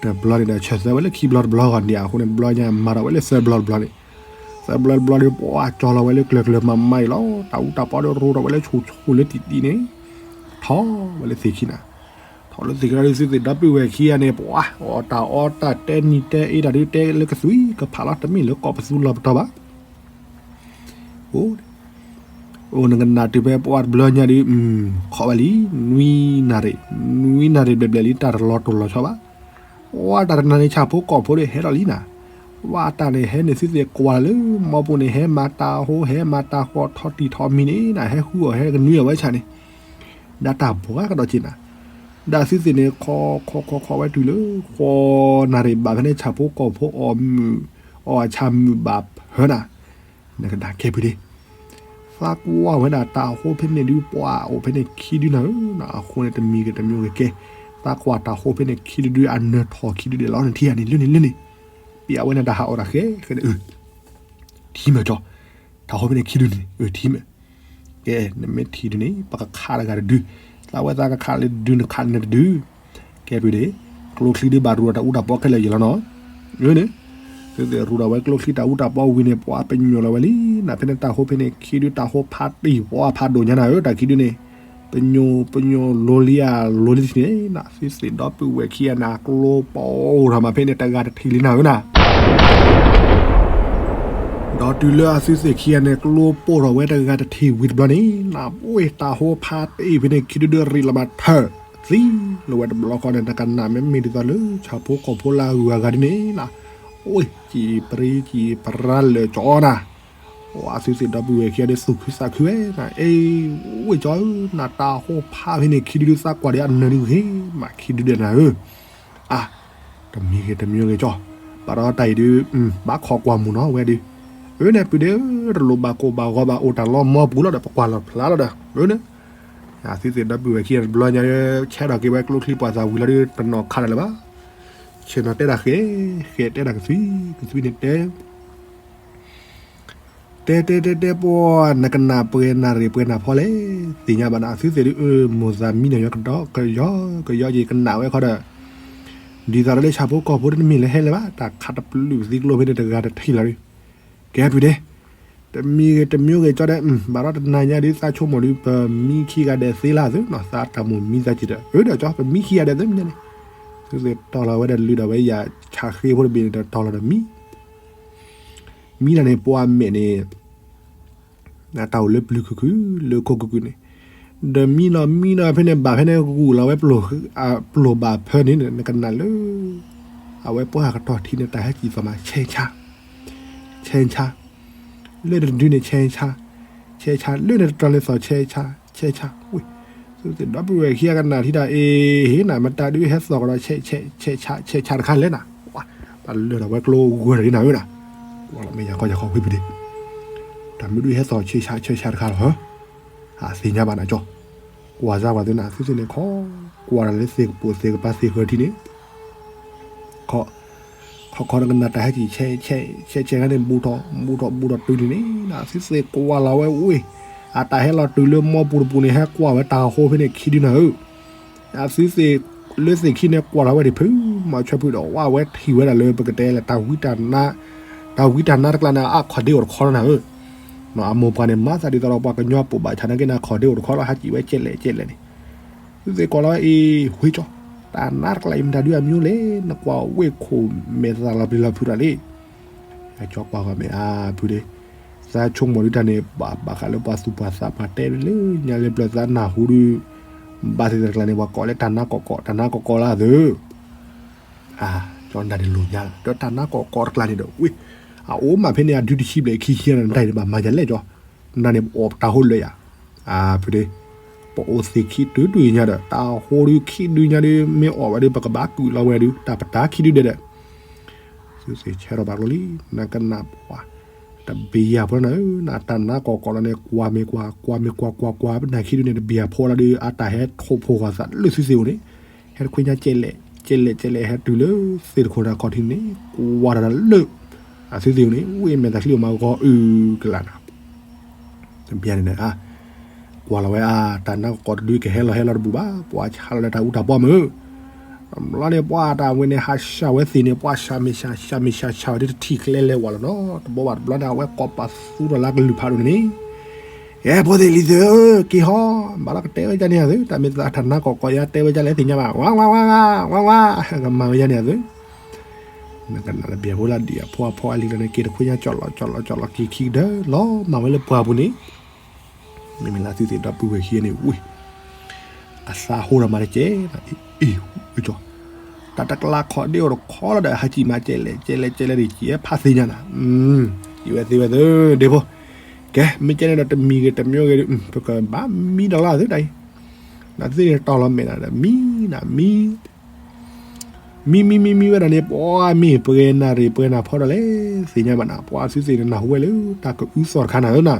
တဘျီန့ၣ်ဒီး ဆၢသၢဝဲလၢခံဘျီတဘျီဂီၢ်န့ၣ် အဃိန့ၣ် တဘျီညါမၤထီၣ်ဝဲလၢသၢဘျီတဘျီန့ၣ်, သၢဘျီတဘျီဒီး ပှၤကၠီလီၤဝဲလၢကျၢၤကျၢၤမၤမၤအံၤလီၤ, တၢ်အူတၢ်ပီဒီးရူးထီၣ်ဝဲလၢဆူၣ်ဆူၣ်လၢတံၢ်တံၢ်န့ၣ်, ထီၣ်ဝဲလၢသ့ၣ်ခံနၤ ထီၣ်လၢသ့ၣ်ခံဒီး သုသ့ၣ်ဒီပုၢ်ဝဲၢ်ခံဂၤန့ၣ် ပှၤအီၣ်တၢ်အီတၢ်တဲနံၤတဲအ့တၢ်ဒုး တဲလၢကသွံကဖးလီၤ တမ့ၢ်လၢကိးပသူလီၤပတီၢ်ဘၣ်, အိၣ်, အိၣ်နကနၣ်တုၤဖဲပှၤတဘျီညါဒုး, ခီဝဲလံ, နွံနၣ်ရံၣ်, နွံနၣ်ရံၣ်ဘျဲၣ်ဘျဲၣ်လံ တၢ်တလီၤတိၢ်လီၤဆီဘၣ်, ပှၤတၢ်တနၤန့ၣ် ဆၣ်ဖိကီၢ်ဖိဒီးဟဲထီၣ်လံနၤ, ပှၤတၢ်န့ၣ်ဟဲန့ၣ် သုသ့ၣ်ကွၢ်လၢ မီပူၤန့ၣ် ဟဲမၤတၢ်ဟိ ဟဲမၤတၢ်ဃီထီၣ်တံၢ်ထီၣ်မံၤန့ၣ်နၤ ဟဲဃုအီၣ်ဟဲကနွံအီၣ်ဝဲဆၣ်န့ၣ် ဒၣ်တၢ်ဘှါကဒီးက့နၤ, ဒၣ်သုသ့ၣ်န့ၣ် ခီခီခီခီဝဲတုၤလၢ ဃိးနၣ်ရံၣ်ဘၣ်ဖဲန့ၣ် ဆၣ်ဖိကီၢ်ဖိအီၣ်မုာ်, အီၣ်ဆၣ်မုာ်ဘၣ်ဖၢနၤ, နကဒၣ်ကဲဖုဒ့, သးကွၢ်ဝဲဒၣ်တၢ်ဟိဖဲန့ၣ်ဒုး ပှၤအိၣ်ဖဲန့ၣ်ခံဒုနၤဧၢ, အဃိန့ၣ်တမံၤဂ့ၤတမံၤဂ့ၤကဲ, သးကွၢ်တၢ်ဟိဖဲန့ၣ်ခံဒုဒုး အနၢၤထီၣ်ခံဒုဒဲးလီၤ နထံၣ်ဧါန့ၣ် လၢန့ၣ်လၢန့ၣ်, ပျဲဝဲန့ၣ်တၢ်ဟးအီၣ်တၢ်ဃဲဃဲန့ၣ် ထံၣ်မ့ၢ်ကၠီ, တၢ်ဟိဖဲန့ၣ်ခံဒုန့ၣ် ထံၣ်မ့ၢ် ကဲ နမ့ၢ်ထံၣ်ဒုန့ၣ် ပကခးတဂၤတဒု, သးဝဲသးကခးလၢဒု နခးနတဒု, ကဲဖုဒ့, ကျိချံဒုဘၣ်ရူၤဒီးတၢ်အူတၢ်ပီခဲလၢာ်ယံာ်လီၤနီၤ, န့ၣ်, သုသ့ၣ်ရူၤဒီးဝဲကျိချံတၢ်အူတၢ်ပီဝံၤန့ၣ် ပှၤပညိၣ်လီၤဝဲလံ, နဖဲန့ၣ်တၢ်ဟိဖဲန့ၣ်ခံဒုတၢ်ဟိဖးတံၢ် ပှၤဖးဒိၣ်ညါနၤဧၢ တၢ်ခံဒုန့ၣ်, ပညိၣ်ပညိၣ်လိၤလံဧါ လိၤလံတထံၣ်န့ၣ်နၤ သုသ့ၣ်ဒီပုၢ်ဝဲၢ်ခံဂၤန့ၣ် အကျိပိၢ်ထီၣ်မးဖဲန့ၣ် တဂၤတထံၣ်လံနၤဧၢနၤ ဒီးတုၤလၢအသုသ့ၣ်ခံဂၤန့ၣ် ကျိပိၢ်ထီၣ်ဝဲတဂၤတထံၣ်ဝံၤတဘျီန့ၣ် နဘိတၢ်ဟိဖးတအ့ၣ်ဖဲန့ၣ် ခံဒုဒုရံးလီၤမးထၢၣ်သံလီၤဝဲတဘျီဃီန့ၣ် နကနၣ်မ့မ့ၢ်ဒ်သိးလၢဆၣ်ဖိကီၢ်ဖိလၢအဂုၤအဂၤဒ်န့ၣ် အိၣ်ကံပရံကံပရၤလၢာ်ကၠီနၤ အသုသ့ၣ်ဒီပုၢ်ဝဲၢ်ခံဂၤဒီးသူၣ်ခုသးခုဝဲနၤ အ့ ဝ့ၢ်ကၠီဧၢ နတၢ်ဟိဖးဖဲန့ၣ် ခံဒုဒုသးကွၢ်ဒီးအနၢၤဒုဂ့ၤမး ခံဒုဒုနၤဧၢ အါ တမံၤဂ့ၤတမံၤဂ့ၤကၠီ ဘၣ်ဒီးတၢ်အံၤဒုး ဘၣ်ခိးကွၢ်မုၢ်နီၤဝဲဒုး အၢန့ၣ်ပုၢ်ဒ့ တလိၣ်ဘၣ်ကိၢ်ဘၣ်ဂီၤဘၣ်အိၣ်တၢ်လီၤမီပူၤလီၤဒီး ပကွၢ်လီၤဖျါလီၤဒီး အၢန့ၣ် အသုသ့ၣ်ဒီပုၢ်ဝဲၢ်ခံဂၤတဘျီညါ ဆဲးထီၣ်က့ၤဝဲကျိချံပှၤသးဝံၤလီၤဒုး တနီၤခါဒၣ်လၢၤဘၣ် ဆဲးနီၤတဲဒၣ်ဃဲ ဃဲတဲဒၣ်ကသွံ ကသွံန့ၣ်တဲ တဲတဲတဲတဲပှၤ နကနၣ်ပှဲၤနၢ်ရံၣ်ပှဲၤနၢ်ဖီလဲၣ် သ့ၣ်ညါဘၣ်နၤ အသုသ့ၣ်ဒုး အၢ မိၢ်သးမံနီၤ ယွၤကဒီးကယီကယီက့ၤကနၣ်ဝဲခီဒီး ဒ်သိးဒီးလၢဆၣ်ဖိကီၢ်ဖိတမ့ၢ်လၢဟဲလၢၤဘၣ် တၢ်ခးတပျုာ်ပသံကျိဖဲန့ၣ်တဂၤတထံၣ်လီၤဒုး ကဲဖုဒ့ တမံၤဂ့ၤတမံၤဂ့ၤကၠီဒဲး ဘၣ်ဒီးတနၤညါဒုး သးဆိကမိၣ်ဒုး ပမံခံဂၤဒဲးသ့လၢသုနီၤ သးတၢ်မိၣ်မံသးစံးဒီး အၢဒီးကၠီ ပမံခံဂၤဒဲးသုမ့ၢ်ညါန့ၣ် သုသ့ၣ်တီၢ်လီၤဝဲဒီးလုၢ်ဒီးဝဲယၤဆၣ်ဃ့ဖိတဘ့ၣ်န့ၣ်ဒီးတီၢ်လီၤဒီးမံ မံလၢန့ၣ် ပှၤမဲာ်န့ၣ် တၢ်အိၣ်လၢပျုၤခုၣ်ခုၣ် လၢခိၣ်ခုၣ်ခုၣ်န့ၣ် ဒီးမံနီၤမံနီၤဖဲန့ၣ် ဘၣ်ဖဲန့ၣ် ဂုာ်လီၤဝဲ ပျိာ်ဘၣ်ဖၢန့ၣ် နကနၣ်လၢ အဝဲပှၤကတီၢ်ထံန့ၣ် တၢ်ဟဲကံၣ်သီၣ်မး ဆဲးဆါ ဆဲးဆါ လၢတဒုန့ၣ် ဆဲးဆါ ဆဲးဆါ လၢန့ၣ်တတီၤလဲၤသီၣ် ဆဲးဆါ ဆဲးဆါ ဝ့ၢ် သုသ့ၣ်ဒီပုၢ်ဝဲၢ်ခံဂၤကနၣ်ထံတၢ်အ့ၣ် ဟ့ၣ်နၤ မတၤဒုးဟဲသီၣ်ကဒီး ဆဲး ဆဲး ဆဲးဆါ ဆဲးဆါတခါလဲၣ်နၤ ပှၤလၢာ်ဒီးဝဲကျိဂၢၢ်တဂ့ၤနၤဧၢနၤ ကွၢ်လီၤမ့ၢ်ယၤခီယၤခီဖုဖုဒ့ တၢ်မ့ၢ်ဒုးဟဲသီၣ် ဆဲးဆါ ဆဲးဆါတခါလီၤ အသ့ၣ်ညါဘၣ်နၤကၠီ ကွၢ်စၢ်ပှၤသုနၤ သုသ့ၣ်န့ၣ်ခီ ကွၢ်တၢ်လၢသ့ၣ်ကပိာ်သ့ၣ်ကပၤသ့ၣ်ဃၢၤထံန့ၣ် ခီ ခီခီနကနၣ်တၢ်ဟဲကံၣ် ဆဲး ဆဲး ဆဲးဆဲးခါန့ၣ် ဘူးထီၣ် ဘူးထီၣ် ဘူးထီၣ်တုၤန့ၣ်န့ၣ် သုသ့ၣ်ကွၢ်လီၤဝဲဝ့ၢ် အတၢ်ဟဲလီၤတုၤလၢမီပူၤတပူၤန့ၣ် ဟဲကွၢ်ဝဲတၢ်ဟိဖဲန့ၣ်ခံဒုနၤဧၢ အသုသ့ၣ်လၢသ့ၣ်ခံန့ၣ် ကွၢ်လီၤဝဲဒၣ်ဖု မၤဆွဲဖုဒီးဝဲဝဲထံၣ်ဝဲဒၣ်လၢပကတဲလၢ တၢ်ဝံတၢ်နါတကျါန့ၣ် အါခီၣ်ဒ့အိၣ်တခီလီၤနၤဧၢ အမိၢ်ပှၢ်န့ၣ် မၤသးဒ်သိးဒီးပှၤကညီပိာ်ဘၣ်ဆၣ်နာ်က့န့ၣ် ခီၣ်ဒ့အိၣ်တခီလီၤ ဟးကံၣ်ဝဲကဲလဲၣ်ကဲလဲၣ်န့ၣ် သုသ့ၣ်ကွၢ်လီၤဝဲအ့ၣ် ဝ့ၢ်ကၠီ တၢ်နါတကျါအံၤမတၤဒုးအမံၤလဲၣ် နကွၢ်ဝ့ၢ်ခိၣ်မဲာ်သၣ်လီၤပျံၤလီၤဖုးတၢ်လံ အကၠီကွၢ်ဃီၤမဲာ်အါဖုဒ့ သးဆိကမိၣ်ဒုးတၢ်န့ၣ် ဘၣ်ဘၣ်ဃးလၢပှၤသူၣ်ပှၤသးပှၢ်တဲလၢညါလၢပျၢၤသးနၢ်ဟူဒုး ဘၣ်သ့ၣ်သ့ၣ်တကျါန့ၣ် ပှၤကိးလၢတၢ်နါကီၢ်ကီၢ် တၢ်နါကီၢ်ကီၢ်လၢသု ကၠီနတၢ်န့ၣ်လိၣ်ညါလီၤ ဒီးတၢ်နါကီၢ်ကီၢ်တကျါန့ၣ်ဒီး ဝ့ၢ် အအိၣ်မးဖဲန့ၣ် အဒုတဆံဘျဲၣ်ခံဆံနတၢ်န့ၣ် ဘၣ်မၤယၤလဲၣ်ကၠီ နတၢ်န့ၣ် ပအီၣ်ပတၢ်ဟိလၢယၤ အဖုဒ့ ပအိၣ်သ့ၣ်ခံတုၤတုၤညါဒီး တၢ်ဟိဒုးခံဒုညါဒုး မ့ၢ်အီၣ်ဝဲဒုး ပကဘၣ်ကုၢ်လီၤဝဲဒုး တၢ်ပတၢ်ခံဒုဒဲးဒီး သုသ့ၣ်ဆဲးထီၣ်ဘၣ်ကျိလံ နကနၣ်ပှၤ တဘ့ၣ်ယၤဖိနၤဧၢ နတၢ်နါကီၢ်ကီၢ်လီၤန့ၣ် ကွၢ်မ့ၢ်ကွၢ် ကွၢ်မ့ၢ်ကွၢ်ကွၢ်ကွၢ် ပနၢ်ခံဒုန့ၣ် တဘ့ၣ်ယၤဖိလီၤဒုး အတၢ်ဟဲထိၣ်ဖိဃီၤသးလၢသုသ့ၣ်အိၣ်န့ၣ် ဟဲတခွ့ညါကဲလဲၣ် ကဲလဲၣ် ကဲလဲၣ် ဟဲတုၤလၢသ့ၣ်တခိၣ်နၢ်ခီၣ်ထံးန့ၣ် ကွၢ်တၢ်လၢ အသုသ့ၣ်အိၣ်န့ၣ် ဝ့ၢ်မဲာ်သၣ်ချံအိၣ်မးဂီၤအုကလးနၤ တဘ့ၣ်န့ၣ် ကွၢ်လီၤဝဲအါ တၢ်နါကီၢ်တဒုကဟဲလီၤဟဲလီၤတဘူၣ်ဘၣ် ပှၤဆါလီၤလၢတၢ်အူတၢ်ပီမုၢ် တဘျီန့ၣ် ပှၤတၢ်ဝဲန့ၣ် ဟးဆှၢဝဲသ့ၣ်န့ၣ် ပှၤဆှၢမ့ၢ်ဆှၢ ဆှၢမ့ၢ်ဆှၢ ဆှၢဝဲဒ်တထံၣ်ကျဲလဲၤဝဲလီၤနီၤ တဘျီဘၣ်တဘျီန့ၣ် အဝဲကိးပသူထီၣ်လၢကလုၢ်ဖးဒိၣ်န့ၣ်န့ၣ် ကဲ ဖိသ့ၣ်လံၤသ့ၣ်ဧၢ က့ၤဟီ ဘၣ်လီၤကတဲဝဲဒ်န့ၣ်သု တၢ်မ့ၢ်သးတၢ်နါကီၢ်ကီၢ်ယါတဲဝဲဒ်လဲၣ်သ့ၣ်ညါဘၣ် ဝါဝါဝါဝါ ဝါဝါ ကမၤဝဲဒ်န့ၣ်သု နကနၣ်တဘ့ၣ်ဖိလၢဒံၣ်အဖိအဖီအလံၤလီၤန့ၣ် က့ၤတခွ့ညါကၠီလီၤကၠီလီၤကၠီလီၤက့ၤခံကဒၢလီၤ မၤဝဲလၢပှၢ်ပူၤန့ၣ် မ့မ့ၢ်လၢသုသ့ၣ်ဒီပုၢ်ဝဲၢ်ခံန့ၣ် ဝ့ၢ် အသးဟိဒီးမၤတကဲ အ့ၣ် ဝ့ၢ်ကၠီ တၢ်တကျါခီၣ်ဒ့အိၣ်တခီလီၤဒီး ဟးကံၣ်မးကဲလဲၣ် ကဲလဲၣ် ကဲလဲၣ်ဒ်ကံၣ်ဖးသ့ၣ်ညါနၤ ကံၣ်ဝဲသ့ဝဲသ့ၣ် ဒ့ဖိ ကဲ မ့ၢ်ကဲန့ၣ်ဒီးတမံၤဂ့ၤတမံၤဂ့ၤ ပကဘၣ်မံဒီးလီၤသုတၢ်အံၤ နသုန့ၣ်တီၢ်လီၤမဲာ်နၤဒီးမံနၤမံ မံမံမံမံဝဲဒၣ်န့ၣ် ပှၤမ့ၢ်ပှဲၤနၢ်ရံၣ်ပှဲၤနၢ်ဖီဒီးလဲၣ် သ့ၣ်ညါဘၣ်နၤ ပှၤသုသ့ၣ်န့ၣ်နၢ်ဟူဝဲလၢ တၢ်ကအုသီၣ်တခါနၤဧၢနၤ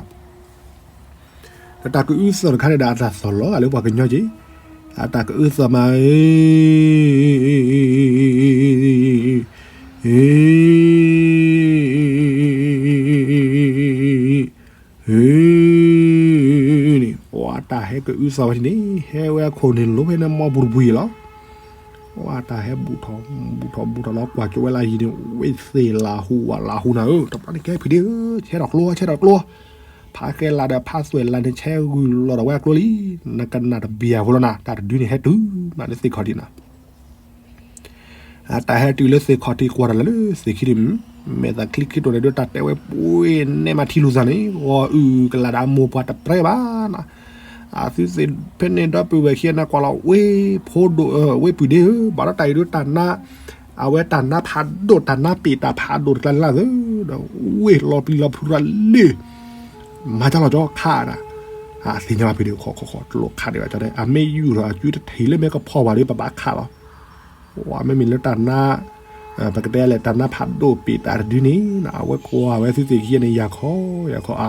ဒီးတၢ်ကအုသီၣ်တခါန့ၣ်ဒီး အတၢ်သီၣ်လီၤဂာ်လၢပှၤကညီက့ၤ အတၢ်ကအုသီၣ်မး န့ၣ် ပှၤတၢ်ဟဲကအုသီၣ်ဝဲဒ်န့ၣ် ဟဲဝဲအခိၣ်န့ၣ်လိၤဖဲန့ၣ်မီပူၤတပူၤအံၤလီၤ. ပှၤတၢ်ဟဲဘူးထီၣ် ဘူးထီၣ်ဘူးထီၣ်လီၤ ကွၢ်ကၠိဝဲလၢအယံၤန့ၣ် ဝ့ၢ်သ့ၣ်လၢဟူဝဲလၢဟူနၤဧၢ တဘျီန့ၣ်ကဲဖံးဒ့ဧၢ ဆဲးထီၣ်ကျိ ဆဲးထီၣ်ကျိ ဖးဃဲလးဒီးဖးသွဲၣ်လးန့ၣ် ဆဲးဂုာ်လီၤဒီးဝဲအကျိလံ နကနၣ်တဘံၣ်ယၤဖိလီၤနၤ တၢ်တဒုန့ၣ်ဟဲတုၤမးလၢသ့ၣ်ခီၣ်ဒံးနၤ အတၢ်ဟဲတုၤလၢသ့ၣ်ခီၣ်ထံးကွၢ်တၢ်လၢလၢသ့ၣ်ခံဒု, မဲာ်သၣ်ချံခံတိာ်န့ၣ်ဒုး တၢ်တဲဝဲပှ့ၤနဲမးထံလူၤသးန့ၣ် ဂီၤအုၣ်ကလာ်ဒီးအမိၢ်ပှၢ်တပြဲဘၣ်နီၤ. အသုသ့ၣ်ဖဲန့ၣ်ဒီပုၢ်ဝဲၢ်ခံဂၤန့ၣ်ကွၢ်လီၤ ဝ့ၢ်ဖိဒိၣ် ဝ့ၢ်ပုၢ်ဒ့ဧၢ, ဘၣ်ဒီးတၢ်အံၤဒုးတၢ်နါ, အဝဲတၢ်နါဖးဒိၣ် တၢ်နါပ့ၢ်တၢ်ဖးဒိၣ်တကျါန့ၣ်လၢ်သၢ, ဒီးဝ့ၢ်လီၤပျံၤလီၤဖုးရၤလံ, မၤကၢ်လီၤကၠီခးဒၣ်, အသ့ၣ်ညါဘၣ်ဖုးဒုး ခီခီခီတလိၣ်ခးဒံးဘၣ်ကၠီတဲ အမ့ၢ်ယူၢ်ထီၣ်အစုတထံးလၢမ့ၢ်ကဖီၣ်ဘၣ်ဒီး ပဘၣ်ခးလီၤ. မ့မ့ၢ်လၢတၢ်နါ, ပကတဲလဲၣ် တၢ်နါဖးဒိၣ်ပ့ၢ်တၢ်တဒုန့ၣ် အဝဲကွၢ်ဝဲသုသ့ၣ်ခံဂၤန့ၣ် ယၤခီယၤခီအါ,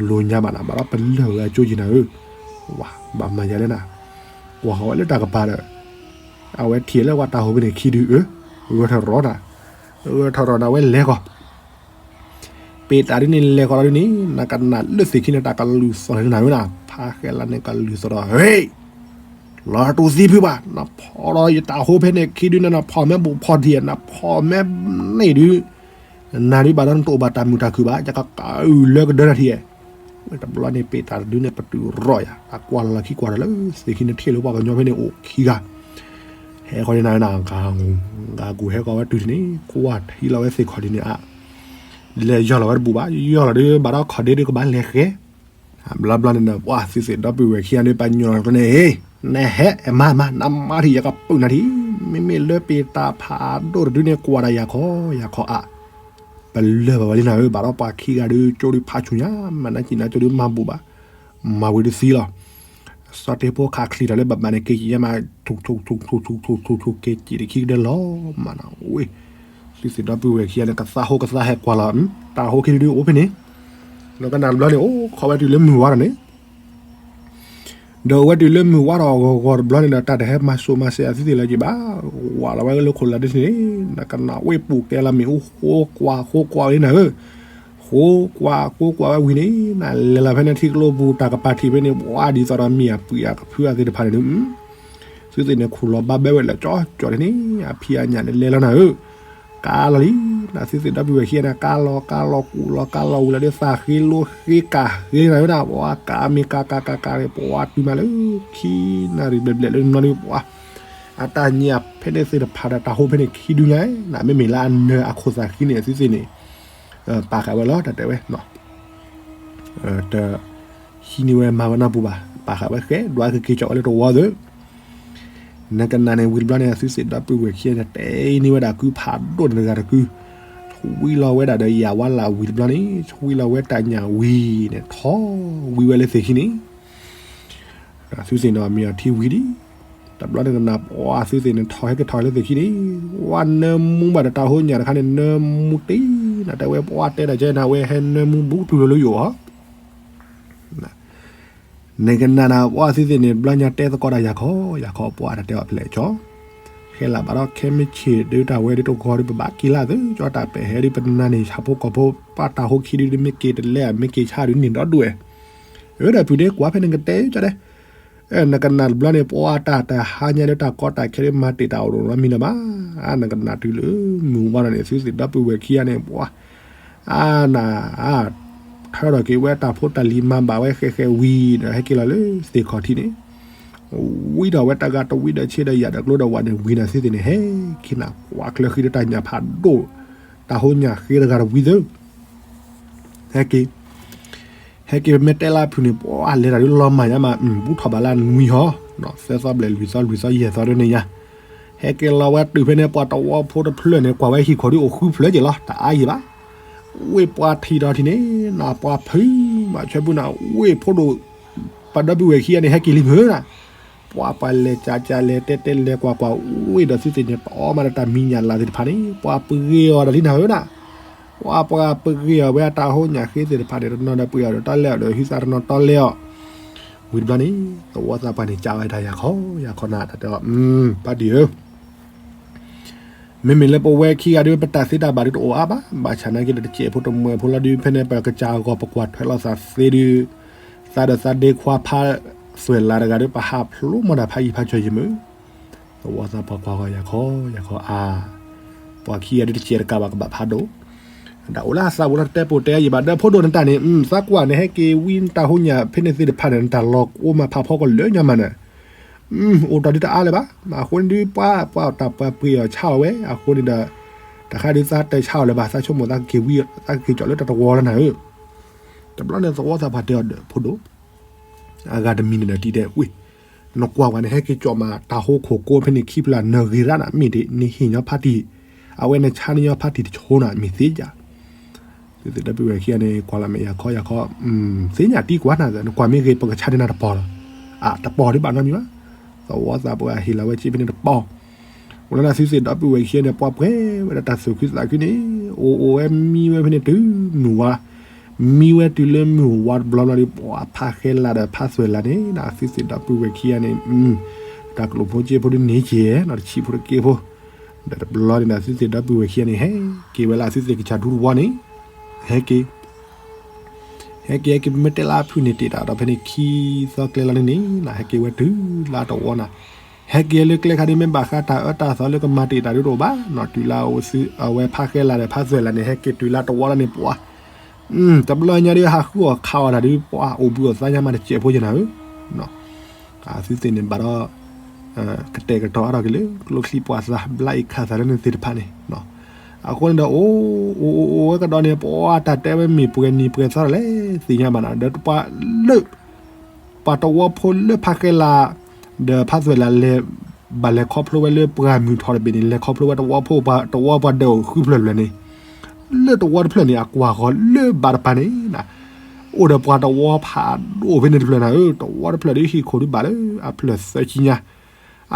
လိၤညါဘၣ်နီၤ ဘၣ်ဒီးပလၢၢ်ဝဲအကၠိယံၤနၤဧၢ, ဝါ ဘၣ်မၤယၤလဲၣ်နၤ, ကွၢ်ဃီၤဝဲလၢတၢ်ကပၤဒီး အဝဲထံၣ်လၢပှၤတၢ်ဟိၣ်ဖဲန့ၣ်ခံဒုဧၢ, ဂၢၢ်ထီၣ်ရီနၤ, ဂၢၢ်ထီၣ်ရီနၤ အဝဲလဲၤဃီၤ ပ့ၢ်တၢ်ဒုန့ၣ်လဲၤဃီၤလီၤဒုန့ၣ် နကနၣ်လၢသ့ၣ်ခံန့ၣ် တၢ်ကလုၢ်သီၣ်န့ၣ်နၤဧၢနၤ, ဖးဃဲလၢန့ၣ်ကလုၢ်သီၣ်ဒီး ဟ့ၣ်, လီၤတူၢ်သံဖုဘၣ်, နဖီၣ်ဒီးယတၢ်ဟိၣ်ဖဲန့ၣ်ခံဒုန့ၣ် နဖီၣ်မ့ၢ်ဘူးဖီၣ်ထံး နဖီၣ်မ့ၢ်န့ၢ်ဒု, နၤဒုဘၣ်ဒီးနတအိၣ်ဘၣ်တၢ်မုာ်တၢ်ခုၣ်ဘၣ် ယကကအုၣ်လၢကဒၢနၤထံၣ်, ဝဲတဘျီန့ၣ် ပ့ၢ်တၢ်တဒုန့ၣ် ပတုာ်ရီၣ်ယၤ တၢ်ကွၢ်လီၤလီၤခံကွၢ်ဒီးလၢသ့ၣ်ခံန့ၣ် ထံၣ်လၢပှၤကညီဖဲန့ၣ်အိၣ်ခံဂၤ, ဟဲဃီၤန့ၣ်နၤနၤ, ဂၤကူၣ်ဟဲဃီၤဝဲတုၤန့ၣ် ကွၢ်ထံလီၤဝဲသ့ၣ်ခီၣ်ထံးန့ၣ်အါ, လဲၤယီၢ်လီၤဝဲတဘူးဘၣ် ယီၢ်လီၤဒုး ဘၣ်ဒီးခီၣ်ဒ့ဒုးကဘၣ်လဲၤဃဲ, ဘျီဘျီန့ၣ်ဒီး ပှၤသုသ့ၣ်ဒီပုၢ်ဝဲၢ်ခံဂၤန့ၣ် ပှၤညီနုၢ်န့ၣ် နဟဲမၤမၤ နမၤထံၣ်ယကပုာ်နၤထံၣ်, မ့မ့ၢ်လၢပ့ၢ်တၢ်ဖးဒိၣ်တဒုန့ၣ် ကွၢ်ဒၣ်ယၤခီယၤခီအါ, ပလၢၢ်ဘၣ်ဝဲလံနၤဧၢ, ဘၣ်ဒီးပှၤခံဂၤဒုး ကၠိဒုးဖးဆူၣ်ညါ မၤနၢ်ကံၣ်နၢ်ကၠိဒုးမၤဘူးဘၣ်, မၤဝံၤတသံလီၤ. စီၤတ့ဖိခးချံးတၢ်လၢဘၣ်ဘၣ်န့ၣ် က့ၤကံၣ်ညါမး ထူၣ်ထူၣ်ထူၣ်ထူၣ်ထူၣ်ထူၣ်ထူၣ်ထူၣ် က့ၤကံၣ်တခံကဒၢလီၤမးနီၤ, ဝ့ၢ် သုသ့ၣ်ဒီပုၢ်ဝဲၢ်ခံဂၤန့ၣ် ကသးဟိကသးဟဲကွၢ်လီၤ, တၢ်ဟိခံဒုဒုးအိၣ်ဖဲန့ၣ်, နကနၣ်တဘျီန့ၣ် အိၣ်ခိးဝဲတုၤလၢမုၢ်ဝါဒီးန့ၣ် ဒီးအဝဲတုၤလၢမုၢ်ဝါထီၣ်ဂီၤဂီၤတဘျီန့ၣ်ဒီး တၢ်တဟဲမၤစိာ်မၤစဲးအသုသ့ၣ်လၢၤက့ၤဘၣ်, ဝးလီၤဝဲလၢခိၣ်လၢဒ်န့ၣ်, နကနၣ်ဝ့ၢ်ပူၤကဲလီၤမ့ၣ်အူဃိကွၢ်ဃိကွၢ်ဝဲန့ၣ်နၤဧၢ, ဃိကွၢ်ဃိကွၢ်ဝဲဝံၤန့ၣ် နလဲၤလီၤဖဲန့ၣ်ထံကျိပူၤ တၢ်ကပၤထံးဖဲန့ၣ် ပှၤဒ်သိးဒီးမ့ၢ်အပှ့ၤအကဖုအသ့ၣ်တဖၣ်န့ၣ်ဒုး သုသ့ၣ်န့ၣ်ခူၣ်လီၤဘၣ်ဘဲဝဲလၢကၠီကၠီန့ၣ် အဖံးအညၣ်န့ၣ်လဲၤလီၤနၤဧၢ, ကါလီၤလံ, နသုသ့ၣ်ဒီပုၢ်ဝဲၢ်ခံဂၤန့ၣ် ကါလီၤကါလီၤကူၣ်လီၤကါလီၤဝံၤလီၤဒီး သးဃ့လိဃ့ကၤဃ့နၤဧၢဒၣ် ပှၤကါမ့ၢ်ကါကါကါကါန့ၣ် ပှၤတုၤမးလၢခံနၣ်ရံၣ်ဘျဲၣ်ဘျဲၣ်လၢနဘျီဒုး ပှၤ အတၢ်ညၣ်ဖဲန့ၣ်သ့ၣ်တဖၣ်ဒီးတၢ်ဟိဖဲန့ၣ်ခံဒုညါ, နမ့မ့ၢ်လၢအနၢၤအခိၣ်သးဃံန့ၣ် သုသ့ၣ်န့ၣ် ပာ်ဃာ်ဝဲလီၤ တၢ်တဲဝဲ တဟံးန့ၢ်ဝဲမၤဝဲနီတပူၤဘၣ်, ပာ်ဃာ်ဝဲဃဲ ဒွးကက့ၤကီးဝဲလၢတဝီသၢ နကနၣ်န့ၣ်ဝံၤတဘျီန့ၣ် သုသ့ၣ်ဒီပုၢ်ဝဲၢ်ခံဂၤန့ၣ် တဲန့ၢ်ဝဲဒၣ်ကုဖးဒိၣ်န့ၣ်တဂၤတကု, ဆွံလီၤဝဲဒၣ်ဒီးယၤဝါလၢ်ဝံၤတဘျီန့ၣ် ဆွံလီၤဝဲတၢ်ညၣ်ဝံၤန့ၣ် ထီၣ်ဝံၤဝဲလၢသ့ၣ်ခံန့ၣ် သုသ့ၣ်န့ၣ်မ့ၢ်အီၤထံဝံၤလံ, တဘျီန့ၣ်ကနၣ်ပှၤသုသ့ၣ်န့ၣ် ထီၣ်ဟဲက့ၤထီၣ်လၢသ့ၣ်ခံန့ၣ်, ဝဲနၢမူဘၣ်ဒီးတၢ်ဟိညၣ်တခါန့ၣ် နၢမူတ့ၢ်နၤ တဲဝဲပှၤတဲဒၣ်ကဲနၤ ဝဲဟဲနၢမူဘူးတုၤလၢယိာ်ဧါ နကနၣ်နၤ ပှၤသုသ့ၣ်န့ၣ် ဘျီညါတဲသကိးဒၣ်ယၤခီ ယၤခီ ပှၤတၢ်တဲအီၤဖဲလဲၣ်ကၠီ, ခဲလၢာ်ဘၣ်ဒီးခဲမုၢ်ဆ့ၣ်ဒုးတၢ်ဝဲဒုးတဂီၤဒုး ပဘၣ်က့ၤလၢ်သု ကၠီတၢ်ပဲာ်ဟဲဒုး ပနၤန့ၣ် ဆၣ်ဖိကီၢ်ဖိ ပှၤတၢ်ဟိခံဒုး မ့ၢ်က့ၤတလဲ မ့ၢ်က့ၤဆါဒုးန့ၣ်ဒီဒူၣ်ဝဲ, အဝဲဒၣ်ဖုးဒ့ကွၢ်ဖဲန့ၣ်ကတဲကၠီဒဲး နကနၣ်တဘျီန့ၣ် ပှၤတၢ်တဟါညါလၢတၢ်ကီတၢ်ခဲဒုး မၤတ့ၢ်တၢ်အိၣ်ဒိၣ်နီတမံၤလၢၤဘၣ်, အနကနၣ်တုၤလၢမုၢ်ဝါဒီးန့ၣ် သုသ့ၣ်ဒီပုၢ်ဝဲၢ်ခံဂၤန့ၣ် ပှၤ အန ထၢထီၣ်က့ၤဝဲတၢ်ဖိတၢ်လံၤမၤဘၣ်ဝဲဃဲဃဲဝံၤဒီး ဟဲက့ၤလီၤလၢသ့ၣ်ခီၣ်ထံးန့ၣ်, ဝံဒီးဝဲတဂၤတဝံဒီးဆ့ဒီးယၤဒီးကျိဒီးဝဲန့ၣ် ဝံနၤသုသ့ၣ်န့ၣ် ဟဲက့ၤနၤ ကွၢ်ချၢဃံဒီးတၢ်ညၣ်ဖးဒိၣ် တၢ်ဟိညၣ်ဃ့တဂၤတဝံသၢ ဟဲက့ၤ ဟဲက့ၤမ့ၢ်တဲလၢဖုးန့ၣ် ပှၤလဲၤတၢ်ဒုးလီၤမၢ်ညါမး ဘူးထီၣ်ဘၣ်လၢနွံဟီ သၢသီဘျဲၣ်လွံၢ်သီ လွံၢ်သီယဲၢ်သီဒ်န့ၣ်ယါ, ဟဲက့ၤလီၤဝဲတုၤဖဲန့ၣ် ပှၤတဝီဖိတဖျၢၣ်န့ၣ် ကွၢ်ဝဲဟံၣ်ခီၣ်ဒုးအိၣ်ဃုဖျၢၣ်က့ၤလီၤ တအါယံၤဘၣ်, ဝ့ၢ်ပှၤထံၣ်ဒီးထံၣ်န့ၣ် နပှၤဖုးမးဆွဲပူၤနၤ ဝ့ၢ်ဖိဒိၣ် ပှၤဒီပုၢ်ဝဲၢ်ခံဂၤန့ၣ် ဟဲက့ၤလံမုၢ်နၤ ပှၤပှၤလဲၤကးကးလဲၤတဲတဲလဲၤကွၢ်ကွၢ် ဝ့ၢ်ဒီးသုသ့ၣ်န့ၣ် တအီမးဒီးတၢ်မံၤညၣ်လၢ်သ့ၣ်တဖၣ်န့ၣ် ပှၤပဂ့ၤအီၤဒီးလံနၤဧၢဒၣ်, ပှၤပှၤပဂ့ၤအီၤဝဲအတၢ်ဟိညၣ်ဃ့သ့ၣ်တဖၣ်န့ၣ် တနီၤဒီးပှ့ၤအီၤဒီးတီလဲအီၤဒီး ဟုသးတနီၤတီလဲအီၤ, ဝံၤတဘျီန့ၣ် သဝီသးပှၢ်န့ၣ် ကးဝဲဒၣ်ယၤခီ ယၤခီနၤ တၢ်တဲအီၤ ပၢ်ဒံၣ်ဧၢ မ့မ့ၢ်လၢပဝဲခံဂၤဒုး ပတၢ်သ့တၢ်ဘၣ်ဒုးတအိၣ်အါဘၣ်, ဘၣ်ဆၣ်နာ်က့ဒီးတစဲးဖိတမှဲၤဖိလီၤဒုး ဖဲန့ၣ် ပကစၢ်အဂီၢ် ပကွၢ်ထွဲလိာ်သးသ့ဒုး, သးဒီးသးဒ့ခွါဖးသွဲၣ်လးတဂၤဒုး ပဟးဖျိမီၢ်တၢ်ဖးယံၤဖးစၢၤယံၤမုၢ်, သဝီသးပှၢ်ကွၢ်ဂီၤ ယၤခီ ယၤခီအါ, ပှၤခံဂၤဒုးတစဲးတကးဘၣ်ကဘၣ်ဖးဒိၣ်, ဒၣ်အိၣ်လၢအသးပူၤလၢတတဲပိာ်တဲအါယံၤဘၣ် ဒီးဖိဒိၣ်နတၢ်န့ၣ် သးကွၢ်န့ၣ် ဟဲက့ၤဝံနတၢ်ဟိညၣ်ဖဲန့ၣ်သ့ၣ်တဖၣ်န့ၣ် နတၢ်လီၤအိၣ်မးဖးဖီကီၢ်လၢညါမးန့ၣ် အိၣ်တ့ၢ်ဒုးတအါလၢၤဘၣ်. အဃိန့ၣ်ဒုး ပှၤပှၤတၢ်ပှၤပှ့ၤအီၤဆါအီၤဝဲ အဃိန့ၣ်ဒီး တၢ်ဃးဒုးသးတၢ်ဆါအီၤလၢၤဘၣ် သးဆိကမိၣ်သးက့ၤဝံ သးက့ၤကၠီၣ်လၢတၢ်တဝီလၢနၤဧၢ. တဘျီန့ၣ်သဝီသးပှၢ်တဲအီၤဒီး ဖိဒိၣ် အဂၤတမံၤန့ၣ်ဒီးတံၤဒဲးဝ့ၢ်, နကွၢ်ဝဲန့ၣ် ဟဲက့ၤကၠီၣ်မးတၢ်ဟိခိၣ်ကိးဖဲန့ၣ်ခံဖျၢၣ် နဂ့ၤရၣ်နၤ မ့ၢ်ဒ်နဟ့ၣ်ညီဖါတံၢ်, အဝဲနဆါန့ၢ်ညီဖါတံၢ်တဆိနၤ မ့ၢ်သ့ယၤ သုသ့ၣ်ဒီပုၢ်ဝဲၢ်ခံဂၤန့ၣ် ကွၢ်လီၤမဲာ်ယၤခီယၤခီ, သ့ၣ်ညါတံၢ်ကွၢ်နၤ နကွၢ်မ့ၢ်ဂ့ၤ ပကဆါန့ၢ်နၤတပီၤလီၤ. အတပီၤဒ်ဘၣ်နီတမံၤဘၣ်. သဝီသးပှၢ်ဟ့ၣ်လီၤဝဲစ့ဖဲန့ၣ်တပီၤ. အိၣ်လၢနသုသ့ၣ်ဒီပုၢ်ဝဲၢ်ခံဂၤန့ၣ် ပှၤပှဲၤဝဲဒၣ်တၢ်သူၣ်ခုသးခုန့ၣ် အိၣ်အိၣ်ဝဲမံဝဲဖဲန့ၣ်တုၤမုၢ်ဝါ, မံဝဲတုၤလၢမုၢ်ဝါတဘျီဘျီဒီး ပှၤဖါဃဲလးဒီးဖါသွဲၣ်လးန့ၣ် နသုသ့ၣ်ဒီပုၢ်ဝဲၢ်ခံဂၤန့ၣ် တၢ်ကျိၣ်ဖိစ့ဖိဒ်န့ၣ်က့ၤနီၤ တဆံးဖိတက့ဖိ ဒီးတဘျီန့ၣ်ဒီး သုသ့ၣ်ဒီပုၢ်ဝဲၢ်ခံဂၤန့ၣ် ဟဲက့ၤဝဲလၢသုသ့ၣ်ကစၢ်ဒူသဝီန့ၣ်, ဟဲက့ၤ ဟဲက့ၤ ဟဲက့ၤ ဟဲက့ၤ ပမ့ၢ်တဲလၢအဖုၣ်န့ၣ် တ့ၢ်တၢ်ဒီးဖဲန့ၣ်ခံသီကျဲလီၤန့ၣ်န့ၣ် ဟဲက့ၤဝဲတုၤလၢတဝီနၤ, ဟဲက့ၤလၢကျဲခါဒ်မ့ၢ်ဘၣ်ဃးတၢ်အၢတၢ်သီလၢကမၤတ့ၢ်တၢ်ဒ်တအိၣ်ဘၣ်နီၤ တုၤလၢအဝဲဖါဃဲလးဒီးဖါသွဲၣ်လးန့ၣ် ဟဲက့ၤတုၤလၢတဝီလီၤန့ၣ် ပှၤ တဘျီညါဒ်ဟးဃုအီၣ်ခးအီၣ်တၢ်ဒ် ပှၤအိၣ်ဘှံးအိၣ်သါညါမးတစဲးဖိယနၤဧၢ, အသုသ့ၣ်န့ၣ်ဘၣ်ဒီး ကတဲာ်ကတီၤအါထီၣ်က့ၤလၢ ကျိချံပှၤသး ဘျါအ့ၣ်ခးသးလၢနသ့ၣ်တဖၣ်န့ၣ်, အဃိန့ၣ်ဒီး အိၣ်အိၣ်အိၣ်အိၣ်ဝဲကဒီးန့ၣ် ပှၤတၢ်တဲဝဲမ့ၢ်ပှဲၤနံၤပှဲၤသီတလဲၣ် သ့ၣ်ညါဘၣ်နၤ ဒီးပှၤလၢ ပှၤတဝီဖိလၢဖါဃဲလး ဒီးဖါသွဲၣ်လးလဲၤ ဘၣ်လဲၤခီဖျိဝဲလၢပှၢ်မုၢ်ထီၣ်တဘ့ၣ်န့ၣ် လဲၤခီဖျိဝဲတဝီဖိ ပှၤတဝီပှၤဒၢးအိၣ်ဃုဖျၢၣ်တဖျၢၣ်န့ၣ်, လၢတဝီတဖျၢၣ်န့ၣ် အကွၢ်ဃီလၢဘၣ်တပၤန့ၣ် အိၣ်ဒီးပှၤတဝီဖးဒိၣ်ဖဲန့ၣ်တဖျၢၣ်နၤဧၢ, တဝီတဖျၢၣ်ဒီးဟံၣ်ခိၣ်ဒုးဘၣ်လၢအဖျၢၣ်သၢဆံညါ,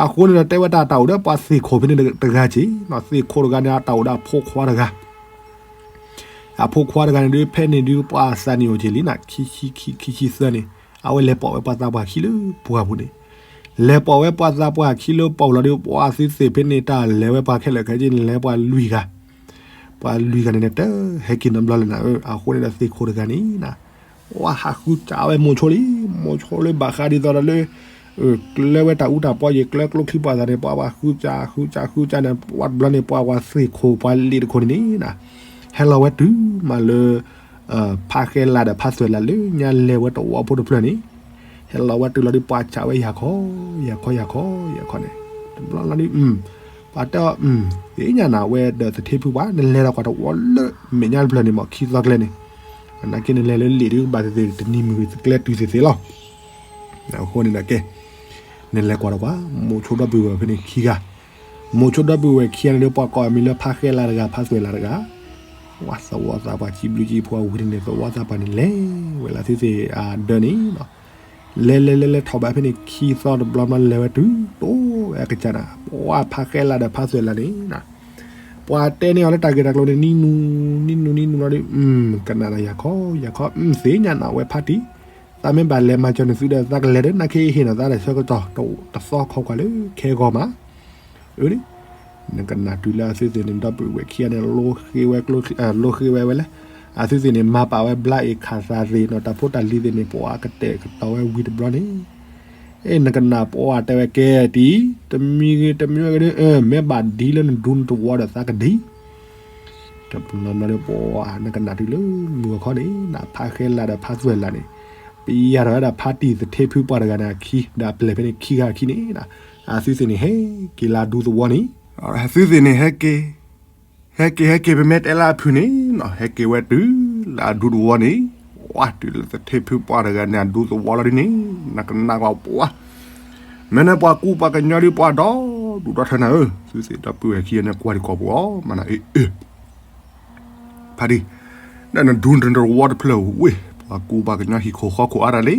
အဃိန့ၣ်ဒီးတဲဝဲတၢ်တၢ်အိၣ်ဒီးပှၤသ့ၣ်ခိၣ်ဖဲန့ၣ်တဂၤက့ၤ, သ့ၣ်ခိၣ်တဂၤန့ၣ် အတၢ်အိၣ်ဒီးအဖိခွါတဂၤ အဖိခွါတဂၤန့ၣ်ဒုး ဖဲန့ၣ်ဒုးပှၤသးနံၣ်အိၣ်က့ၤလံနၤ ခံဆံခံ ခံဆံသၢန့ၣ်, အဝဲလဲၤပိာ်ဝဲပှၤသးပှၢ်ခံလၢပှၢ်ပူၤန့ၣ်, လဲၤပိာ်ဝဲပှၤသးပှၢ်ခံလၢပှၢ်ပူၤလီၤဒုး ပှၤသုသ့ၣ်ဖဲန့ၣ် တၢ်လဲၤဝဲပှၤခဲလၢာ်ခဲဆ့န့ၣ် လဲၤပှၤလွံၢ်ဂၤ, ပှၤလွံၢ်ဂၤန့ၣ်န့ၣ် တဟဲက့ၤနီတဘျီလၢၤနၤဧၢ, အဃိန့ၣ်ဒီးသ့ၣ်ခိၣ်တဂၤန့ၣ် ပှၤဟးဃုစးဝဲမိၤဆိလံ, မိၤဆိလၢဘၣ်ဃးဒ်သိးဒီးလၢ ကျၢၤဝဲတၢ်အူတၢ်ပီယံၤ ကျၢၤကျိချံပှၤသးန့ၣ် ပှၤပှၤဃုစးဃုစးဃုစးန့ၣ် ပှၤတဘျီန့ၣ်ပှၤပှၤသ့ၣ်ခိၣ်ပှၤလ့ၣ်တခိၣ်န့ၣ်န့ၣ်, ဟဲလီၤဝဲတုၤမးလၢ ဖါဃဲလးဒီးဖါသွဲၣ်လးလၢညါလဲၤဝဲတဝီဖိတဖျၢၣ်န့ၣ်, ဟဲလီၤဝဲတုၤလီၤဒုးပှၤစးဝဲယၤခီ, ယၤခီယၤခီယၤခီန့ၣ်, တဘျီလီၤဒုး ပှၤတဲအီၤ သ့ၣ်ညါနၤဝဲဒီးသထ့ဖုပှၢ် နလဲၤဒီးကွၢ်တဝီလၢမဲာ်ညါတဖျၢၣ်န့ၣ်မး ခံသီကျဲန့ၣ်, နာ်က့နလဲၤလၢလ့ၣ်ဒုးဘၣ်သ့ၣ်သ့ၣ် တနံၤမုၢ်ကျဲတုၤသ့ၣ်သ့ၣ်လီၤ. အဃိန့ၣ်ဒီးကဲ, နလဲၤကွၢ်တကွၢ်, မိၤဆိဒီပုၢ်ဝဲၢ်ဖဲန့ၣ်ခံဂၤ, မိၤဆိဒီပုၢ်ဝဲၢ်ခံဂၤန့ၣ်ဒီး ပှၤကိးအမံၤလၢဖါဃဲလးတဂၤ ဖါသွဲၣ်လးတဂၤ, ပှၤသဝီသးပှၢ်ခံဘျုးကံဖိအဝံၤန့ၣ် သဝီသးပှၢ်န့ၣ်လဲၤဝဲလၢသုသ့ၣ်အဒၢန့ၣ် လဲၤလဲၤလဲၤလဲၤထီၣ်ဘၣ်ဖဲန့ၣ် ခံသီတဘျီဘျီလဲၤဝဲတုၤ တိၢ်ဝဲအကစၢ်နၤ ပှၤဖါဃဲလးဒီးဖါသွဲၣ်လးန့ၣ်, ပှၤတဲန့ၢ်အီၤလၢတၢ်ဂ့ၢ်တၢ်ကျိၤန့ၣ် နံၤနူၤ နံၤနူၤ နံၤနူၤလီၤဒုး ကနၣ်ဒီးယၤခီ ယၤခီ သ့ၣ်ညါနၤဝဲဖါတံၢ်, သးမ့ၢ်ဘၣ်လဲၤမၤစၢၤနသုဒီး သးကလဲၤဒီး နာ်က့ဟ့ၣ်နီၤသးဒီးဆၢကတီၢ် တသီခီကွၢ်လၢခဲဂီၤမး အၢ နကနၣ်တုၤလၢအသုသ့ၣ်န့ၣ် ဒီပုၢ်ဝဲၢ်ခံဂၤန့ၣ် လိဃ့ဝဲ လိဃ့ဝဲဝဲလဲၣ်, အသုသ့ၣ်န့ၣ် မၤပာ်ဝဲဘျါအ့ၣ်ခးသးသ့ၣ်နီၤ တၢ်ဖိတၢ်လံၤသ့ၣ်န့ၣ် ပှၤကတဲာ်ကတီၤဝဲဝံၤတဘျီန့ၣ်, အဲနကနၣ်ပှၤတဲဝဲကဲတံၢ်, တမံၤဂ့ၤတမံၤဝဲဂ့ၤဒီး မ့ၢ်ဘၣ်ဒ်လၢနဒူနတဝီဒီးသးကဒံ တဘျီဘျီဒီးပှၤ နကနၣ်တုၤလၢမုၢ်ဂီၤခီန့ၣ် နဖါဃဲလးဒီးဖါသွဲၣ်လးန့ၣ် ပယၤထီၣ်ဝဲဒၣ်ဖါတံၢ်သထ့ဖုပှၢ်တဂၤန့ၣ်အခံ ဒီးအပျဲၢ်ဖဲန့ၣ်ခံဂၤအခံန့ၣ်, အသုသ့ၣ်န့ၣ် ဟဲက့ၤလၢအဒူသဝီန့ၣ်, အသုသ့ၣ်န့ၣ် ဟဲက့ၤ, ဟဲက့ၤ ဟဲက့ၤ ပမ့ၢ်တဲလၢအဖုၣ်န့ၣ်နီၤ ဟဲက့ၤဝဲတုၤလၢအဒူသဝီန့ၣ်, ဝါတုၤလၢသထ့ဖုပှၢ်တဂၤန့ၣ် အဒူသဝီလီၤဒ်န့ၣ်, နကနၣ်ကွၢ်ပှၤ မ့ၢ်န့ၣ်ပှၤကူပှၤကညီဒ်ပှၤဒီဒူၣ်ဒီထၢနၤဧၢ, သုသ့ၣ်ဒီပုၢ်ဝဲၢ်ခံဂၤန့ၣ် ကွၢ်ဒံးကိာ်ပူၤအီၤ မၤနၤအ့ၣ်အ့ၣ် ဖါတံၢ်, ဒီးနဒူတဝီတဖျၢၣ်ဝ့ၢ် ပှၤကူပှၤကညီဟံၣ်ခိၣ်ဃီခိၣ်အါတၢ်လံ,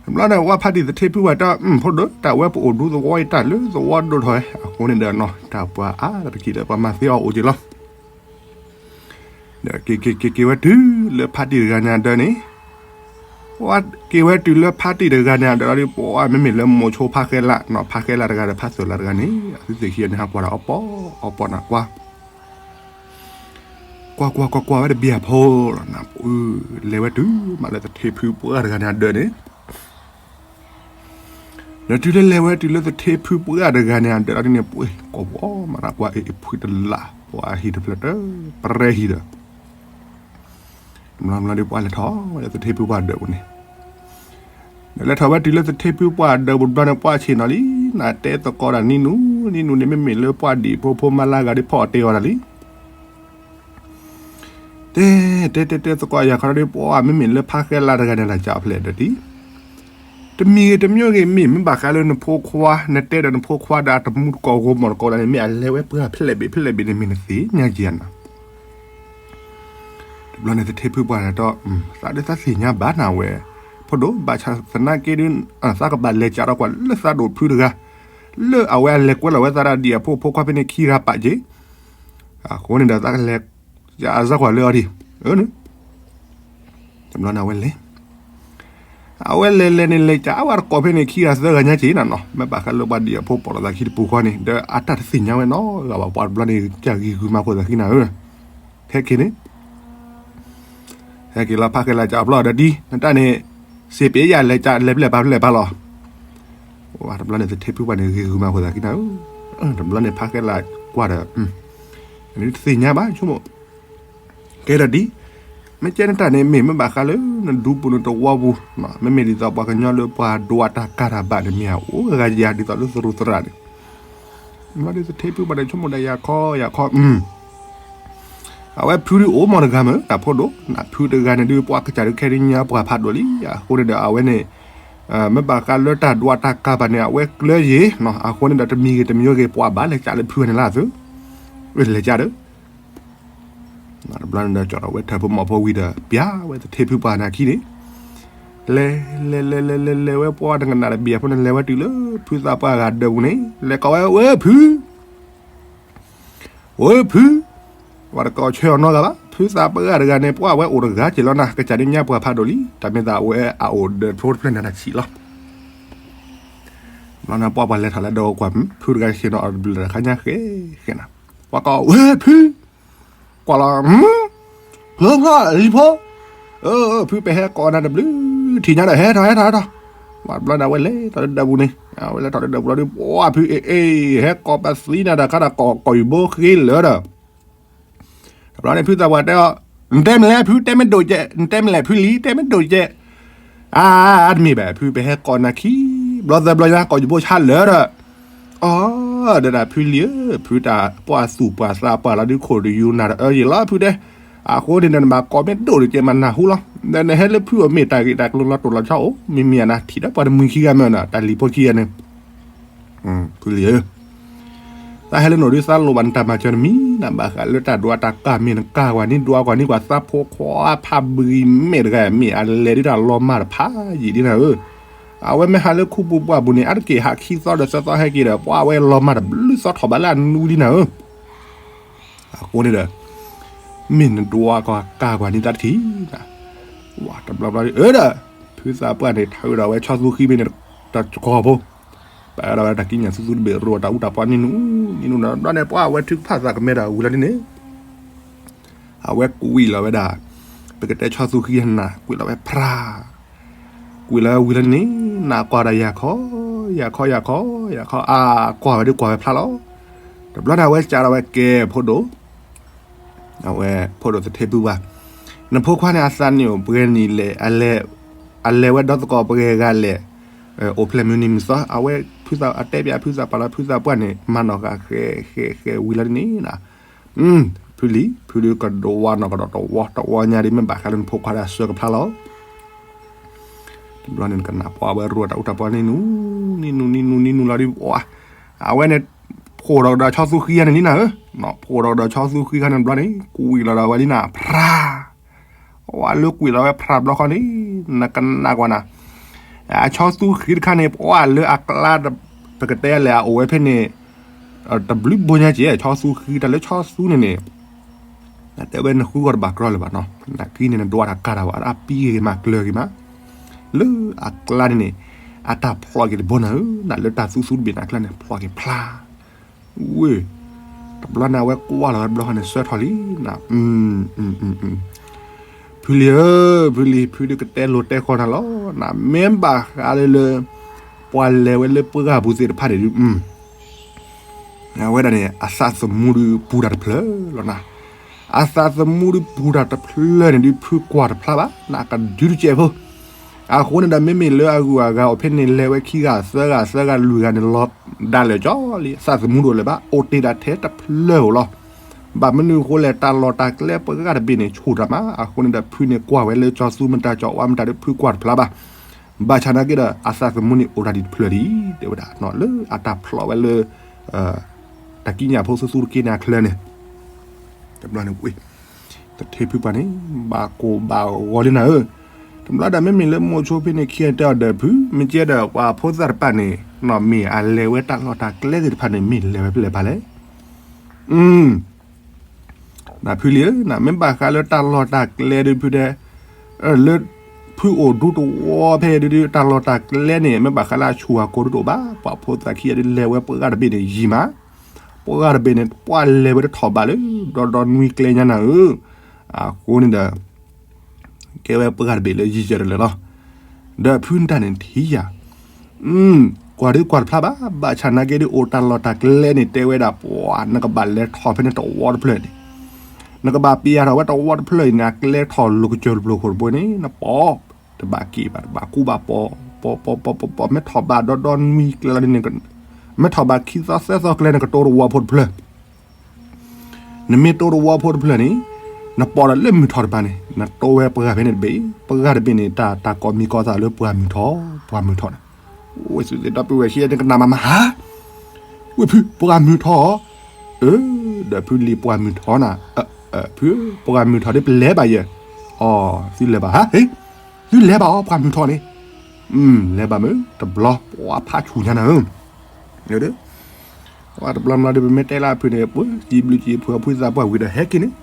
တဘျီန့ၣ် ဝဲဖါတံၢ်သထ့ဖုဝဲတၢ် ဖိဒိၣ် တၢ်ဝဲပအိၣ်ဒူသဝီအံၤတၢ်လၢသဝီဒိၣ်ထီၣ်ဝဲ အဃိန့ၣ်ဒီးနီၤ တၢ်ပှၤအါတက့ၢ်ဒီးပှၤမၤသ့အီၤအိၣ်က့ၤလီၤ. ဒီးက့ၤက့ၤက့ၤက့ၤဝဲတုၤလၢဖါတံၢ်တဂၤန့ၣ်အဒၢန့ၣ်, ဝဲက့ၤဝဲတုၤလၢဖါတံၢ်တဂၤန့ၣ်အဒၢလီၤဒ် ပှၤမ့မ့ၢ်လၢမိၤဆိဖါဃဲလးနီၤ ဖါဃဲလးတဂၤဒီးဖါသွဲၣ်လးတဂၤန့ၣ် အသုသ့ၣ်ခံဂၤန့ၣ် ဟးကွၢ်ဒီးအီပီအီပီနၤကွၢ် ကွၢ်ကွၢ်ကွၢ်ကွၢ်ဝဲတဘျီဖိလီၤနၤ, လဲၤဝဲတုၤမးလၢသထ့ဖုပှၢ်တဂၤန့ၣ်အဒၢန့ၣ်, ဒီးတုၤလၢလဲၤဝဲတုၤလၢသထ့ဖုပှၢ်တဂၤန့ၣ်အဒၢလီၤဒ်န့ၣ် ပှ့ၤကိာ်ပူၤအီၤ မၤနၤကွၢ်အ့ၣ်အ့ၣ်ဖှံတလး ပှၤဟံၣ်တဖျၢၣ်တပရဲဟံၣ်ဒီး တဘျီဘျီဒီးပှၤလဲၤထီၣ်ဝဲလၢသထ့ဖုပှၢ်ဒၢးပူၤန့ၣ်, လဲၤထီၣ်ဝဲတုၤလၢသထ့ဖုပှၢ်ဒၢးပူၤတဘျီန့ၣ် ပှၢ်ဆ့ၣ်နီၤလံ, နတဲသကိးတၢ်နံၤနူၤ, နံၤနူၤန့ၣ် မ့မ့ၢ်လၢပှၢ်ဒံၣ်ဖိဖိမါလၢဂၤဒီးဖီၣ်အီၤတဲအီၤတၢ်လံ. တဲ တဲတဲတဲသကိးယၤခီဒီး ပှၢ်မ့မ့ၢ်လၢဖါဃဲလးတဂၤန့ၣ် တၢ်ကၢ်ဖျဲးဒီးတံၢ် တမံၤဂ့ၤတမံၤဂ့ၤ မ့ၢ်မ့ၢ်ဘၣ်ဃးလၢနဖိခွါ နတဲဒီးနဖိခွါဒီးအတမူတကိးဂိၤမီၢ်တကိးဒၣ်န့ၣ် မ့ၢ်အလဲၤဝဲပှၢ်ဖျဲးဘ့ၣ်ဖျဲးဘ့ၣ်န့ၣ် မ့ၢ်နသ့ၣ်ညါက့ၤဧါနီၤ. တဘျီန့ၣ်သထ့ဖုပှၢ်န့ၣ်ဒီး သးဒုးသးသ့ၣ်ညါဘၣ်နၤဝဲ, ဖိဒိၣ် ဘၣ်ဆၣ်သနာ်က့ဒုး သးကဘၣ်လဲၤကးဒီးကွၢ်လၢသးဒိၣ်ဖုတဂၤ, လၢအဝဲအလဲၤကွဲလီၤဝဲသးဒီးအဖိဖိခွါဖဲန့ၣ်ခံဂၤပာ်က့ၤ, အဃိန့ၣ်ဒီးသးကလဲၤ ကးအစၢကွၢ်လၢအီၤဒံး, အၢန့ၣ် တဘျီန့ၣ်အဝဲလဲၤ အဝဲလဲၤလဲၤန့ၣ် လဲၤကးအဝဲတကိးဖဲန့ၣ် ခံဂၤသၢဂၤညါက့ၤနၤနီၤ, မ့ၢ်ဘၣ်ဃးလၢပှၤဒံၣ်အဖိပိာ်လိာ်သးခံတပူၤဃီန့ၣ် ဒီးအတၢ်တသ့ၣ်ညါဝဲနီတဂၤဘၣ်, ပှၤတဘျီန့ၣ် ကဂံၤဂုၤမၤဃိာ်သးခံနၤဧၢ, ဟဲက့ၤန့ၣ် ဟဲက့ၤလီၤ ဖါဃဲလးကးအဖျီၣ်ဒီးဒ် နတၢ်န့ၣ် စ့ပ့ၤယၤလဲၤကးလဲၤဖျဲၣ်ပာ်ဖျဲၣ်ပာ်လီၤ, တဘျီန့ၣ်သထ့ဖုပှၢ်န့ၣ် ဂံၤဂုၤမၤဃိာ်သးခံနၤဧၢ, တဘျီန့ၣ်ဖါဃဲလးကွၢ်ဒီး နတသ့ၣ်ညါဘၣ်ဆိကမိၣ် ကဲဒီးဒ် မ့ၢ်ကဲနတၢ်န့ၣ် မ့ၢ်မ့ၢ်ဘၣ်ဃးလၢနဒူပူၤနတဝီပူၤ, မ့မ့ၢ်ဒ်သိးပှၤကညီလၢပှၤဒိးအတၢ်ကၢ်တၢ်ဘၣ်န့ၣ် မ့ၢ်အအိၣ်ဂၤယၤဒ်သိးလၢသရူးသရၣ်န့ၣ်, မ့ၢ်ဒ်သထ့ဖုပှၢ်န့ၣ် ဆိကမိၣ်ဒီးယၤခီယၤခီ အဝဲဖုဒုးအိၣ်မီၢ်တဂၤမ့ၢ် နဖိဒိၣ် နဖုတဂၤန့ၣ်ဒုး ပှၤကစၢ်ဒုးခဲဒုးညါပှၤဖးဒိၣ်လံ, အဃိန့ၣ်ဒီးအဝဲန့ၣ် မ့ၢ်ဘၣ်ဃးလၢတၢ်ဒိးအတၢ်ကၢ်ဘၣ်န့ၣ် အဝဲကျၢၤယ့ၤ, အဃိန့ၣ်ဒီးတမံၤဂ့ၤတမံၤဂ့ၤ ပှၤဘၣ်လဲၤကးလၢဖုန့ၣ်လၢအသု ဝဲလဲၤကးဒီး တဘျီန့ၣ်ဒီးကၠီၣ်ထီၣ်ဝဲထၢၣ်ဖိမီၢ်ဖိဝံၤဒီး ပျဲဝဲသထ့ဖုပှၢ်န့ၣ်အခံန့ၣ်, လဲၤ လဲၤ လဲၤ လဲၤ လဲၤ လဲၤဝဲပှၢ်တကနၣ်တဘ့ၣ်အဖိန့ၣ် လဲၤဝဲတုၤလၢဖုသးပှၢ်ဂၤဒၢးပူၤန့ၣ် လဲၤကိးဝဲ ဝဲဖု ဝဲဖု, ပှၤတကိးဆၢအီၤနီတဂၤဘၣ်, ဖုသးပှၢ်တဂၤန့ၣ် ပှၢ်ဝဲအိၣ်တဂၤက့ၤလီၤနၤ, ကစၢ်ဒုးညါပှၤဖးဒိၣ်လံ, တၢ်မ့ၢ်သးဝဲအအိၣ်ဒၢးဖိတဖျၢၣ်န့ၣ်တၢ်ဆံးလီၤ. ဘျီန့ၣ်ပှၢ်ပှၤလဲၤထီၣ်လဲၤဒီးကွၢ် ဖုတဂၤဆ့ၣ်နီၤအီၤတဘျုးတခါညါဃဲဃဲနၤ, ပှၤကိးဝဲဖု, ကွၢ်လီၤ ဖုဖျီလံဖိ, ဖုပဟဲကိးနၤတဘျုး ထံၣ်ညါဒီးဟဲထီၣ်ဟဲထီၣ်ဟဲထီၣ်, ဘျီန့ၣ်အဝဲလဲၤထီၣ်လၢဒၢးပူၤန့ၣ်, အဝဲလဲၤထီၣ်လၢဒၢးပူၤလီၤဒုး ပှၢ်ဖုအ့ၣ်အ့ၣ် ဟဲကိးပသံနၤဒီးခါဒီးကိးကိးယံၤဘိဃ့လၢာ်ဒီး တဘျီန့ၣ်ဖုသးပှၢ်တဲအီၤ, နတဲမလဲၣ်ဖု တဲမ့ၢ်ဒိၣ်ကဲး, နတဲမလဲၣ်ဖုလံ တဲမ့ၢ်ဒိၣ်ကဲး, အါ တမ့ၢ်ဘၣ် ဖုပဟဲကိးနၤခံ ဘျီသၢဘျီညါ ကိးယံၤဘိဆါလၢာ်ဒီး, အီ ဒီးဒၣ်ဖုလံဧၢ ဖုတၢ်ပှၢ်သူၣ်ပှၢ်သးပှၢ်လီၤဒုးခိၣ်တယူၤနၤဒီးအၢယံၤလီၤဖုတဲ, အဃိန့ၣ်ဒီးနဘၣ်ကိးမ့ၢ်ဒိၣ်တကဲးမးနၢ်ဟူလီၤ, ဒီးနဟဲလၢဖုအီၤမ့ၢ်တၢ်ဂ့ၢ်တၢ်ကျိၤလီၤတိၢ်လီၤဆီအိၣ် မ့မ့ၢ်အနၤထံၣ်ဒီးပှၤတမှံၤခံဂၤမ့ၢ်နၤ တၢ်လံၤဖိခံဂၤန့ၣ် ဖုလံဧၢ, သးဟဲလၢနအိၣ်ဒုးသးလိၣ်ဘၣ်နတၢ်မၤစၢၤတမံၤနၤ ဘၣ်ဃးလၢတၢ်ဒိးအတၢ်ကၢ်မ့ၢ်နကၢ်ကွၢ်န့ၣ် ဒွးကွၢ်န့ၢ်ကွၢ်သးဖိခွါဖးဘှံးမဲာ်တဂၤ မ့ၢ်အလဲၤဒုးတၢ်လီၤမၢ်တဖးယံာ်ဒ်နၤဧၢ, အဝဲမ့ၢ်ဟးလၢခူပူၤပှၢ်ပူၤန့ၣ် အါတက့ၢ်ဟးခံသီဒီးသၢသီဟဲက့ၤဒီး ပှၤအဝဲလီၤမၢ်တဘျုးသီထီၣ်ဘးလၢအနူဒ်နၤဧၢ, အဃိန့ၣ်ဒီး မ့ၢ်နဒွးကွၢ်ကၢ်ကွၢ်န့ၢ်သးတထံၣ်နၤ, ဝဲတဘျီဘျီအၢဒီး ဖုသးပှၢ်န့ၣ် ထၢဒီးဝဲဆီသူခံဘ့ၣ်န့ၣ် တကီၢ်ဖိ ပာ်ဒီးဝဲတၢ်ကံးညာ်သူသူတဘ့ၣ် ရိအတၢ်အူတၢ်ပီနံၤနူၤ နံၤနူၤနၤ ဘျီန့ၣ် ပှၤအဝဲထုကဖၣ်သးကမဲဒီးဝံၤလီၤဒ်န့ၣ် အဝဲကွံာ်လီၤဝဲဒၣ် ပကတဲဆီသူခံနၤ ကွံာ်လီၤဝဲဖြါ ကွံာ်လီၤဝဲဝံၤလီၤဒ်န့ၣ် နကွၢ်ဒီးယၤခီ ယၤခီ ယၤခီ ယၤခီ အါ ကွၢ်ဝဲဒုးကွၢ်ဝဲဖြါလီၤ. တဘျီန့ၣ် အဝဲစံးဒီးဝဲကဲ ဖိဒိၣ် အဝဲ ဖိဒိၣ်သထ့ဖုပှၢ် နဖိခွါန့ၣ် အသးနံၣ်အိၣ်ပှဲၤနံၣ်လဲၣ်, အလဲၤဝဲဒီသကိးပှဲၤဂၤလဲၣ်, အိၣ်ဖျဲၣ်မုၢ်နံၤမုၢ်သီ အဝဲဖုသးအတဲပၠးဖုသးပှၢ်လီၤ ဖုသးပှၢ်န့ၣ် မၤနီၢ်ဃာ်ဃဲဃဲဃဲဝံၤလီၤဒ်န့ၣ်နၤ, ဖုလံ ဖုဒုးကဒိးဝါနီၢ်ကဒီးတဝီတဝီညါဒ်မ့ၢ်ဘၣ်ဃးလၢနဖိခွါဒီးအဆၢကဖျါလီၤ. တဘျီန့ၣ် နကနၣ်ပှၤဝဲရိအတၢ်အူတၢ်ပီနံၤနူၤ နံၤနူၤ နံၤနူၤ နံၤနူၤလီၤဒ်ပှၤ အဝဲန့ၣ် ဖှိၣ်ဒီးကဒီးဆီသူခံဂၤန့ၣ်လံနၤဧၢ, ဖှိၣ်ဒီးကဒီးဆီသူခံဂၤန့ၣ်တဘျီန့ၣ် ကွံာ်လီၤဒီးဝဲလံနၤ ဖြါ, ဝဲလၢကွံာ်လီၤဝဲဖြါတဘျီဃီန့ၣ် နကနၣ်ကွၢ်နၤ, အဆီသူခံတခါန့ၣ် ပှၤလၢအကျါ ပကတဲလဲၣ် အအိၣ်ဝဲဖဲန့ၣ် တဘျုးဘိညါက့ၤ ဆီသူခံ တၢ်လၢဆီသူန့ၣ်န့ၣ် နတဲဝဲနဃုဂီၢ်တဘၣ်ကြီလၢၤဘၣ်နီၤ, နကံန့ၣ် နဒွးတၢ်ကၢ်တၢ်ဘၣ် အပံၤဂ့ၤမးကျၢၤဂ့ၤမး, လၢအကျါန့ၣ်န့ၣ် အတၢ်ဖျိးက့ၤတဘိနၤဧၢ, နလၢတၢ်သူသူတဘ့ၣ်နၤကျါန့ၣ် ဖျိးက့ၤဖျါ, ဝ့ၢ်, တဘျီန့ၣ် အဝဲကွၢ်လီၤဝဲတဘျီဃီန့ၣ် ဆၢထီၣ်လံနၤ, ဖုလံဧၢ, ဖုလံ ဖုဒုးကတဲလိၤတဲဃီနၤလီၤနၤ, မ့ၢ်ဘၣ်ဃးလၢလၢ ပှၤလဲၤဝဲလၢပှၢ်ဂၤပူၤသ့ၣ်တဖၣ်န့ၣ်ဒုး အဝဲဒၣ်န့ၣ် အသးသမူဒုးပူၤတၢ်တဖျၢၣ်လီၤနၤ, အသးသမူဒုးပူၤတၢ်တဖျၢၣ်န့ၣ်ဒုး ဖုကွၢ်တဖျါဘၣ် နကဒုတကဲးဖိ, အဃိန့ၣ်ဒီး မ့မ့ၢ်လၢအဂုၤအဂၤအိၣ်ဖဲန့ၣ် လဲၤဝဲခံဂၤသၢဂၤသၢဂၤလွံၢ်ဂၤန့ၣ်လီၤ ဒၣ်လဲာ်ကၠီလံ အသးသမူတအိၣ်လၢၤဘၣ် အိၣ်တ့ၢ်ဒၣ်ထဲတဖျၢၣ်ဧိၤလီၤ. ဘၣ်မနုၤအဃိလဲၣ် တၢ်လီၢ်တၢ်ကျဲပှၤဂၤတဘ့ၣ်န့ၣ် ဆူၣ်တၢ်မး အဃိန့ၣ်ဒီး ဖုန့ၣ်ကွၢ်ဝဲလၢကၠီၤသူမတၤကၠီၤဝါမတၤဒီး ဖုကွၢ်တဖျါဘၣ်. ဘၣ်ဆၣ်နာ်က့ဒီး အသးသမူန့ၣ်အိၣ်တၢ်ဒံးတဖျၢၣ်လံ တဲဝဲဒၣ် လၢအတၢ်ဖျိးဝဲလၢ တၢ်ကံးညာ်ဖိသူသူတက့ၢ်န့ၣ်အချၢန့ၣ် တဘျီန့ၣ်ဝ့ၢ် သထ့ဖုပှၢ်န့ၣ် ဘၣ်ကိၢ်ဘၣ်ဂီၤလံနၤဧၢ, တဘျီဒီးမ့မ့ၢ်လၢမိၤဆိဖဲန့ၣ်ခံဂၤတဲအီၤဒီးဖု မ့ၢ်ကဲဒီးပှၤဖိသၣ်တဖၣ်န့ၣ် နီၢ်မ့ၢ်အလဲၤဝဲတၢ်လီၢ်တၢ်ကျဲသ့ၣ်တဖၣ်န့ၣ် မ့ၢ်လဲၤဝဲဖဲလဲၣ်ဖဲလဲၣ် နဖုလံဧၢ နမ့ၢ်ဘၣ်ဃးလၢတၢ်လီၢ်တၢ်ကျဲဒုးဖုတဲ, လၢ ဖုအိၣ်ဒူတဝီဖဲဒုး တၢ်လီၢ်တၢ်ကျဲန့ၣ် မ့ၢ်ဘၣ်ဃးလၢအဆူၣ်အကိာ်ဒုတအိၣ်ဘၣ်, ပှၤဖိသၣ်ခံဂၤဒုးလဲၤဝဲပှၤဂၤတဘ့ၣ်န့ၣ်ယံၤမး, ပှၤဂၤတဘ့ၣ်န့ၣ် ပှၤလဲၤဝဲတထီၣ်ဘးလၢ ဒီဒီနွံကျဲညါနၤဧၢ, အဃိန့ၣ်ဒီး ကဲဝဲပှၤဂၤတဘ့ၣ်လၢယံၤယဲၢ်တလၢာ်လီၤ. ဒီးဖုနတၢ်န့ၣ်ထံၣ်ယၤ ကွၢ်ဒုးကွၢ်တဖျါဘၣ်, ဘၣ်ဆၣ်နာ်က့ဒုးအိၣ်တၢ်လီၢ်တၢ်ကျဲန့ၣ် တဲဝဲဒၣ်ပှၤ နကဘၣ်လဲၤထီၣ်ဖဲန့ၣ်တဝီတဖျၢၣ်န့ၣ်, နကဘၣ်ပျၢ်ထီၣ်ဝဲတဝီတဖျၢၣ်အံၤန့ၣ် အကျဲထီၣ်လိာ်ကစၢၢ်တဖျၢၣ်ဃိတဘိန့ၣ် နပိာ်, တဘၣ်က့ၤဘၣ် တဘၣ်ကူဘၣ်ပိာ်, ပိာ်ပိာ်ပိာ်ပိာ်ပိာ် မ့ၢ်ထီၣ်ဘးဒီဒီနွံကျဲလီၤန့ၣ်, မ့ၢ်ထီၣ်ဘးခံသီသၢသီကျဲန့ၣ် ကတိတဝီဖိတဖျၢၣ် နမ့ၢ်တိတဝီဖိတဖျၢၣ်န့ၣ်, နပိာ်ဒီးလၢမုၢ်ထီၣ်တပၤန့ၣ် နတိဝဲပှၤဂၤဖဲန့ၣ်တဘ့ၣ်, ပှၤဂၤတဘ့ၣ်န့ၣ် တၢ် တၢ်ကိးမံၤကိးသးလၢပှၤမုၢ်ထီၣ်, ပှၤမုၢ်ထီၣ်န့ၣ်, ဝဲသုသ့ၣ်ဒီပုၢ်ဝဲၢ်ခံဂၤန့ၣ် ကနၣ်မးမးဟါ, ဝဲဖု ပှၤမုၢ်ထီၣ်, အၢ, ဒီးဖုလံၤပှၤမုၢ်ထီၣ်နၤ, ဖု ပှၤမုၢ်ထီၣ်ဒီးပလဲၤဘၣ်ယဲၢ်, အီ သုလဲၤဘၣ်ဟါ, သုလဲၤဘၣ်အီၤ ပှၤမုၢ်ထီၣ်န့ၣ်, လဲၤဘၣ်မ့ၢ်တဘျီ ပှၤဖးဆူၣ်ညါနၤဧၢ ပှၤတဘျီဘျီဒီး ပမ့ၢ်တဲလၢအဖုန့ၣ် ပှၤစံးဘျုးစံးဖှိၣ်အဖုသးပှၢ်ဝံၤဒီးဟဲက့ၤန့ၣ်,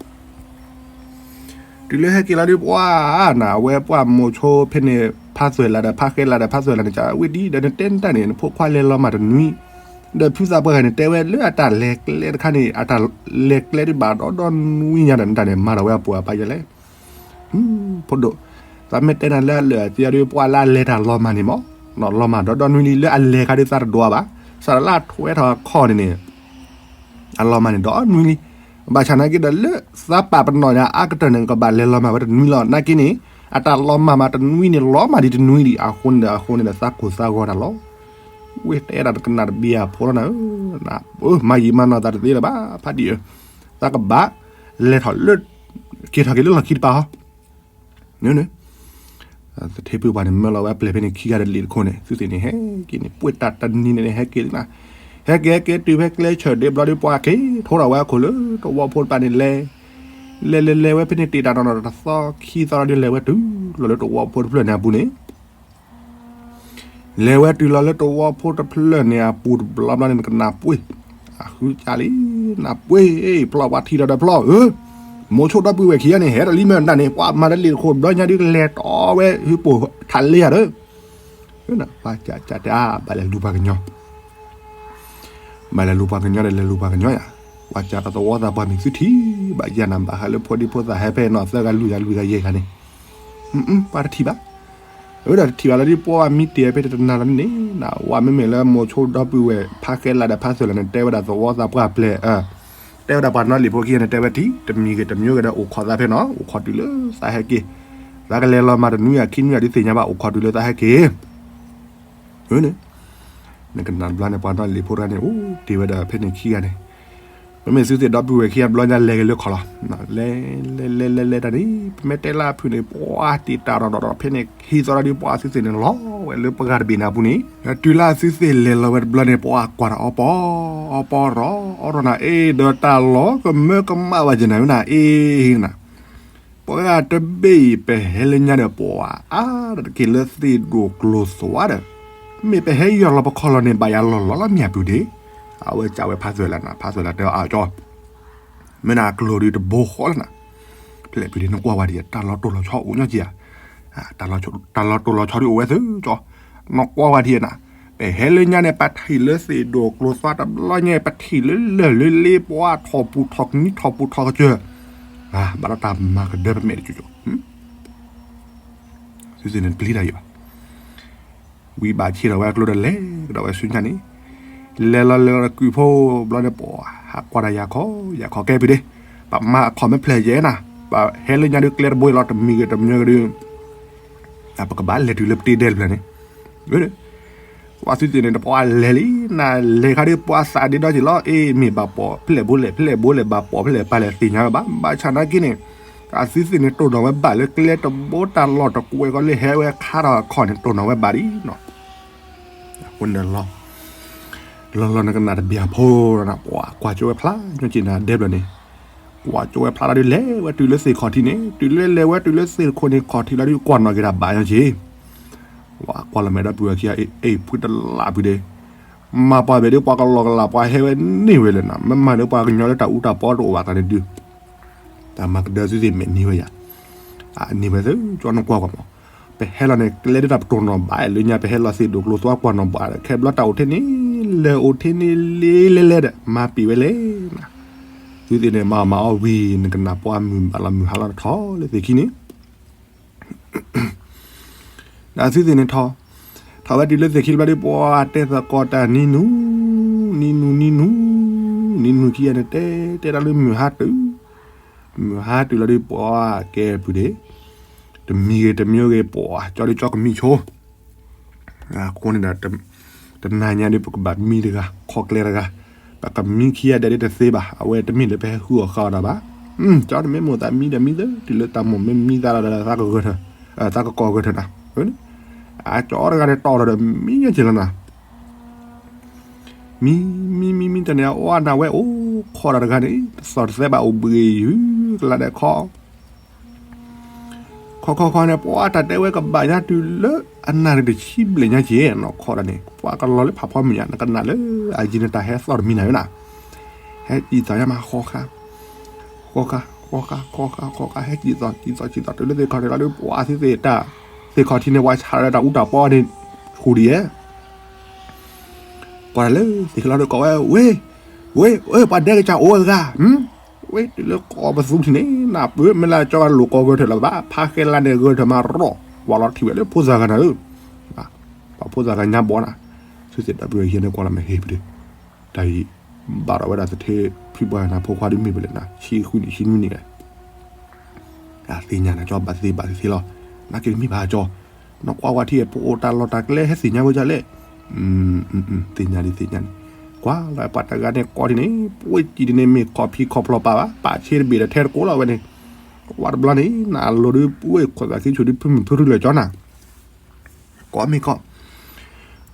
တုၤလၢဟဲက့ၤလီၤဒုးပှၤနၤ အဝဲပှၤမိၤဆိဖဲန့ၣ် ဖးသွဲၣ်လးဒီးဖးဃဲလးဒီးဖးသွဲၣ်လးန့ၣ် ကဝံၣ်ဒံးဒီးနတဲနတၢ်န့ၣ် နဖိခွါလဲၤလီၤမၢ်တနွံ, ဒီးဖုသးပှၢ်ဂၤန့ၣ် တဲဝဲလၢအတၢ်လဲၤကျဲတခါန့ၣ် အတၢ်လဲၤကျဲတဘၣ်ဒီဒီနွံညါဒီးနတၢ်န့ၣ် မၤဒီးဝဲအပိာ်အပၢ်ယဲလဲၣ် ဖိဒိၣ်, သးမ့ၢ်တဲနၤလၢအလၢာ်အသံအီၤဒုး ပှၤလၢအလဲၤတၢ်လီၤမၢ်န့ၣ်မး, လီၤမၢ်ဒီဒီနွံလံ လၢအလဲၤခါဒုးသးတဒွးဘၣ်, စးလၢအထွဲထီၣ်အခီၣ်န့ၣ်န့ၣ်, အလီၤမၢ်န့ၣ်ဒီနွံလံ, ဘၣ်ဆၣ်နာ်က့ဒီးလၢသးပာ်ပနီၣ်ညါအါကတၢၢ်န့ၣ် ကဘၣ်လဲၤလီၤမၢ်ဝဲတနွံလီၤ နာ်က့န့ၣ်, အတၢ်လီၤမၢ်မးတနွံန့ၣ် လီၤမၢ်ဒံးတနွံဒံး အဃိန့ၣ်ဒီး အဃိန့ၣ်ဒီး သးကိၢ်သးဂီၤတၢ်လီၤ, ဝဲတဲဒၣ်တကနၣ်တဘျီအဖိလီၤနၤဧၢ, မၤယံာ်မၤနီၢ်သးတသ့လၢၤဘၣ် ဖးဒံၣ်ဧၢ, သးကဘၣ်လဲၤထီၣ်လၢ က့ၤထီၣ်က့ၤလၢလီၢ်ခံတပၤဟီ, န့ၣ်, သထ့ဖုပှၢ်န့ၣ် မၢလီၤဝဲအပျဲၢ်ဖဲန့ၣ်ခံဂၤဒီးလံာ်တခိၣ်န့ၣ် သုသ့ၣ်န့ၣ် ဟဲက့ၤန့ၣ် ပှ့ၤတၢ်တနံၤန့ၣ်န့ၣ် ဟဲက့ၤလံနၤ, ဟဲက့ၤဟဲက့ၤတုၤဖဲကျဲဆၢၣ်ဒ့ဘျီဒုး ပှၤက့ၤထိထီၣ်ဝဲအခိၣ်လၢတဝီဖိတပၤန့ၣ်လဲၤ, လဲၤလဲၤလဲၤဝဲဖဲန့ၣ် တ့ၢ်တၢ်နီၢ်နီၢ်တသီခံသီလီၤဒုး လဲၤဝဲတုၤလီၤလၢတဝီဖိတဖျၢၣ်န့ၣ်အပူၤန့ၣ် လဲၤဝဲတုၤလီၤလၢတဝီဖိတဖျၢၣ်န့ၣ်အပူၤတဘျီဘျီန့ၣ် နကနၣ်ပှ့ၤ, အဃုကၢ်လံ, နၢ်ပှ့ၤ, ဖျီၣ်ပှၤထံၣ်ဒီးဒီးဖျီၣ်ဧၢ, မိၤဆိဒီပုၢ်ဝဲၢ်ခံဂၤန့ၣ် ဟဲဒီးလံမ့ၢ်နတၢ်န့ၣ် ပှၤမၤဒီးလံာ်တခိၣ်ဘျီညါဒုး ကလဲၤတီဝဲဟုပိာ်ထးလ့ယၤဒီး, ပှၤကၢ်ကၢ်တဲအါ ဘၣ်လဲၤလူၤပှၤကညီ ဘၣ်လဲၤလူၤပှၤကညီဒီး လဲၤလူၤပှၤကညီယၤ, ပှၤကၢ်တၢ်သဝီသးပှၢ်မ့ၢ်သုထံၣ်ဘၣ်ယၤနၤ ဘၣ်ဃးလၢဖိဒံဖိသၣ်ဟဲဖဲနီၢ်သၢဂၤလွံၢ်ဂၤလွံၢ်ဂၤယဲၢ်ဂၤန့ၣ်, ပှၤတထံၣ်ဘၣ်, အဝဲဒၣ်တထံၣ်ဘၣ်လီၤဒုး ပှၤမံတ့ၢ်ဖဲတနၤလီၤန့ၣ် နဝဲမ့မ့ၢ်လၢမိၤဆိဒီပုၢ်ဝဲၢ် ဖးဃဲလးဒီးဖးသွဲၣ်လးန့ၣ် တဲဝဲဒၣ်သဝီသးပှၢ်ပျဲၢ် တဲဝဲဒၣ်ပှၤနီၢ်လံၤဖိခံဂၤန့ၣ် တဲဝဲထံၣ် တမံၤဂ့ၤတမံၤဂ့ၤဒီး အိၣ်ခိးသးဖဲနီၢ် အိၣ်ခိးတုၤလၢသးဟဲက့ၤ, သးကလဲၤလီၤမၢ်တနွံဂၤခံနွံဂၤဒုးသ့ၣ်ညါဘၣ် အိၣ်ခိးတုၤလၢသးဟဲက့ၤ နကနၣ်တဘျီန့ၣ် ပှၤနီၢ်လံၤဖိတဂၤန့ၣ် အိၣ်တ့ၢ်ဝဲဒၣ်ဖဲန့ၣ်ခံဂၤန့ၣ်, ပမ့ၢ်သုသ့ၣ်ဒီပုၢ်ဝဲၢ်ခံဂၤဘျီညါလဲၤက့ၤလၢခီၣ်လီၤ, လဲၤ လဲၤ လဲၤ လဲၤ လဲၤတၢ်န့ၣ် ပမ့ၢ်တဲလၢအဖုန့ၣ် ပှၤတ့ၢ်တၢ်နီၢ်နီၢ်ဒီး ဖဲန့ၣ်ဟံးသီဒီး ပှၤသုသ့ၣ်န့ၣ်လီၤဝဲလၢပှၤဂၤတဘ့ၣ်န့ၣ်အပူၤန့ၣ်, တုၤလၢသုသ့ၣ်လဲၤလီၤဝဲတဘျီန့ၣ် ပှၤကွၢ်တၢ်အီပီ အီပီရီ အီရီနၤ အ့ ဒီးတၢ်လီၤကမၢကမၣ်ဘၣ်က့ၤနၤ မ့ၢ်နၤအ့နၤ ပှၤဂၤတဘ့ၣ်အံၤ ပဟဲလၢညါဒီး ပှၤအါတက့ၢ်လၢသ့ၣ်ဒိၣ်ကျိၤသွါဒီး, မ့ၢ်ပဟဲယီၢ်လီၤပခီၣ်လီၤန့ၣ် ဘၣ်ယၤလီၤလီၤလီၤမ့ၢ်အပုၢ်ဒ့, အဝဲကးဝဲဖးသွဲၣ်လးနၤ ဖးသွဲၣ်လးတဲအီၤအကၠီ, မ့ၢ်နၤကျိၤဒုးတဘိဃီလီၤနၤ, ဖျဲၣ်ဖုဒ့နကွၢ်ဝဲဒ်ယဲ တၢ်လီၤတိၢ်လီၤဆီအိၣ်ညီက့ဧါ, တၢ်လီၤတိၢ်လီၤဆီဒုးအိၣ်ဝဲသုကၠီ, နကွၢ်ဝဲဒ်ယဲနၤ, ပဟဲလၢညါန့ၣ် ပထံၣ်လၢသ့ၣ်ဒိၣ်ကျိၤသွါတဘျီညါ ပထံၣ်လၢလၢၢ်လၢလ့ ပှၤထီၣ်ပူၤထီၣ်ကနံထီၣ်ပူၤထီၣ်ကစၢၢ် ဘၣ်ဒီးတၢ်မၤကဒၢပမဲာ်တကၠိကၠိ, သုသ့ၣ်န့ၣ်ပျံၤတၢ်ယံၤဘၣ်, ဝံၤဘၣ်ဆ့ၣ်ထီၣ်ဝဲအကျိဒီးလဲၤကဒီးဝဲဆူညါန့ၣ်, လဲၤလီၤလဲၤလီၤဒီးကုၢ်ဖိဘျီန့ၣ် ပှၤဟးကွၢ်တၢ်ယၤခီ ယၤခီကဲဖုဒ့, ပမၤအခီၣ်မ့ၢ်ဖျဲၣ်ယဲနၤ, ပဟဲလၢညါဒုးကျဲတဘိအံၤလီၤ တမံၤဂ့ၤတမံၤဂ့ၤဒုး ပကဘၣ်လဲၤတုၤလၢပတ့ဒဲတဖျၢၣ်န့ၣ်, ပှၤသုသ့ၣ်န့ၣ်တပှၢ်လဲၤလံ, နလဲၤခါဒီးပှၤသးဒ့ဒီက့ၤလီၤ, အ့ မ့ၢ်ဘၣ်ပိာ်ဖျဲၣ်ဘိလဲၣ် ဖျဲၣ်ဘိလဲၣ် ဘၣ်ပိာ်ဖျဲၣ်ပၢ်လဲၣ်သ့ၣ်ညါဝဲဘၣ်, ဘၣ်ဆၣ်နာ်က့န့ၣ် အသုသ့ၣ်န့ၣ်တိၢ်နီၣ်ဝဲဘၣ်လၢကျဲတဘိတၢ်လီၢ်တကွဲးကီလၢဟဲဝဲခါထီၣ်အခီၣ်န့ၣ် တိၢ်နီၣ်ဝဲဘၣ်ဒ်နီၤ. အဃိန့ၣ်လီၤ လီၤလီၤနကနၣ်တဘျီဖိနီၤ, ပှၤကွၢ်ကၠိဝဲဖျါညီက့ၤနၤဒဲဘျီန့ၣ်, ကွၢ်ကၠိဝဲဖျါလီၤဒုး လဲၤဝဲတုၤလၢသ့ၣ်ခီၣ်ထံးန့ၣ်, တုၤလၢလဲၤဝဲတုၤလၢသ့ၣ်ခိၣ်န့ၣ် ခီၣ်ထံးလီၤဒုး ကွၢ်နီၣ်က့ၤတၢ်ဘၣ်ညီက့ၤ, ပှၤကွၢ်လီၤမဲာ်ဒီပုၢ်ဝဲၢ်ခံဂၤ အ့ၣ် ဖုတလၢ်ဖုဒ့, မၤပှၤဘဲၣ်ဒုး ပှၤကလီၤကလးပှၤဟဲဝဲန့ၢ်ဝဲလၢနီၤ, မ့မၤဒုးပှၤကညီလၢတၢ်အူတၢ်ပီတအိၣ်ဘၣ်သးန့ၣ်ဒုး, တၢ်မၤကဒၢသုသ့ၣ်မဲာ်န့ၢ်ဝဲယၤ, အန့ၢ်ဝဲသုကၠီနကွၢ်ကွၢ်မး, ပဟဲလီၤန့ၣ် ကျဲဒၣ်တၢ်ပတိၢ်နီၣ်ဘၣ်လၢညါ ပဟဲလီၤသ့ၣ်ဒိၣ်ကျိၤသွါကွၢ်နီၣ်ဘၣ် ခဲဘျီတၢ်အိၣ်ထဲန့ၣ် လဲၤအိၣ်ထဲန့ၣ်လ့လဲလဲဒီး မၤပံာ်ဝဲလဲၣ်, သုသ့ၣ်န့ၣ် မၤအီၣ်မၤအီၣ်ဝံၤ နကနၣ်ပှၤမုၢ်ဘၣ်လီၤမုၢ်ဟါလီၤထီၣ်လၢသ့ၣ်ခံန့ၣ် ဒီးသုသ့ၣ်န့ၣ်ထီၣ်, ထီၣ်ဝဲတုၤလၢသ့ၣ်ခံတဘျီဒီး ပှၤတဲသကိးတၢ်နံၤနူၤ, နံၤနူၤ နံၤနူၤ, နံၤနူၤခံဂၤန့ၣ် တဲတဲတၢ်လၢမုၢ်ဟါတုၤ, မုၢ်ဟါတုၤလီၤဒီး ပှၤကဲပုၢ်ဒ့, တမံၤဂ့ၤတမံၤဂ့ၤ ပှၤကၠီဒုးကၠီကမံဆိ အဃိန့ၣ်ဒီး တနၤညါဒီး ပကဘၣ်မံတဂၤ ခီကျဲတဂၤ, ပကမံခံဂၤဒဲးဒ်တသ့ဘၣ်, အဝဲတမ့ၢ်လၢပဟဲဃုအီၣ်ဃုအီၣ်တၢ်ဘၣ်, ကၠီတမ့ၢ်မိၢ်သးမံဒီးမံသၢ, တုၤလၢတၢ်မိၢ်မ့ၢ်မံသးဒီး သးကဂၢၢ်ထၢၣ်, သးကကိးဂၢၢ်ထၢၣ်နၤ, အကၠီတဂၤန့ၣ်တီၢ်လီၤဒီးမံညီက့ၤလီၤနၤ မံ မံ မံ မံတၢ်န့ၣ် အဝဲနၤဝဲအိၣ်ခိးတၢ်တဂၤန့ၣ် တသီၣ်တသဲဘၣ်အိၣ်ဘှံးယုၢ်ကလးဒီးခီ, ခီခီခီန့ၣ် ပှၤတၢ်တဲဝဲကဘၣ်ညါတုၤလၢအနၣ်ရံၣ်တဆံဘျဲၣ်ညါက့ၤနီၤ ခီတၢ်န့ၣ် ပှၤကလီၤလၢဖးဖီမုၢ်ညါ နကနၣ်လၢအယံၤန့ၣ်တၢ်ဟဲသီၣ်တမံၤနၤဝဲနၤ, ဟဲစံၣ်သီၣ်ညါမး ဃီဃါ ဃီဃါ ဃီဃါ ဃီဃါ ဃီဃါ ဟဲစံၣ်သီၣ် စံၣ်သီၣ် စံၣ်သီၣ် တုၤလၢသ့ၣ်ခီၣ်ထံးလီၤဒီး ပှၤသုသ့ၣ်တၢ် သ့ၣ်ခီၣ်ထံးန့ၣ် ပှၤဆးလၢတၢ်အူတၢ်ပီန့ၣ် ဃူဒံးယဲ ကွၢ်တၢ်လၢသ့ၣ်ခံလီၤဒီးကိးဝဲ ဝ့ၢ် ဝ့ၢ် ဝ့ၢ် ပှၤဒဲကစၢ်အိၣ်ဝဲတဂၤ, ဝ့ၢ် တုၤလၢကိးပသူထံၣ်န့ၣ် နၢ်ပၢၢ် မ့ၢ်လၢကၠီဂၤလိာ်ကိးဂၢၢ်ထၢၣ်လၢၤဘၣ် ဖးဃဲလါန့ၣ်ဂၢၢ်ထၢၣ်မးရီၣ် ကွၢ်လီၤထံၣ်ဝဲလၢဖိသၣ်ဂၤနၤဧၢ, ပှၤဖိသၣ်ဂၤညါဘီနၤ, သုသ့ၣ်ဒီပုၢ်ဝဲၢ်ခံဂၤန့ၣ်ကွၢ်လီၤမ့ၢ်ဟ့ၣ်ပဒုး, တၢ်အံၤ ဘၣ်ဒီးဝဲဒၣ်သထ့ဖုပှၢ်နၤဖိခွါဒုးမ့ၢ်ပလဲၣ်နၤ ဆံဃုနံၣ်ဆံနွံနံၣ်လဲၣ် အသ့ၣ်ညါနၤကၠီဘၣ်သ့ဘၣ်သ့လီၤ, နာ်က့တမ့ၢ်ဘၣ်ကၠီ, နကွၢ်ဝဲထံၣ်ပအိၣ်တၢ်လီၢ်တၢ်ကျဲဟဲသ့ၣ်ညါဝဲဒ်လဲၣ်, သ့ၣ်ညါဒ်သ့ၣ်ညါန့ၣ်, ကွၢ်လီၤပှၤတဂၤန့ၣ်ကိးထံၣ်န့ၣ် ပှ့ၤစံၣ်ဒ်န့ၣ်မ့ၢ်ခီၣ်ဖံးခီၣ်ဖျီၣ်ပာ်ဘၣ် ပာ်ဆ့တဘ့ၣ်ဒီးထဲတကိးလီၤဝဲန့ၣ်, ကွၢ်တဘျီန့ၣ် နအလိၤဒုးပှ့ၤခိၣ်သးခံဆူၣ်ဒုးဖုမုၢ်ဖုရူလၢာ်ကၠီနၤ ကိးမ့ၢ်ကိး,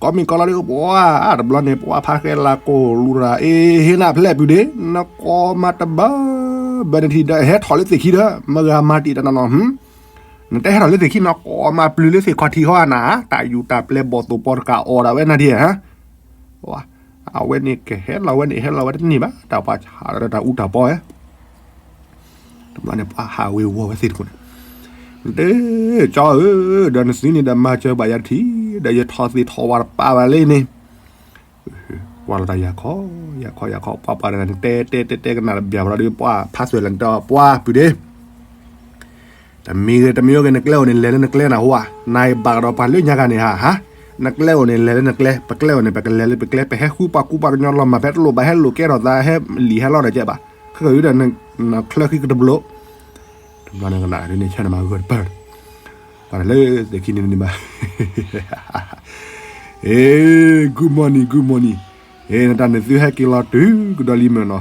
ကိးမ့ၢ်ကိးလီၤဒီး ပှၤတဘျီန့ၣ် ပှၤဖးဃဲလၢကိၢ်လူၤရၤ အ့ ဟ့ၣ်နၤဖျဲၣ်ပုၢ်ဒ့, နကိးမၤတဘၣ် ဘၣ်နထံၣ်ဒီး ဟဲထီၣ်လၢသ့ၣ်ခံဒီး မၤဂၤမၤတံာ်တၢ်နီၤနီၤ, နတဟဲထီၣ်လၢသ့ၣ်ခံနီၤ ကိးမၤပျုၤလၢသ့ၣ်ခီၣ်ထံးဃီနၤ, တၢ်ယူၤတၢ်ပျဲၢ်ဘီၣ်သိၣ်ပီတကးအီၣ်ဒၣ်ဝဲနၤဒ်ဧါ အဝဲန့ၣ်ကဟဲလီၤဝဲန့ၣ် ဟဲလီၤဝဲတန့ၢ်ဘၣ် တၢ်ပှၤဆးဒီးတၢ်အူတၢ်ပီဧါ တဘျီန့ၣ် ပှၤဟးဝ့ၤဝီၤဝဲသ့ၣ်တခိၣ်န့ၣ်, တဲ ကၠီဧၢ, ဒီးနသုန့ၣ်ဒီးမၤစၢၤဘၣ်ယၤတထံၣ်, ဒီးယထီၣ်သ့ၣ်ထီၣ်ဝါတပာ်ဘၣ်လံန့ၣ်, ကွၢ်လီၤတၢ်ယၤခီ, ယၤခီ ယၤခီ ပှၤပှၤတဂၤန့ၣ် တဲတဲတဲတဲကနၣ်တဘျီလီၤဒီး ပှၤဖးသွဲၣ်လၢနတဲပှၤပုၢ်ဒ့ တမံၤဂ့ၤတမံၤဂ့ၤ နကျဲအိၣ်န့ၣ် လဲၤလၢနကျဲနဟူဧါ, နအံၤဘၣ်ကဒီးပှၤလၢညါဂၤန့ၣ်ဟါ, ဟါ, နကျဲအိၣ်န့ၣ် လဲၤလၢနကျဲ, ပကျဲအိၣ်န့ၣ် ပကလဲၤလၢပကျဲ, ပဟဲဃုပှၤကူပှၤကညီလီၤမၢ် ဖဲတလိၣ်ဘၣ်ဟဲလိာ်ကဲထီၣ်သး ဟဲလံာ်ဟဲလီဒီးကဲဘၣ်, ခဲကဒုဒီး နချၢဃံကတဘျိ, တဘျီန့ၣ်ကနၣ်ဒ်န့ၣ် ဆၢန့ၣ်မၤဂၢၢ်တပၢၢ်, ပှၤလၢသ့ၣ်ခံန့ၣ်န့ၣ်ဘၣ် Hey, good morning, good morning. ဟ့ၣ် နတၢ်န့ၣ်သုဟဲက့ၤလီၤတုၤကဒီးလံမ့ၢ်နီၤ,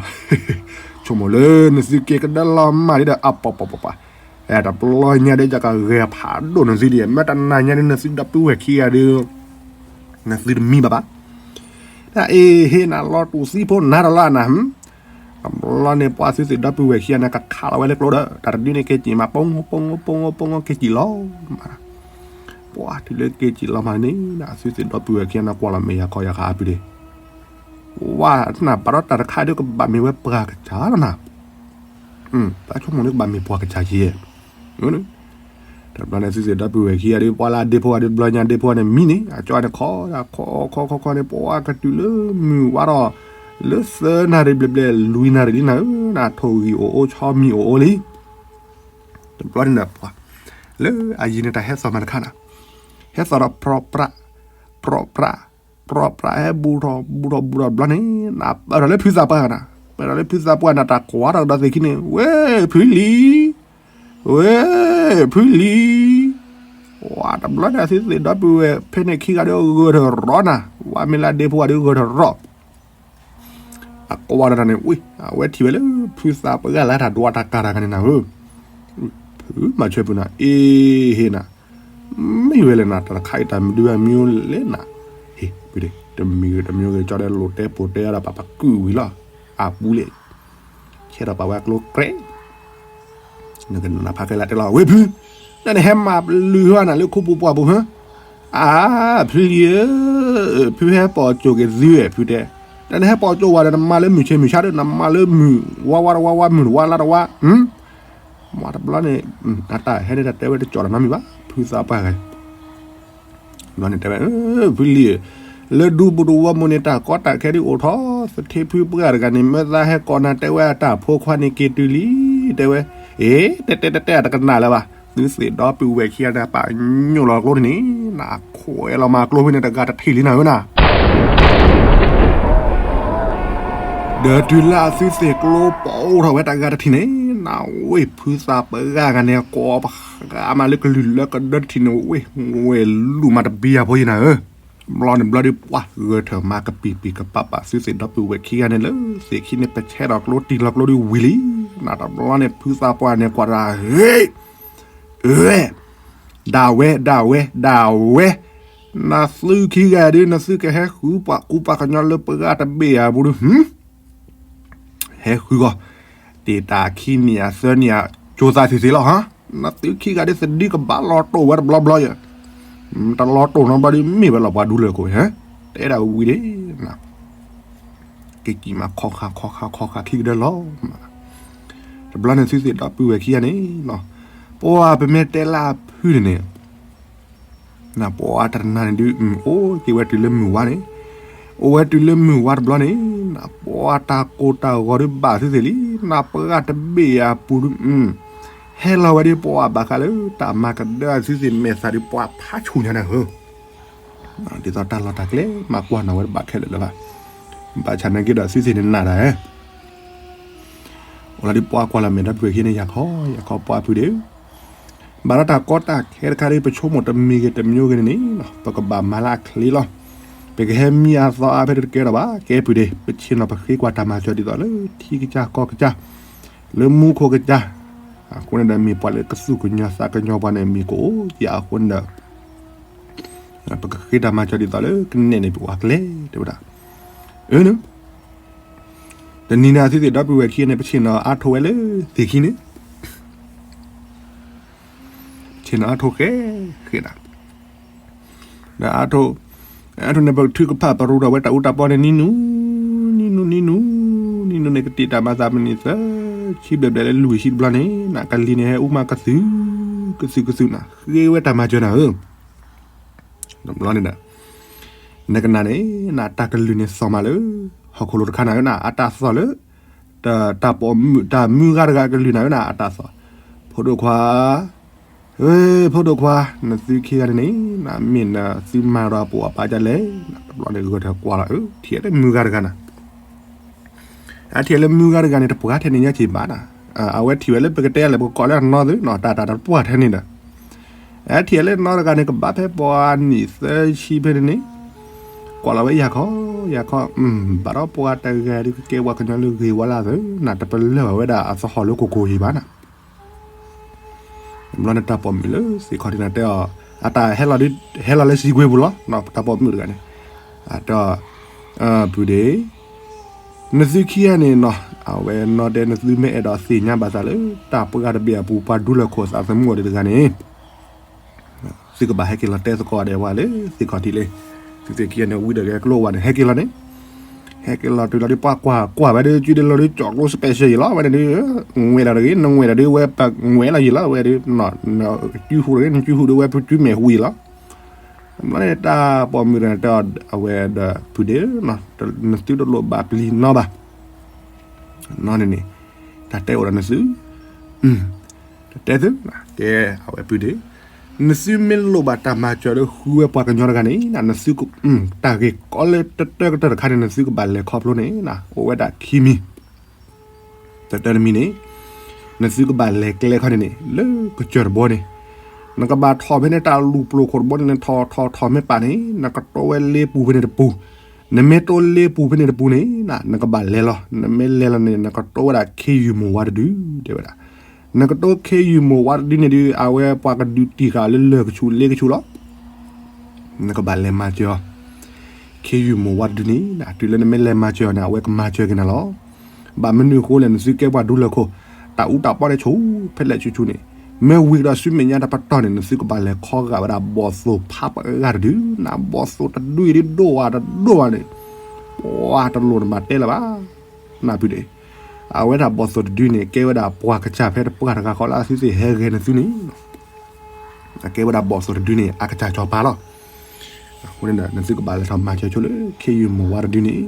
ဆိကမိၣ်လၢနသုက့ၤကဒါလီၤမၢ်ဒ်ဒီး အပပပပ, အဲ တဘျီညါဒီးယကဂဲၤဖးဒိၣ်နသုဒ်, မ့ၢ်တနၤညါဒီးနသုဒီပုၢ်ဝဲၢ်ခံဂၤဒီး နသုတမံဘၣ်ဘၣ်, တၢ်အ့ၣ်ဟ့ၣ်နၤလီၤတူၢ်သံဖိနၤဒီးလီၤနၤ, တဘျီန့ၣ် ပှၤသုသ့ၣ်ဒီပုၢ်ဝဲၢ်ခံဂၤန့ၣ် ကခးလီၤဝဲလၢကျိဒီး တၢ်တဒုန့ၣ် က့ၤစံၣ်မး ပိပပိပပိပက့ၤစံၣ်လီၤမး ပှၤတုၤလၢက့ၤစံၣ်လီၤမးန့ၣ် အသုသ့ၣ်ဒီပုၢ်ဝဲၢ်ခံဂၤန့ၣ် ကွၢ်လီၤမဲာ်ယၤခီယၤခါအပုၢ်ဒ့, ဝါနၢ်ဘၣ်ဒီးတၢ်တခါဒီးကဘၣ်မ့ၢ်ဝဲပှၤကစၢ်လီၤနၤ, တၢ်ဆိကမိၣ်န့ၣ်ကဘၣ်မ့ၢ်ပှၤကစၢ်က့, တဘျီန့ၣ် သုသ့ၣ်ဒီပုၢ်ဝဲၢ်ခံဂၤဒီး ပှၤလၢအဒ့ဖိဂၤဒီး တဘျီညါဒ့ဖိဂၤန့ၣ်မံန့ၣ် အကၠီန့ၣ်ခီ ခီခီခီခီန့ၣ် ပှၤကတုၤလၢမုၢ်ဝါထီၣ် လၢသၢနၣ်ရံၣ်ဘျဲၣ်ဘျဲၣ် လွံၢ်နၣ်ရံၣ်လံနၤဧၢ, နထိၣ်ဂံၢ်အိၣ်အိၣ် ဆီမံၤအိၣ်အိၣ်လံ တဘျီန့ၣ်ဒီးပှၤ လၢအယံၤန့ၣ် တၢ်ဟဲသီၣ်မးတခါနၤ, ဟဲသီၣ်ဒီးဖြီပြး ဖြီပြး ဖြီပြး ဟဲဘူးထီၣ်ဘူးထီၣ်ဘူးထီၣ်တဘျီန့ၣ် နပၢၢ်ထီၣ်လၢဖုသးပှၢ်နၤ, ပၢၢ်ထီၣ်လၢဖုသးပှၢ်နၤ တၢ်ကွၢ်ထီၣ်ကဒီးသ့ၣ်ခံန့ၣ် ဝ့ၢ်ဖုလံၤ, ဝ့ၢ်ဖုလံၤ, အိ ပှၤတဘျီန့ၣ် အသုသ့ၣ်ဒီပုၢ်ဝဲၢ်ဖဲန့ၣ်ခံဂၤဒီးဂၢၢ်ထီၣ်ရီနၤ, ဝါမ့လးဒ့ဖိဂၤဒီးဂၢၢ်ထီၣ်ရီ, အကိးဝဲဒီးတၢ်န့ၣ် ဝံၤ အဝဲထံၣ်ဝဲလၢ ဖုသးပှၢ်လၢတၢ်ဒွးတၢ်ကၤတၢ်ကန့ၣ်နၤဧၢ, ဖုမၤဆၢဖုနၤ အ့ဟ့နၤ, မ့ၢ်ဝဲလဲၣ်နၤ တၢ်တခါအံၤတၢ်မနုၤမံၤလဲၣ်နၤ, ဟ့ၣ် ဖုဒ့ တမံၤဂ့ၤတမံၤဂ့ၤ ကၠီဒီးလိာ်တဲပိာ်တဲဒီးပပကုၢ်ဝံၤလီၤ, အပူၤလဲၣ် ဆဲးထီၣ်ပာ်ဝဲအကျိကျဲ နကနၢ်ဖးကဲလၢတဲလီၤ ဝ့ၢ်ဖု, နနဟဲမၤပျုၤဟါနၤလၢခိပူၤပှၢ်ပူၤဟၢ, အါ, ဖုလံဧၢ, ဖုဟဲပိာ်ကၠိၣ်က့ၤသုဧၢ ဖုတဲ, နနဟဲပိာ်ကၠိၣ်ဝဲဒီးနမၤလၢမုၢ်ဆ့မုၢ်ဆါဒီး နမၤလၢမုၢ်ဝါဝါတဝါဝါမုၢ်တဝါလါတဝါ, မ့ၢ်တဘျီန့ၣ် အတၢ်ဟဲန့ၣ်တၢ်တဲဝဲတကၠီၣ်တနီတမံၤဘၣ် ဖုသးပှၢ်ဂၤ ဘျီန့ၣ်တဲဝဲ, ဖုလံဧၢ, လၢဒူပူၤတဝီမိၢ်န့ၣ် တၢ်ကီတၢ်ခဲဒ်အိၣ်ထီၣ်, သထ့ဖုပှၢ်တဂၤန့ၣ် မၢသးဟဲကိးနၤတဲဝဲအတၢ်ဖိခွါန့ၣ်က့ၤတုၤလံ, တဲဝဲ, အ့, တဲတဲတဲတဲအတကနၣ်လၢၤဘၣ်, သုသ့ၣ်ဒီပုၢ်ဝဲၢ်ခံဂၤန့ၣ် ပာ်ညိၣ်လီၤကျိန့ၣ်န့ၣ်, နခွဲးလီၤမၤကျိဖဲန့ၣ်တဂၤတထံၣ်လံနၤဧၢနၤ ဒီးတုၤလၢအသုသ့ၣ်ကျိပိာ်အိၣ်ထီၣ်ဝဲတဂၤတထံၣ်န့ၣ်, နဝ့ၢ်ဖုသးပှၢ်ဂၤန့ၣ် ကိးပဃါမးလၢကလုၢ်လၢကဒၢတထံၣ်န့ၣ် ဝ့ၢ်ဝဲလူၤမၤတဘံယၤဖိယံၤနၤဧၢ, ဘျီန့ၣ်ဘျီဒုး ပှၤဂၢၢ်ထၢၣ်မၤကပံာ်ပံာ်ကပာ်ပာ်သုသ့ၣ်ဒီပုၢ်ဝဲၢ်ခံဂၤန့ၣ်လၢ သ့ၣ်ခံန့ၣ် ပဆဲးထီၣ်ကျိတံၢ်လီၤကျိဒုးဝံၤလံ, နတဘျီန့ၣ် ဖုသးပှၢ်န့ၣ်ကွၢ်တၢ် ဟ့ၣ် အၢ ဒၣ်ဝဲ ဒၣ်ဝဲ ဒၣ်ဝဲ, နသုခံဂၤဒုး နသုကဟဲဃုပှၤကူပှၤကညီလၢပှၤတဘ့ၣ်အပူၤဒုး, ဟဲဃုဂီၢ်, တ့ၢ်တၢ်ခံနံၣ်အသၢနံၣ်အကၠိသးသ့ၣ်သ့ၣ်လီၤဟါ, နသုခံဂၤဒုးသဒံကဘၣ်လီၤတိၢ်ဝဲတဘျီဘျီယၤ, တလီၤတိၢ်နီတဘျီဒုး မ့ၢ်ဝဲလီၤပှၤဒူလၢာ်ခိၣ်, တဲဒၣ်ဝံၤဒၣ် ကကံၣ်မးခီဃာ်ခီဃာ်ခီဃာ်ခံကဒၢလီၤ, တဘျီန့ၣ်သုသ့ၣ်ဒီပုၢ်ဝဲၢ်ခံဂၤန့ၣ်, ပှၤပမ့ၢ်တဲလၢအဖုန့ၣ်န့ၣ် ပှၤတနၤန့ၣ်ဒုး အိၣ်က့ၤဝဲတုၤလၢမုၢ်ဝါန့ၣ်, အိၣ်ဝဲတုၤလၢမုၢ်ဝါတဘျီန့ၣ်, ပှၤတၢ်ကိၢ်တၢ်ဂီၤဒုးဘၣ်သုသ့ၣ်လံ, နပှၤတဘ့ၣ်အပူၤဒုး, ဟဲလီၤဝဲဒၣ်ပှၤဘၣ်ဃးလၢတၢ်မၤကဒၢသုသ့ၣ်မဲာ်သၣ်ဒုး ပှၤဖးဆူၣ်ညါနၤဧၢ ဒ်သိးတၢ်လီၢ်တၢ်ကျဲ မၤကွၢ်နီၣ်ဝဲတဘၣ်ခဲလၢာ်လၢၤဘၣ်, ဘၣ်ဆၣ်နာ်က့ဒီးသုသ့ၣ်န့ၣ်နၤတၢ်ဧၢ, အိၣ်လီၤဒုးပှၤကွၢ်လီၤမဲာ်ဒီပုၢ်ဝဲၢ်ခံန့ၣ် ယၤခီ ယၤခီပှၤဖုဒ့ဧၢ, ဘၣ်ဒီးတၢ်ကီတၢ်ခဲတခါဒုး ပဆိကမိၣ်တမံၤဂ့ၤတမံၤဂ့ၤန့ၣ်န့ၣ် ပကဘၣ်မၤလၢအချ့လီၤ, ပကဟဲမံအသီအါဖဲတကဲထီၣ်ဘၣ် ကဲဖုဒ့, ပဆ့ၣ်နီၤပဃ့ကွၢ်တၢ်မၤစၢၤဒ်သိးလၢထံကစၢ်ကီၢ်ကစၢ်, လၢမူခိၣ်ကစၢ်, အဃိန့ၣ်ဒီးမ့ၢ်ပှၤလၢကသူၣ်ကညီၤသးကညီၤပှၤန့ၣ် မ့ၢ်ကအိၣ်က့ၤအဃိန့ၣ်ဒီး ပကဃ့တၢ်မၤစၢၤဒ်သိးလၢကနဲၣ်န့ၣ် ပဝဲကျဲ တဲဝဲဒၣ်, အၢ တနံၤန့ၣ် သုသ့ၣ်ဒီပုၢ်ဝဲၢ်ခံန့ၣ် ပဆ့ၣ်နီၤအါထိးဝဲလၢသ့ၣ်ခံန့ၣ်, ပဆ့ၣ်နီၤအါထိးဃဲဃဲဒၣ်, ဒီးအါထိး, အါထိးန့ၣ် ပထုကဖၣ်ပရူးထီၣ်ဝဲတၢ်အူတၢ်ပီန့ၣ် နံၤနူၤ, နံၤနူၤ နံၤနူၤ, နံၤနူၤန့ၣ် ကတ့ၢ်တၢ်မၤသးမနံၤသၢ, ဆံဘျဲၣ်ဘျဲၣ်လၢလွံၢ်ဆံတဘျီန့ၣ် နကလံၤန့ၣ်ဟဲအူမးကသုၣ်, ကသုၣ်ကသုၣ်နၤ ဃ့ဝဲတၢ်မၤစၢၤနၤဧၢ တဘျီန့ၣ်ဒီး နကနၣ်န့ၣ် နတၢ်ကလုၢ်န့ၣ်သီၣ်မးလၢ ဟီၣ်ခိၣ်လိၤတခါနၤဧၢနၤ အတၢ်သီၣ်လၢ တၢ်ပိာ်မုၣ်တၢ်မုၢ်ဂၤတဂၤကလုၢ်နၤဧၢနၤ အတၢ်သီၣ်, ဖိဒိၣ်ခွါ, ဧၢ ဖိဒိၣ်ခွါ, နသုခံဂၤန့ၣ်န့ၣ် နမ့ၢ်နသုမၤဒီးအပိာ်အပၢ်ဒ်လဲၣ်, တဘျီန့ၣ်ဂဲၤထၢၣ်ကွၢ်လီၤ အၢ ထံၣ်လၢမုၢ်ဂၤတဂၤနၤ အထံၣ်လၢမုၢ်ဂၤတဂၤန့ၣ် တပှၢ်ထဲန့ၣ်ညါက့ၤဘၣ်နၤ, အဝဲထံၣ်ဝဲလၢပကတဲလဲၣ် ပကကိးလၢအနီၢ်သုနီၤ တၢ်တၢ်တပှၢ်ထဲန့ၣ်ဒီး, အထံၣ်လၢနီၢ်တဂၤန့ၣ် ကဘၣ်ဖဲပှၤနံၣ်သၢဆံဖဲန့ၣ်န့ၣ်, ကွၢ်လီၤဝဲယၤခီ, ယၤခီ, ဘၣ်ဒီးပှၤတဂၤဒုးကကဲပှၤကညီလၢဂ့ၤဝါလၢသၢ, နတပလၢၢ်ဘၣ်ဝဲဒၣ်အသဟီၣ်လၢကိၢ်ကိၢ်ယံၤဘၣ်နၤ ဘျီန့ၣ်တၢ်ပိာ်မုၣ်လၢသ့ၣ်ခီၣ်ထံးနၤတဲအီၤ, အတၢ်ဟဲလီၤလၢစံကွ့ပူၤလီၤ, တၢ်ပိာ်မုၣ်တဂၤန့ၣ်, အတဲအီၤ, ပုၢ်ဒ့, နသုခံဂၤန့ၣ်နီၤ, အဝဲနီၢ်တဲ နသုမ့ၢ်အဲၣ်ဒိးသ့ၣ်ညါဘၣ်သးလၢ တၢ်ပှၢ်တဘ့ၣ်အပူၤ ပှၤဒူလၢာ်ခိၣ်သးသမူအီၤဒံးတဂၤန့ၣ် သုကဘၣ်ဟဲက့ၤလီၤတဲသကိးဒီးပှၤလၢသ့ၣ်ခီၣ်ထံးလံ, သုသ့ၣ်ခံဂၤန့ၣ် ဝံၤဒီးကဲကျိဝဲန့ၣ် ဟဲက့ၤလီၤန့ၣ်, ဟဲက့ၤလီၤတုၤလီၤဒုး ပှၤကွၢ်ကွၢ်ဝဲဒုး စုဒုးလီၤဒုး ကၠီၣ်ကျိ special ယံၤလီၤ ဝဲန့ၣ်ဒုး, ငွဲးလီၤတဂ့ၤ နငွဲးလီၤဒုး ဝဲပငွဲးလီၤယံၤလီၤ ဝဲဒုး, နစုဃုာ်တဂ့ၤ နစုဃုာ်ဒုးဝဲပစုမဲာ်ဟူယံၤလီၤ, ဘျီန့ၣ်တၢ်ပိာ်မုၣ်တဂၤန့ၣ် တဲအီၤအဝဲဒီး ပုၢ်ဒ့ဧၢ, နသုတလိၣ်ဘၣ်ပျံၤနီတဘၣ် နီၢ်န့ၣ်န့ၣ်, တၢ်တဲအိၣ်ဒီးနသု, တတဲသု, ကဲ, အဝဲပုၢ်ဒ့, နသုမ့ၢ်လိၣ်ဘၣ်တၢ်မၤစၢၤလၢဃုဝဲပှၤကညီတဂၤန့ၣ် နသု, တၢ်ဂ့ၢ်ကီလၢတတၢကတၢၢ်တခါန့ၣ် နသုကဘၣ်လဲၤခီဖျိန့ၣ် အိၣ်ဝဲဒၣ်ခံမံၤ တတၢတမံၤန့ၣ်, နသုကဘၣ်လဲၤကျဲခီန့ၣ်န့ၣ် လၢကစၢၢ်တဘီန့ၣ်, နကဘၣ်ထီၣ်ဖဲန့ၣ်တၢ်လူၤပျိၤခိၣ်တဘိန့ၣ် နထီၣ်ထီၣ်ထီၣ်မ့ၢ်ပာ်န့ၣ် နကတိဝဲလ့ပူၤဖဲန့ၣ်တပူၤ, နမ့ၢ်တိလ့ပူၤဖဲန့ၣ်တပူၤန့ၣ် နကဘၣ်လဲၤလီၤ, နမ့ၢ်လဲၤလီၤန့ၣ် နကတိဝဲဒၣ်ခ့ယုၢ်မိၢ်ဝါတဒု တဲဝဲဒၣ်, နကတိခ့ယုၢ်မိၢ်ဝါတဒုန့ၣ်ဒုး အဝဲပှၤကဒုးတံၢ်ဃာ်လၢလၢၢ်ကဆူးလ့ကဆူးလီၤ. နကဘၣ်လဲၤမၤစၢၤအီၤ, ခ့ယုၢ်မိၢ်ဝါတဒုန့ၣ် တုၤလၢနမ့ၢ်လဲၤမၤစၢၤအီၤန့ၣ် အဝဲကမၤစၢၤက့ၤနၤလီၤ. ဘၣ်မနုၤအဃိလဲၣ် နသုကဲပှၤဒူလၢၢ်ခိၣ်, တၢ်အူတၢ်ပီန့ၣ်ဆူၣ်ဖဲလဲၣ်ဆူၣ်ဆူၣ်န့ၣ်, မ့ၢ်ဝံၤဒီးဆူမဲာ်ညါတပတီၢ်န့ၣ် နသုကဘၣ်လဲၤခီဂာ်ဝဲဒၣ်ဘီၣ်သိၣ်ဖးပဂၢ်တဒု, နဘီၣ်သိၣ်တဒုအံၤဒ်ဒိၣ်ဝဲတဒိၣ်ဝဲန့ၣ်, ပှၤတလိၣ်နဘၣ်တဲလၢၤဘၣ်, နၢ်ဖုဒ့ၣ်, အဝဲဒၣ်ဘီၣ်သိၣ်တဒုန့ၣ် ကဲဝဲဒၣ်ပှၤကစၢ်ဖဲတပှၢ်တဂၤဃီလၢအသုသ့ၣ်ဟဲဂဲၤနသုန့ၣ် အကဲဝဲဒၣ်ဘီၣ်သိၣ်တဒုန့ၣ် အကစၢ်စီၤပၤလီၤ. အဃိန့ၣ်ဒီး နသုကဘၣ်လဲၤထီၣ်မၤစၢၤဆိလၢ ခ့ယုၢ်မိၢ်ဝါတဒုန့ၣ်,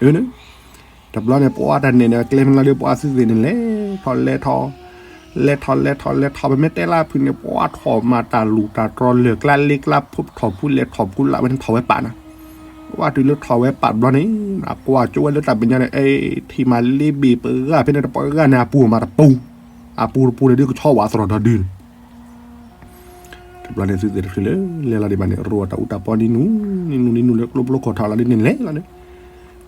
အၢ, တဘျီန့ၣ် ပှၤတၢ်နဲၣ်န့ၣ် ကျဲမ့ၢ်လီၤဒီး ပှၤသုသ့ၣ်န့ၣ် လဲၤထီၣ်လဲၤထီၣ်, လဲၤထီၣ်လဲၤထီၣ်လဲၤထီၣ် ပမ့ၢ်တဲလၢဖုးန့ၣ် ပှၤထီၣ်မၤတၢ်လူၤတၢ်တြီလၢၢ်ကျါလ့ကျါ ဖုးထီၣ်ဖုးလဲၤထီၣ်ဖုးလၢဝဲန့ၣ်ထီၣ်ဝဲပာ်နၤ, ပှၤတုၤလၢထီၣ်ဝဲပာ်တဘျီန့ၣ် ကွၢ်ကၠိဝဲလၢတၢ်မဲာ်ညါန့ၣ် အဲ ထံၣ်မးလ့ဘ့ၣ်ပဂၢ်ဖဲန့ၣ်တပှၤဂၤန့ၣ် အပူၤမးတပူၤ, အပူၤတပူၤန့ၣ်ဒုးကဆီဝဲသရိာ်ဒီဒုန့ၣ် တဘျီန့ၣ် သုသ့ၣ်တချုးလၢ လဲၤလီၤဒံးဘၣ်န့ၣ် ရိအတၢ်အူတၢ်ပီနံၤနူၤ, နံၤနူၤနံၤနူၤလၢကျိဘျိခိၣ်ထီၣ်လီၤဒ်န့ၣ်လဲၤလီၤန့ၣ်,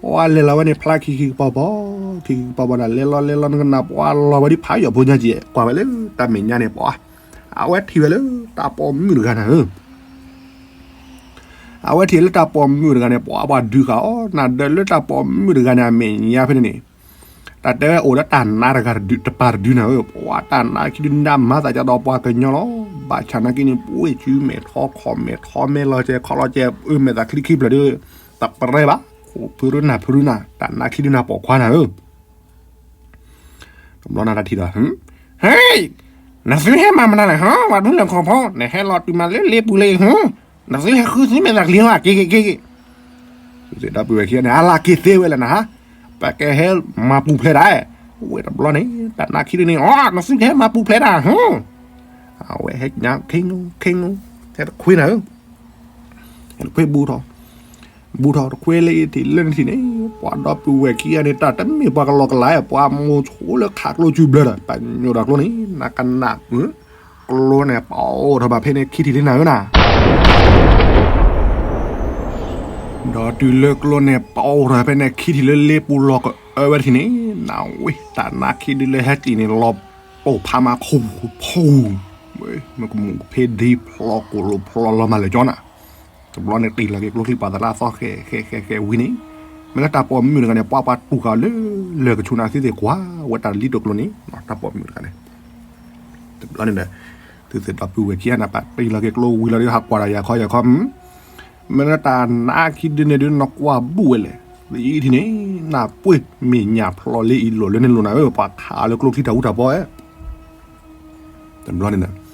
ပှၤလဲၤလီၤဝဲန့ၣ် ဖျါခံခံကပီၤပီၤ, ခံခံကပီၤပီၤဒီး လဲၤလီၤလဲၤလီၤနကနၣ် ပှၤလီၤဝဲဒ်ဖးယီၣ်ဖိညါကဲး ကွၢ်ဝဲလၢတၢ်မဲာ်ညါန့ၣ် ပှၤ, အဝဲထံၣ်ဝဲလၢတၢ်ပိာ်မုၣ်တဂၤနၤဧၢ အဝဲထံၣ်လၢတၢ်ပိာ်မုၣ်တဂၤန့ၣ် ပှၤပှၤဒုးဃာ်အီၤ နၤဒီးလၢတၢ်ပိာ်မုၣ်တဂၤန့ၣ် အမဲာ်ညါဖဲန့ၣ်န့ၣ်, တၢ်တဲဝဲအိၣ်လၢတၢ်နါတဂၤတပၤတဒုနၤဧၢ, ပှၤတၢ်နါခံဒုနါမၤသးကဒီးပှၤကညီလီၤ, ဘၣ်ဆၣ်နာ်က့န့ၣ် ပှ့ၤစုမဲာ်ထီခီၣ်မဲာ်ထီမဲာ်လီၤကဲခီၣ်လီၤကဲ အၢမဲာ်သးချံခံဖျၢၣ်ဒီး တပရဲဘၣ်, ခိၣ်ဖုရူနၢ်ဖုရူနၢ် တၢ်နါခံဒုနၢ်ပိာ်ခွါနၤဧၢ တဘျီနၤတၢ်ထံၣ်ဒီး, ဟဲ, နသုဟဲမၤမနုၤလဲၣ်ဟီ ပှၤဒူလၢၢ်ခိၣ်ဖိ နဟဲလီၤတုၤမးလၢလ့ပူၤလၢဟီ, နသုဟဲဃုသုမဲာ်သးချံဟီ က့ၤက့ၤက့ၤက့ၤ, သုသ့ၣ်ဒီပုၢ်ဝဲၢ်ခံဂၤန့ၣ် အလၢက့ၤသ့ဝဲလဲၣ်နၤ, ပကဟဲမၤပူၤဖျဲးဒၣ်, ဝဲတဘျီန့ၣ် တၢ်နါခံဒုန့ၣ် အီ နသုကဟဲမၤပူၤဖျဲးဒၣ်ဟီ, အဝဲဟဲက့ၤ ခ့ငိ ခ့ငိ ဟဲတခွ့နၤဧၢ ဟဲတခွ့ဘူးထီၣ်, ဘူးထီၣ်တခွ့လၢအံၤထံၣ်လၢနထံၣ်န့ၣ်, ပှၤဒီပုၢ်ဝဲၢ်ခံဂၤန့ၣ် တၢ်တမ့ၢ်ပှၤကလီကလး ပှၤမိၤဆိလၢခးကျိစုဘျၢဒီး ပညိၣ်ဒီးကျိန့ၣ် နကနၣ်မုာ်, ကျိန့ၣ်ပအိၣ်ထီၣ်ဘၣ်ဖဲန့ၣ်ခံထံၣ်လၢနၤဧၢနၤ ဒီးတုၤလၢကျိန့ၣ်ပအိၣ်ထီၣ်ဖဲန့ၣ်ခံထံၣ်လၢလ့ပူၤလီၤကအၢဝဲတထံၣ်န့ၣ်, နဝ့ၢ် တၢ်နါခံဒုလၢဟဲတံၢ်န့ၣ် လီၤပိာ်ဖးမးခိၣ်ဖူ, မ့ၢ်ကမူၣ်ကဖ့ဒံဖျီကိၣ်လိၤဖျီလီၤမးလၢာ်ကၠီနၤ, တဘျီန့ၣ်တံၢ်လီၤက့ၤကျိချံပာ်သးလၢအသီဃဲဃဲဃဲဃဲဝံၤန့ၣ်, မ့ၢ်လၢတၢ်ပိာ်မုၣ်တဂၤန့ၣ် ပှၤပှၤတူၢ်ဃာ်လၢလၢၢ်ကဆူးနၤ သုသ့ၣ်ကွၢ်ဝဲတၢ်လံတိာ်ကျိန့ၣ်, တၢ်ပိာ်မုၣ်တဂၤန့ၣ် တဘျီန့ၣ်ဒီး သုသ့ၣ်ဒီပုၢ်ဝဲၢ်ခံဂၤန့ၣ် ပာ်တံၢ်လီၤက့ၤကျိဝံၤလီၤဒီး ဟးကွၢ်ဒီးယၤခီယၤခီ, မ့ၢ်လၢတၢ်နါခံဒုန့ၣ်ဒုး နကွၢ်ဘူးဝဲလဲၣ်, သံထံၣ်န့ၣ် နၢ်ပှ့ၤ မဲာ်ညၣ်ဖျီလၢအံၤလိာ်လၢန့ၣ်လိာ်နၤဧၢ, ပှၤခးလၢကျိချံတၢ်အူတၢ်ပီဧၢ တဘျီန့ၣ်ဒီး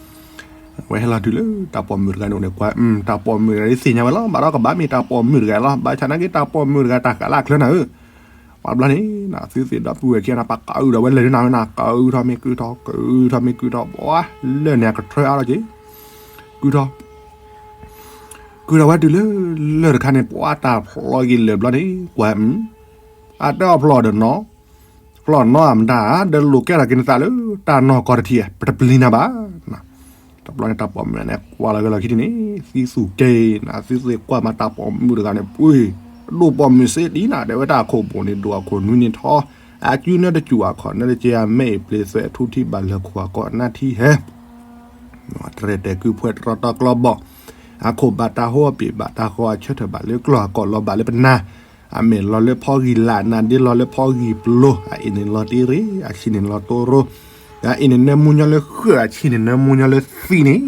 အဝဲဟဲလီၤတုၤလၢတၢ်ပိာ်မုၣ်တဂၤန့ၣ်အိၣ်န့ၣ် ကွၢ် တၢ်ပိာ်မုၣ်တဂၤဒ်သ့ၣ်ညါဝဲလီၤ, ဘၣ်ဒီးကဘၣ်မ့ၢ်တၢ်ပိာ်မုၣ်တဂၤလီၤ, ဘၣ်ဆၣ်နာ်က့တၢ်ပိာ်မုၣ်တဂၤတၢ်ဃးလၢအချၢနၤဧၢ, ပှၤတဘျီန့ၣ် သုသ့ၣ်ဒီပုၢ်ဝဲၢ်ခံဂၤန့ၣ် ပာ်ကအုဒီးဝဲလၢာ်ဒ်နၤဝဲနၤ, ကအုထီၣ်မ့ၢ်ကုထီၣ် ကအုထီၣ်မ့ၢ်ကုထီၣ် ပှၤလၢာ်န့ၣ် အကထၢအါထီၣ်က့ၤ, ကုထီၣ် ကုထီၣ်ဝဲတုၤလၢ လၢၢ်တခါန့ၣ် ပှၤတၢ်ဖျီက့ၤလၢာ်ဘျီန့ၣ် ကွၢ် အတၢ်အီၣ်ဖျီဒီးနီၤ, ဖျီနီၤအမတၤ ဒီးလိာ်ကဲထီၣ်က့ၤနသးလၢတၢ်နီၢ်ကီၢ်တထံၣ် ပတပျံၤနၤဘၣ်. တဘျီန့ၣ် တၢ်ပိာ်မုၣ်န့ၣ် ကွၢ်လီၤက့ၤလီၤခံထံၣ်န့ၣ် သံသူၣ်က့ၤနၤ သုသ့ၣ်ကွၢ်မး တၢ်ပိာ်မုၣ်တဂၤန့ၣ် ပှ့ၤ ဒိၣ်ပိာ်မုၣ်စ့ဒ်နၤ တဲဝဲတၢ်အခိၣ်ဘိၣ်န့ၣ် ဒိၣ်အခိၣ်နွံန့ၣ်ထီ အစုနဲတစူၣ် အခီၣ်နဲတကဲ အမဲာ်အံၤပျ့ၤသွဲၣ်ထူထံဘၣ်လၢခိၣ်အကီၢ်နါထံဟဲ တရဲၣ်တဲာ်ကုဖှဲးတရီတီကျီဘီၣ် အခိၣ်ဘၣ်တၢ်ဟိအပ့ၤဘၣ်တၢ်ဃီအဆၢထၢၣ်ဘၣ်လၢကျီၢ်အကီၢ်လီၤဘၣ်လၢပနၢ် အမဲာ်လီၤလၢဖီဂံၢ်လၢ် နါဒ့လီၤလၢဖီဂံၢ်ပျိ အအ့ၣ်န့ၣ်လီၤတ့ရ့ အဆံးန့ၣ်လီၤတိရိ အအ့ၣ်န့ၣ်နၢမူညီလၢဃၢၣ် အဆံးန့ၣ်နၢမူညီလၢသံန့ၣ်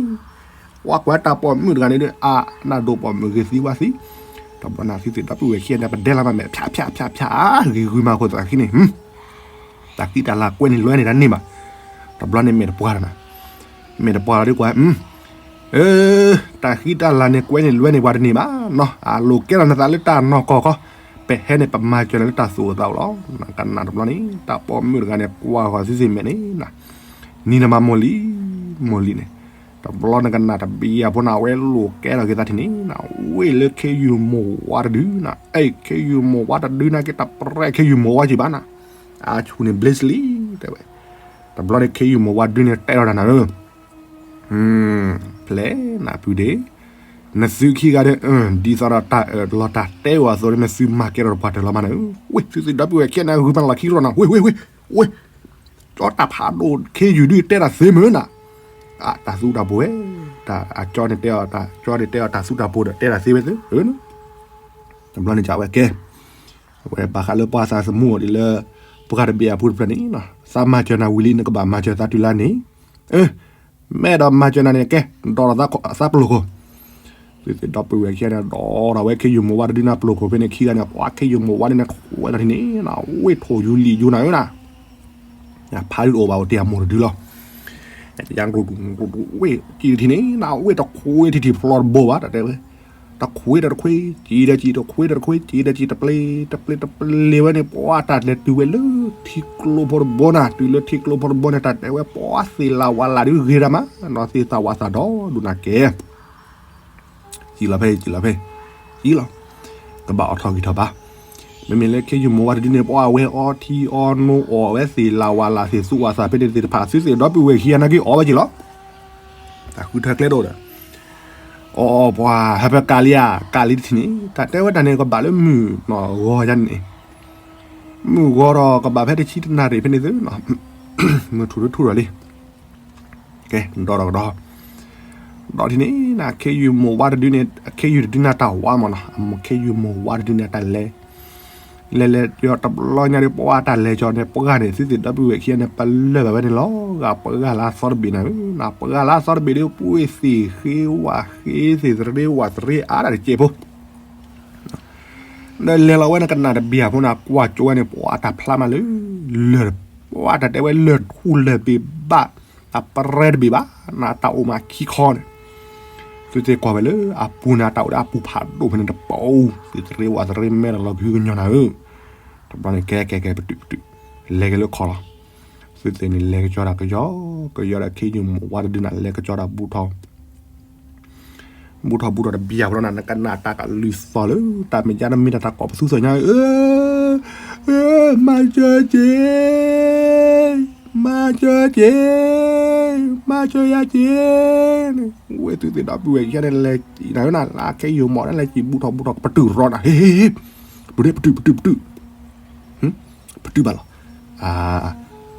ကွၢ်ကွၢ်တၢ်ပိာ်မုၣ်တဂၤန့ၣ်ဒီး အနၢ်ဒိၣ်ပိာ်မုၣ်ဂ့ၤသံဝဲသံ တဘျီန့ၣ်သုသ့ၣ်ဒီပုၢ်ဝဲၢ်ခံဂၤန့ၣ် ပဒဲလီၤမးမဲာ် ဖၠးဖၠးဖၠးဖၠး ဂ့ၤဂုၤမးခိၣ်သးခံန့ၣ် တၢ်ဃံတၢ်လၤကွဲန့ၣ်လွဲန့ၣ်တၢ်န့ၢ်ဘၣ် တဘျီန့ၣ်မဲာ်တပှၢ်လီၤနၤ မဲာ်တပှၢ်လီၤဒီးကွၢ် အၢ တၢ်ဃံတၢ်လၤန့ၣ်ကွဲန့ၣ်လွဲန့ၣ်ပှၤတန့ၢ်ဘၣ်နီၤ အလိာ်ကဲထီၣ်နသးလၢတၢ်နီၢ်ကီၢ်ခီ ပဟဲန့ၣ် ပမၤစၢၤနၤလၢတၢ်သူၣ်အိၣ်သးအိၣ်လီၤ နကနၣ်တဘျီန့ၣ် တၢ်ပိာ်မုၣ်တဂၤန့ၣ် ကွၢ်ဃီၤသုသ့ၣ်မဲာ်န့ၣ် နံၤနမၤမိၢ်လံ မိၢ်လံန့ၣ် တဘျီနကနၣ်တဘျီအဖိန့ၣ် အဝဲလိာ်ကဲထီၣ်က့ၤသးထံၣ်န့ၣ် ဝ့ၢ်လၢခ့ယုၢ်မိၢ်ဝါတဒုနၤ အဲၣ်ခ့ယုၢ်မိၢ်ဝါတဒုနၤက့ၤတပရဲၣ်ခ့ယုၢ်မိၢ်ဝါက့ၤဘၣ်နၤ အဆူၣ်န့ၣ်ဘျ့လံ တဲဝဲ တဘျီန့ၣ်ခ့ယုၢ်မိၢ်ဝါဒုန့ၣ်တဲထီၣ်တၢ်နၤဧၢ ဖျဲးနၤဖုဒ့, နသုခံဂၤဒီး ဒ်သိးဒီးတၢ်အၢၣ်လီၤတၢ်တဲဝဲအသိးန့ၣ် နသုမၤကဲထီၣ်တပှၢ်တၢၢ်လီၤမးန့ၣ်, ဝ့ၢ်သုသ့ၣ်ဒီပုၢ်ဝဲၢ်ခံဂၤန့ၣ် ဂုၤပှၤလီၢ်ခံကတြီနၤ, ဝ့ၢ်ဝ့ၢ်ဝ့ၢ်, ကၠီတၢ်ဖးဒိၣ်ခ့ယုၢ်ဒုးတဲတၢ်သ့မုၢ်နၤ, တၢ်သူတၢ်ပှီၤဝဲ, တၢ်အကၠီန့ၣ်တဲအီၤ ကၠီန့ၣ်တဲအီၤတၢ်သူတၢ်ပှီၤဒီးတဲတၢ်သ့ဝဲသ့, တဘျီန့ၣ်ကဝဲကဲ အဝဲဘၣ်ဃးလၢပှၤသးသမူအီၤဒ်လၢ ပှၤတဘ့ၣ်အပူၤတဖျၢၣ်န့ၣ်, သးမၤစၢၤနၤဝံၤလံ နကဘၣ်မၤစၢၤသးတုၤလၢန့ၣ်, မ့ၢ်အဲၣ်ဒိးမၤစၢၤနၤန့ၣ် ကဲ ဒိးထီၣ်သးပလိာ်ခိၣ်, သုသ့ၣ်ဒီပုၢ်ဝဲၢ်ခံဂၤန့ၣ် ဒိးထီၣ်ဝဲခ့ယုၢ်မိၢ်ဝါတဒုန့ၣ်ပလိာ်ခိၣ်ဖဲန့ၣ်ခံဂၤန့ၣ် ပှၤခ့ယုၢ်မိၢ်ဝါဒုန့ၣ် ထွဲလီၤထံန့ၣ် ဝ့ၢ်ထိၣ်ယူၤလံာ်ယူၤနၤဧၢနၤ ဖးဒုတအိၣ်ဘၣ် အိၣ်တ့ၢ်အမိၢ်တဒုလီၤ, ယၤ ဝ့ၢ်ကံၣ်ထံန့ၣ် နဝ့ၢ်တခွ့ထံထံၣ်ဖျီတဘိဘၣ် တၢ်တဲဝဲ, တခွ့ဒီးတခွ့, ကံၣ်ဒီးကံၣ်, တခွ့ဒီးတခွ့, ကံၣ်ဒီးကံၣ်, တပျ့ၤတပျ့ၤတပျ့ၤဝဲန့ၣ် ပှၤတၢ်လဲၤတုၤဝဲလၢထံကျိဖိတဘိနၤ, တုၤလၢထံကျိဖိတဘိန့ၣ် တၢ်တဲဝဲ ပှၤသ့ၣ်လၢဝၤလၢ်ဒုးဂ့ၤတၢ်မး, နီၢ်သ့ၣ်သးဝးသးဒီဒိၣ်နၤကဲ ကံၣ်လီၤဖဲ ကံၣ်လီၤဖဲ, ကံၣ်လီၤ, ကဘၣ်အိးထီၣ်ဂံၢ်ထီၣ်ဘါ, မ့မ့ၢ်လၢခ့ယုၢ်မိၢ်ဝါတဒုန့ၣ် ပှၤဝဲအီထံအီနိအီၣ်ဝဲသ့ၣ်လၢဝၤလၢ်သ့ၣ်သူဝၤသးဖဲန့ၣ်သ့ၣ်တဖၣ် သုသ့ၣ်ဒီပုၢ်ဝဲၢ်ခံဂၤနာ်က့အိၣ်ဝဲက့ၤလီၤ, တၢ်ဃုထၢကျဲဒိၣ်ဒီး, အီအီပှၤဟၢဖၢကၤလံဧါ, ကၤလံတထံၣ်န့ၣ် တၢ်တဲဝဲတၢ်န့ၣ် ကဘၣ်လၢမုၢ်နီၢ်ဂီၤယါန့ၣ်, မုၢ်ဂီၤဒီးကဘၣ်ဖဲတဆံတနၣ်ရံၣ်ဖဲန့ၣ်သု, မုၢ်ထူၣ်လၢထူၣ်ဒီးလံ ကဲ ဒီးဒီးကဒီး, ဒီးထံၣ်န့ၣ် ခ့ယုၢ်မိၢ်ဝါတဒုန့ၣ် ခ့ယုၢ်တဒုန့ၣ်တၢ်ဝါမးနီၤ, ခ့ယုၢ်မိၢ်ဝါတဒုန့ၣ်တၢ်လဲၤ, လဲၤလဲၤယီၤတဘျီညါဒီး ပှၤတၢ်လဲၤကၠီၤန့ၣ် ပှၤဂၤန့ၣ် သုသ့ၣ်ဒီပုၢ်ဝဲၢ်ခံဂၤန့ၣ် ပလၢၢ်ဘၣ်ဝဲန့ၣ်လီၤ, ဂၤပှၤဂၤလၢအသီတဘ့ၣ်နၤဧၢ, ပှၤဂၤလၢအသီတဘ့ၣ်ဒီး ပှ့ၤသ့ၣ်ဃ့ဝၣ်ဃ့သ့ၣ် သရ့ဝၣ်သရ့အါတၢ်တစဲးဖိ ဒီးလဲၤလီၤဝဲန့ၣ် ကနၣ်တဘျီဖိန့ၣ် ကွၢ်ကၠိဝဲန့ၣ် ပှၤတၢ်ဖျါမးလၢ လၢၢ်, ပှၤတၢ်တဲဝဲလၢၢ်ထူၣ်လၢၢ်ဘ့ၣ်ဘၣ်, တၢ်ပရဲတဘ့ၣ်ဘၣ်, နတၢ်အိၣ်မးခံခီန့ၣ်, သုသ့ၣ်ကွၢ်ဝဲလၢအပူၤန့ၣ် တၢ်အိၣ်ဒီးအပူၤဖးဒိၣ်ဖဲန့ၣ်တပူၤ, သ့ၣ်သရ့ဝၣ်သရ့မဲဒီးလီၤကဟုကညီၤနၤဧၢ, တဘျီန့ၣ် ကဲကဲကဲ ပတုာ်ပတုာ်, လဲၤက့ၤလၢခီၣ်လီၤ, သုသ့ၣ်န့ၣ်လဲၤကၠီၤတၢ်ကယီကယီဒီး ခ့ယုၢ်မိၢ်ဝါတဒုန့ၣ် လဲၤကၠီၤတၢ်ဘူၣ်ထီၣ် ဘူၣ်ထီၣ်ဘူၣ်ထီၣ်တဘျီဖိန့ၣ် နကနၣ်တၢ်ကလုၢ်သီၣ်လၢ တၢ်မဲာ်ညါတမ့ၢ်တၢ်တၢ်ကိးပသူသီၣ်ညါ, မၤစၢၤက့ၤ, မၤစၢၤက့ၤ, မၤစၢၤယၤက့ၤ, ဝဲသုသ့ၣ်ဒီပုၢ်ဝဲၢ်ခံဂၤန့ၣ် လဲၤနၤဧၢနၤ လၢခ့ယုၢ်မိၢ်ဝါန့ၣ် လဲၤက့ၤဘူၣ်ထီၣ်ဘူၣ်ထီၣ် ပတုာ်ရီနၤ, ဟ့ၣ်ဟ့ၣ်ဟ့ၣ်, ပတုာ်ပတုာ်ပတုာ်ပတုာ် ပတုာ်ဘၣ်လီၤ,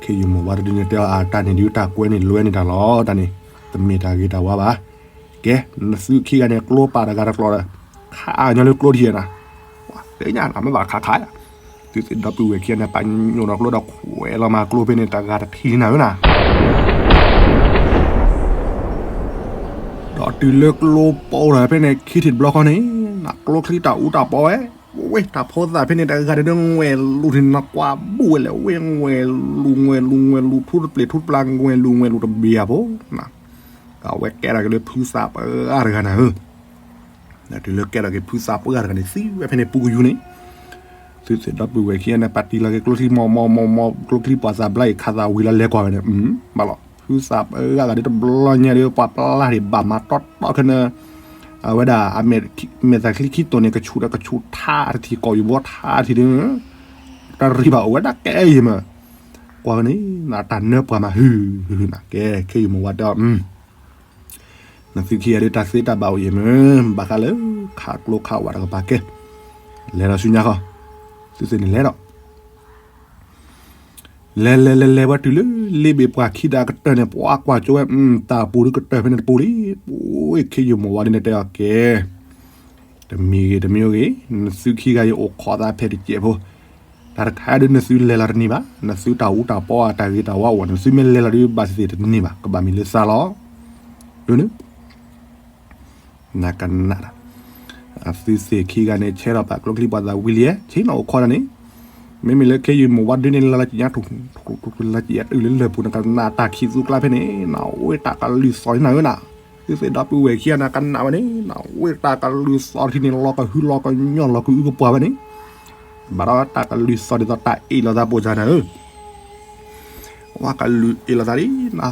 ခ့ယုၢ်မိၢ်ဝါတဒုန့ၣ် တဲအီၤ တၢ်န့ၣ်ဒုးတၢ်ကွဲန့ၣ်လွဲန့ၢ်တၢ်လီၤ, တၢ်န့ၣ် တမ့ၢ်တၢ်ဂ့ၤတၢ်ဝါဘၣ်, ကဲ နသုခံဂၤန့ၣ် ကျိပာ်တဂၤတကျိၤဒီး ခးအညီလၢကျိထံၣ်နၤ, လၢညါနၤမ့ၢ်ဘၣ်ခးခး, သုသ့ၣ်ဒီပုၢ်ဝဲၢ်ခံဂၤန့ၣ် ပညိၣ်ဒီးကျိဒီးခွဲးလီၤမးကျိဖဲန့ၣ် တဂၤတထံၣ်လံနၤဧၢနၤ ဒီးတုၤလၢကျိပိာ်ထီၣ်ဖဲန့ၣ် ခံထံၣ်တဘျီဃီန့ၣ် နကျိချံတၢ်အူတၢ်ပီဝဲ, ဝ့ၢ်တၢ်ဖိသၣ်ဖဲန့ၣ် တဂၤဒီးငွဲၢ်လူၤထံၣ်နကွၢ်ဘူၣ်ဝဲလဲၣ်, ဝ့ၢ်ငွဲၢ်လူၤ ငွဲၢ်လူၤ ငွဲၢ်လူၤ ထူတပျ့ၤထူတပျၢ် ငွဲၢ်လူၤ ငွဲၢ်လူၤတဘ့ၣ်အဖိ, အဝဲကဲထီၣ်က့ၤလၢဖုသးပှၢ်တဂၤနၤဧၢ တုၤလၢကဲထီၣ်က့ၤဖုသးပှၢ်တဂၤန့ၣ် သံဝဲဖဲန့ၣ်ပူၤကယူၤန့ၣ်, သုသ့ၣ်ဒီပုၢ်ဝဲၢ်ခံဂၤန့ၣ် ပာ်တံၢ်လီၤက့ၤကျိချံမီၤမီၤမီၤမီၤ ကျိချံပှၤသးဘျါအံၤ ခးသးဝံၤလီၤလဲၤကွၢ်ဝဲန့ၣ်, ဘၣ်လီၤ ဖုသးပှၢ်တဂၤဒီးတဘျီညါဒီး ပှၤပျၢ်ဒံးဘၣ်မၤတီတီခဲန့ၣ်, အဝဲဒၣ် မဲာ်သၣ်ချံခံတိၢ်န့ၣ် ကဆူးဒီးကဆူးထါတထံၣ် ကိာ်ယူၤဘီထါတထံၣ်ဒီး တၢ်ရံၣ်ဘၣ်အိၣ်ဝဲဒၣ်ကဲအံၤမး, ကွၢ်န့ၣ် တၢ်နၢပှၤမး ဟုၣ်ဟုၣ်နၤ ကဲ ခ့ယုၢ်မိၢ်ဝါတဲအီၤ နသုခံဂၤဒီးတၢ်သ့တၢ်ဘၣ်အိၣ်အံၤမ့ၢ် ဘၣ်ဃးလၢ ခးကျိခးဝးတကပၤကဲ, လဲၤဒီးဆူညါဃီ, သုသ့ၣ်န့ၣ်လဲၤဒီး, လဲၤလဲၤလဲၤလဲၤဝဲတုၤလၢ လ့ဘ့ၣ်ပှၢ်ခံဒီးအကတၢၢ်န့ၣ် ပှၤကွၢ်ကၠိဝဲ တၢ်ပူၤဒုးကတၢၢ်ဖဲန့ၣ်တပူၤလံ, ပှၤခ့ယုၢ်မိၢ်ဝါဒ်န့ၣ်တဲအီၤကဲ တမံၤဂ့ၤတမံၤဂ့ၤ နသုခံဂၤအံၤအိၣ်ခိးသးဖဲတစဲးဖိ, တၢ်တခါဒုးနသုလဲၤလီၤတန့ၢ်ဘၣ်, နသုတၢ်အူတၢ်ပီအတၢ်ဂ့ၤတၢ်ဝါအိၣ် နသုမ့ၢ်လဲၤလီၤဒုးဘၣ်သ့ၣ်သ့ၣ်တန့ၢ်ဘၣ်, ကဘၣ်မံၤလၢသးလီၤ, ဒ်န့ၣ် နကနၣ်တၢ်, အသုသ့ၣ်ခံဂၤန့ၣ် ဆဲးထီၣ်ဘၣ်ကျိချံပှၤသးဝံၤလံ, ဆ့ၣ်နီၤအိၣ်ခိးတၢ်န့ၣ်, မ့မ့ၢ်လၢခ့ယုၢ်မိၢ်ဝါဒ်န့ၣ် လၢလၢကညါထူၣ် လၢကယဲၢ်တုၤလၢလၢၢ်ပူၤ နကနၣ်တၢ်ခံးသူကျါဖဲန့ၣ် နအိၣ်တၢ်ကလုၢ်သီၣ်န့ၣ်နၤဧၢနၤ, သုသ့ၣ်ဒီပုၢ်ဝဲၢ်ခံဂၤန့ၣ် ကနၣ်ဝဲန့ၣ် နအိၣ်တၢ်ကလုၢ်သီၣ်တထံၣ်န့ၣ် လီၤကဟုလီၤကညီၢ်လီၤကအုကပှၤဝဲန့ၣ်, ဘၣ်ဒီးတၢ်ကလုၢ်သီၣ်ဒ်သိးတၢ်အ့ၣ်လိာ်သးပိာ်စၢၤနၤဧၢ ဝဲကလုၢ်အ့ၣ်လိာ်သးလံ နသီၣ်သီၣ်သီၣ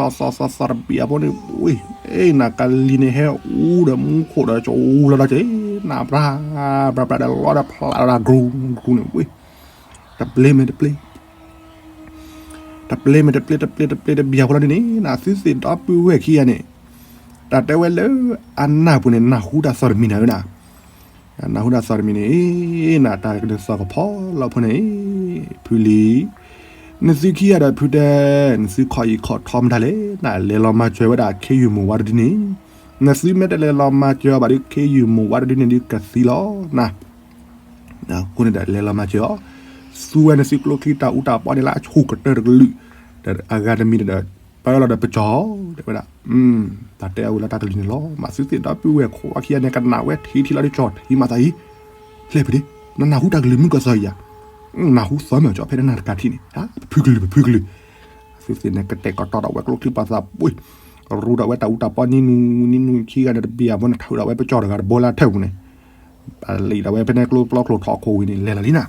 ်သီၣ်တဘ့ၣ်အဖိန့ၣ် ဝ့ၢ်, အဲ နကလံၤန့ၣ်ဟဲအူဒီးမူခိၣ်ဒီးကၠိလီၤဒီးက့ၤ, နပြၢ်ပြၢ်ပြၢ်ဒီးလီၤဒီးဖျးဒီးတၢ်ကြူကြူန့ၣ် ဝ့ၢ်, တပျ့ၤမ့ၢ်တပျ့ၤ တပျ့မ့ၢ်တပျ့ တပျ့ တပျ့တဘျီဖိလီၤဒ်န့ၣ် နသုသ့ၣ်ဒီပုၢ်ဝဲၢ်ခံဂၤန့ၣ် တၢ်တဲဝဲလၢအနၢ်ပူၤန့ၣ် နၢ်ဟူတၢ်သီၣ်တမံၤနၤဧၢနၤ, နၢ်ဟူတၢ်သီၣ်တမံၤန့ၣ် နတၢ်ကန့ၣ်သီၣ်ကဖီလီၤဖိန့ၣ် ဖုလံၤ, နသုခံဂၤဒီးဖုတဲ, နသုခီၣ်အံၤခီၣ်ထီမတၤလဲၣ်, နလဲၤလီၤမၤစၢၤဝဲဒၣ်ခ့ယုၢ်မိၢ်ဝါတဒုန့ၣ်, နသုမ့ၢ်တလဲၤလီၤမၤစၢၤအီၤဘၣ်ဒီး ခ့ယုၢ်မိၢ်ဝါတဒုန့ၣ်ဒုးကသံလီၤနၤ အဃိန့ၣ်ဒီးလဲၤလီၤမၤစၢၤအီၤ, သူဝဲနသုကျိချံတၢ်အူတၢ်ပီန့ၣ်လၢအဆိကတၢၢ်တကလုာ်, ဒီးအဂၤတမံၤဒီး ပၢလီၤဒီးပကၠီၤ, တဲဝဲဒၣ်, တၢ်တဲအဝဲလၢတၢ်ကလုၢ်န့ၣ်လီၤ, မၤသုသ့ၣ်ဒီပုၢ်ဝဲၢ်ခွါခံဂၤန့ၣ် ကနၣ်ဝဲထံထံလီၤဒ်ကၠီၤထံမၤသးအံၤ, လဲၤဖုးဒ့, နနၢ်ဟူတၢ်ကလုၢ်မုၢ်ကီၢ်သီအံၤဧါ, နၢ်ဟူသီမ့ၢ်ကၠီဖဲတနၢ်တကးထံၣ်န့ၣ်, ပဖုကလုၢ် ပဖုကလုၢ် သုသ့ၣ်န့ၣ် ကတဲာ်ကတီၤဒီးဝဲကျိချံပှၤသးပှ့ၤ, ရူဒီးဝဲတၢ်အူတၢ်ပီနံၤနူနံၤနူခံဂၤန့ၣ်တဘျီအဘိန့ၣ် ထုးဒီးဝဲပကၠီၤတဂၤတဘိလၢအထၢၣ်ပူၤန့ၣ်, ပလံာ်ဒီးဝဲဖဲန့ၣ်ကျိပျီချိၣ်ထီၣ်ခိၣ်ဝံၤန့ၣ် လဲၤလီၤလံ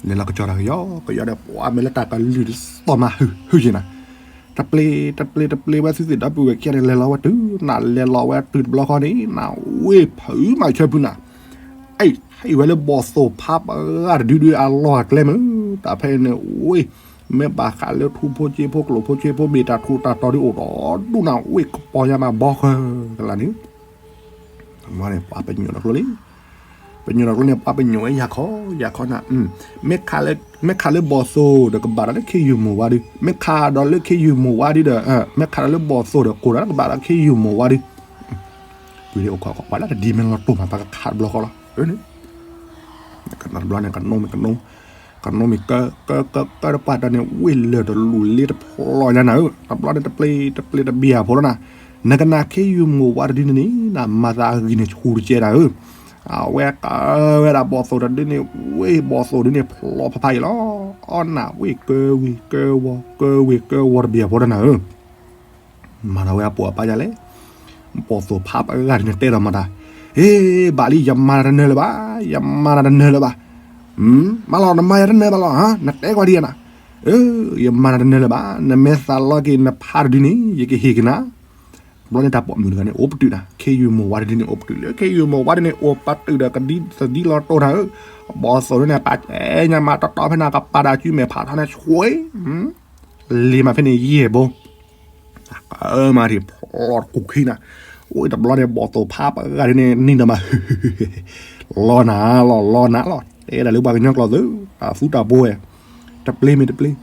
နၤ, လဲၤလီၤကကၠီၤတၢ်ကယီကယီဒီး ပှၤမ့ၢ်လၢတၢ်ကလုၢ်တသီၣ်မၤဟုၣ်ဟုၣ်က့ၤနၤ, တပျ့တပျ့တပျ့ဝဲသုသ့ၣ်ဒီပုၢ်ဝဲၢ်ခံဂၤန့ၣ် လဲၤလီၤဝဲတုၤနၤလဲၤလီၤဝဲတုၤတဘျီဃီန့ၣ် နဝ့ၢ်ဖုးမၤဆၢဖုးနၤ အဲၣ်ဟဲဝဲလၢဘီၣ်သိၣ်ဖးပဂၢ်တဒုဒုအလီၢ်အကျဲမုၢ်, တၢ်ဖဲန့ၣ်ဝ့ၢ်, မ့ၢ်ဘၣ်ဃးလၢထူဖိကၠ့ဖိကျိၣ်ဖိကၠ့ဖိ မ့ၢ်တၢ်ထူးတၢ်တီၤဒုအိၣ်ဒီးဒူၣ်နၤ ဝ့ၢ်ကပီၤညါမးဘီဃၢကလါန့ၣ်, ပှၤပညိၣ်ဒီးကျိလံ, ပညိၣ်ဒီးကျိန့ၣ် ပှၤပညိၣ်ဝဲယၤခီ, ယၤခီနၤ, မ့ၢ်ခးလၢဘီၣ်သိၣ်ဒီးကဘၣ်ဒီးလၢခ့ယုၢ်မိၢ်ဝါဒု, မ့ၢ်ခးဒီးလၢခ့ယုၢ်မိၢ်ဝါဒုဒီး, မ့ၢ်ခးဒီးလၢဘီၣ်သိၣ်ဒီးကိၢ်ဒီးကဘၣ်ဒီးခ့ယုၢ်မိၢ်ဝါဒု, ပှၤလၢတဒ်မ့ၢ်လီၤတိၢ်မး ပှၤကခးတဘျီဃီလီၤ, တဘျီန့ၣ် ကနိမ့ၢ်ကနိ, ကနိမ့ၢ်ကၢကၢကၢကၢတပှၢ်တၢၢ်န့ၣ် ဝ့ၢ်လၢာ်တလူၤလ့တဖျီညါနၤဧၢ, တဘျီန့ၣ်တပျ့တပျ့တဘျီဖိလီၤနၤ, နကနၣ်ခ့ယုၢ်မိၢ်ဝါတဒုန့ၣ်န့ၣ် နမၤသးအဂံၢ်န့ၣ်ဆူၣ်တကဲနၤဧၢ, အဝဲကဝဲဒၣ်ဘီၣ်သိၣ်တဒုန့ၣ် ဝ့ၢ်ဘီၣ်သိၣ်ဒုန့ၣ်ဖျီဖးဖးအံၤလီၤ, အီၣ်နၢ်ဝ့ၢ်ကၢဝ့ၢ်ကၢဝီၤ ကၢဝ့ၢ်ကၢဝီၤတဘျီဖိလီၤနၤဧၢ မၤဒီးဝဲအပိာ်အပၢ်ယၤလဲၣ်, ဘီၣ်သိၣ်ဖးပဂၢ်ဒုန့ၣ်တဲဒီးမတၤ, ဟ့ ဘၣ်လံယမၤနၤတနၢၤလၢၤဘၣ်, ယမၤနၤတနၢၤလၢၤဘၣ်, မၤလီၤနမၤယၤတနၢၤဘၣ်လီၤ, နတဲကွၢ်ဒံးနၤ, ယမၤနၤတနၢၤလၢၤဘၣ်, နမ့ၢ်သးလီက့ၤနဖးတဒုန့ၣ် ယကဟ့ၣ်က့ၤနၤ, တဘျီန့ၣ်တၢ်ပိာ်မုၣ်တဂၤန့ၣ် အိၣ်ပတုာ်နၤ, ခ့ယုၢ်မိၢ်ဝါတဒုန့ၣ် အိၣ်ပတုာ်လၢ ခ့ယုၢ်မိၢ်ဝါတဒုန့ၣ် အိၣ်ပတုာ်ဒီးကဒံသဒံလီၤတိၢ်နၤဧၢ, ဘီၣ်သိၣ်ဒုန့ၣ် ပာ်ကဲညါမးတီတီဖဲန့ၣ် ကပာ်ဒၣ်စုမဲာ်ဖးထီန့ၣ်ဆွ့, လ့မးဖဲန့ၣ်ယဲၢ်ဘိ မၤထံၣ်ဖျီတကူၣ်ခံနၤ, အိၣ်တဘျီန့ၣ် ဘီၣ်သိၣ်ဖးပဂၤဒုန့ၣ် နံၤဒီးမး လီနၤလီၤ လီနၤလီၤ တဲဒၣ်လၢပှၤကညီကျိာ်သု, တၢ်သူတၢ်ဘိဝဲ, တပျ့မ့ၢ်တပျ့,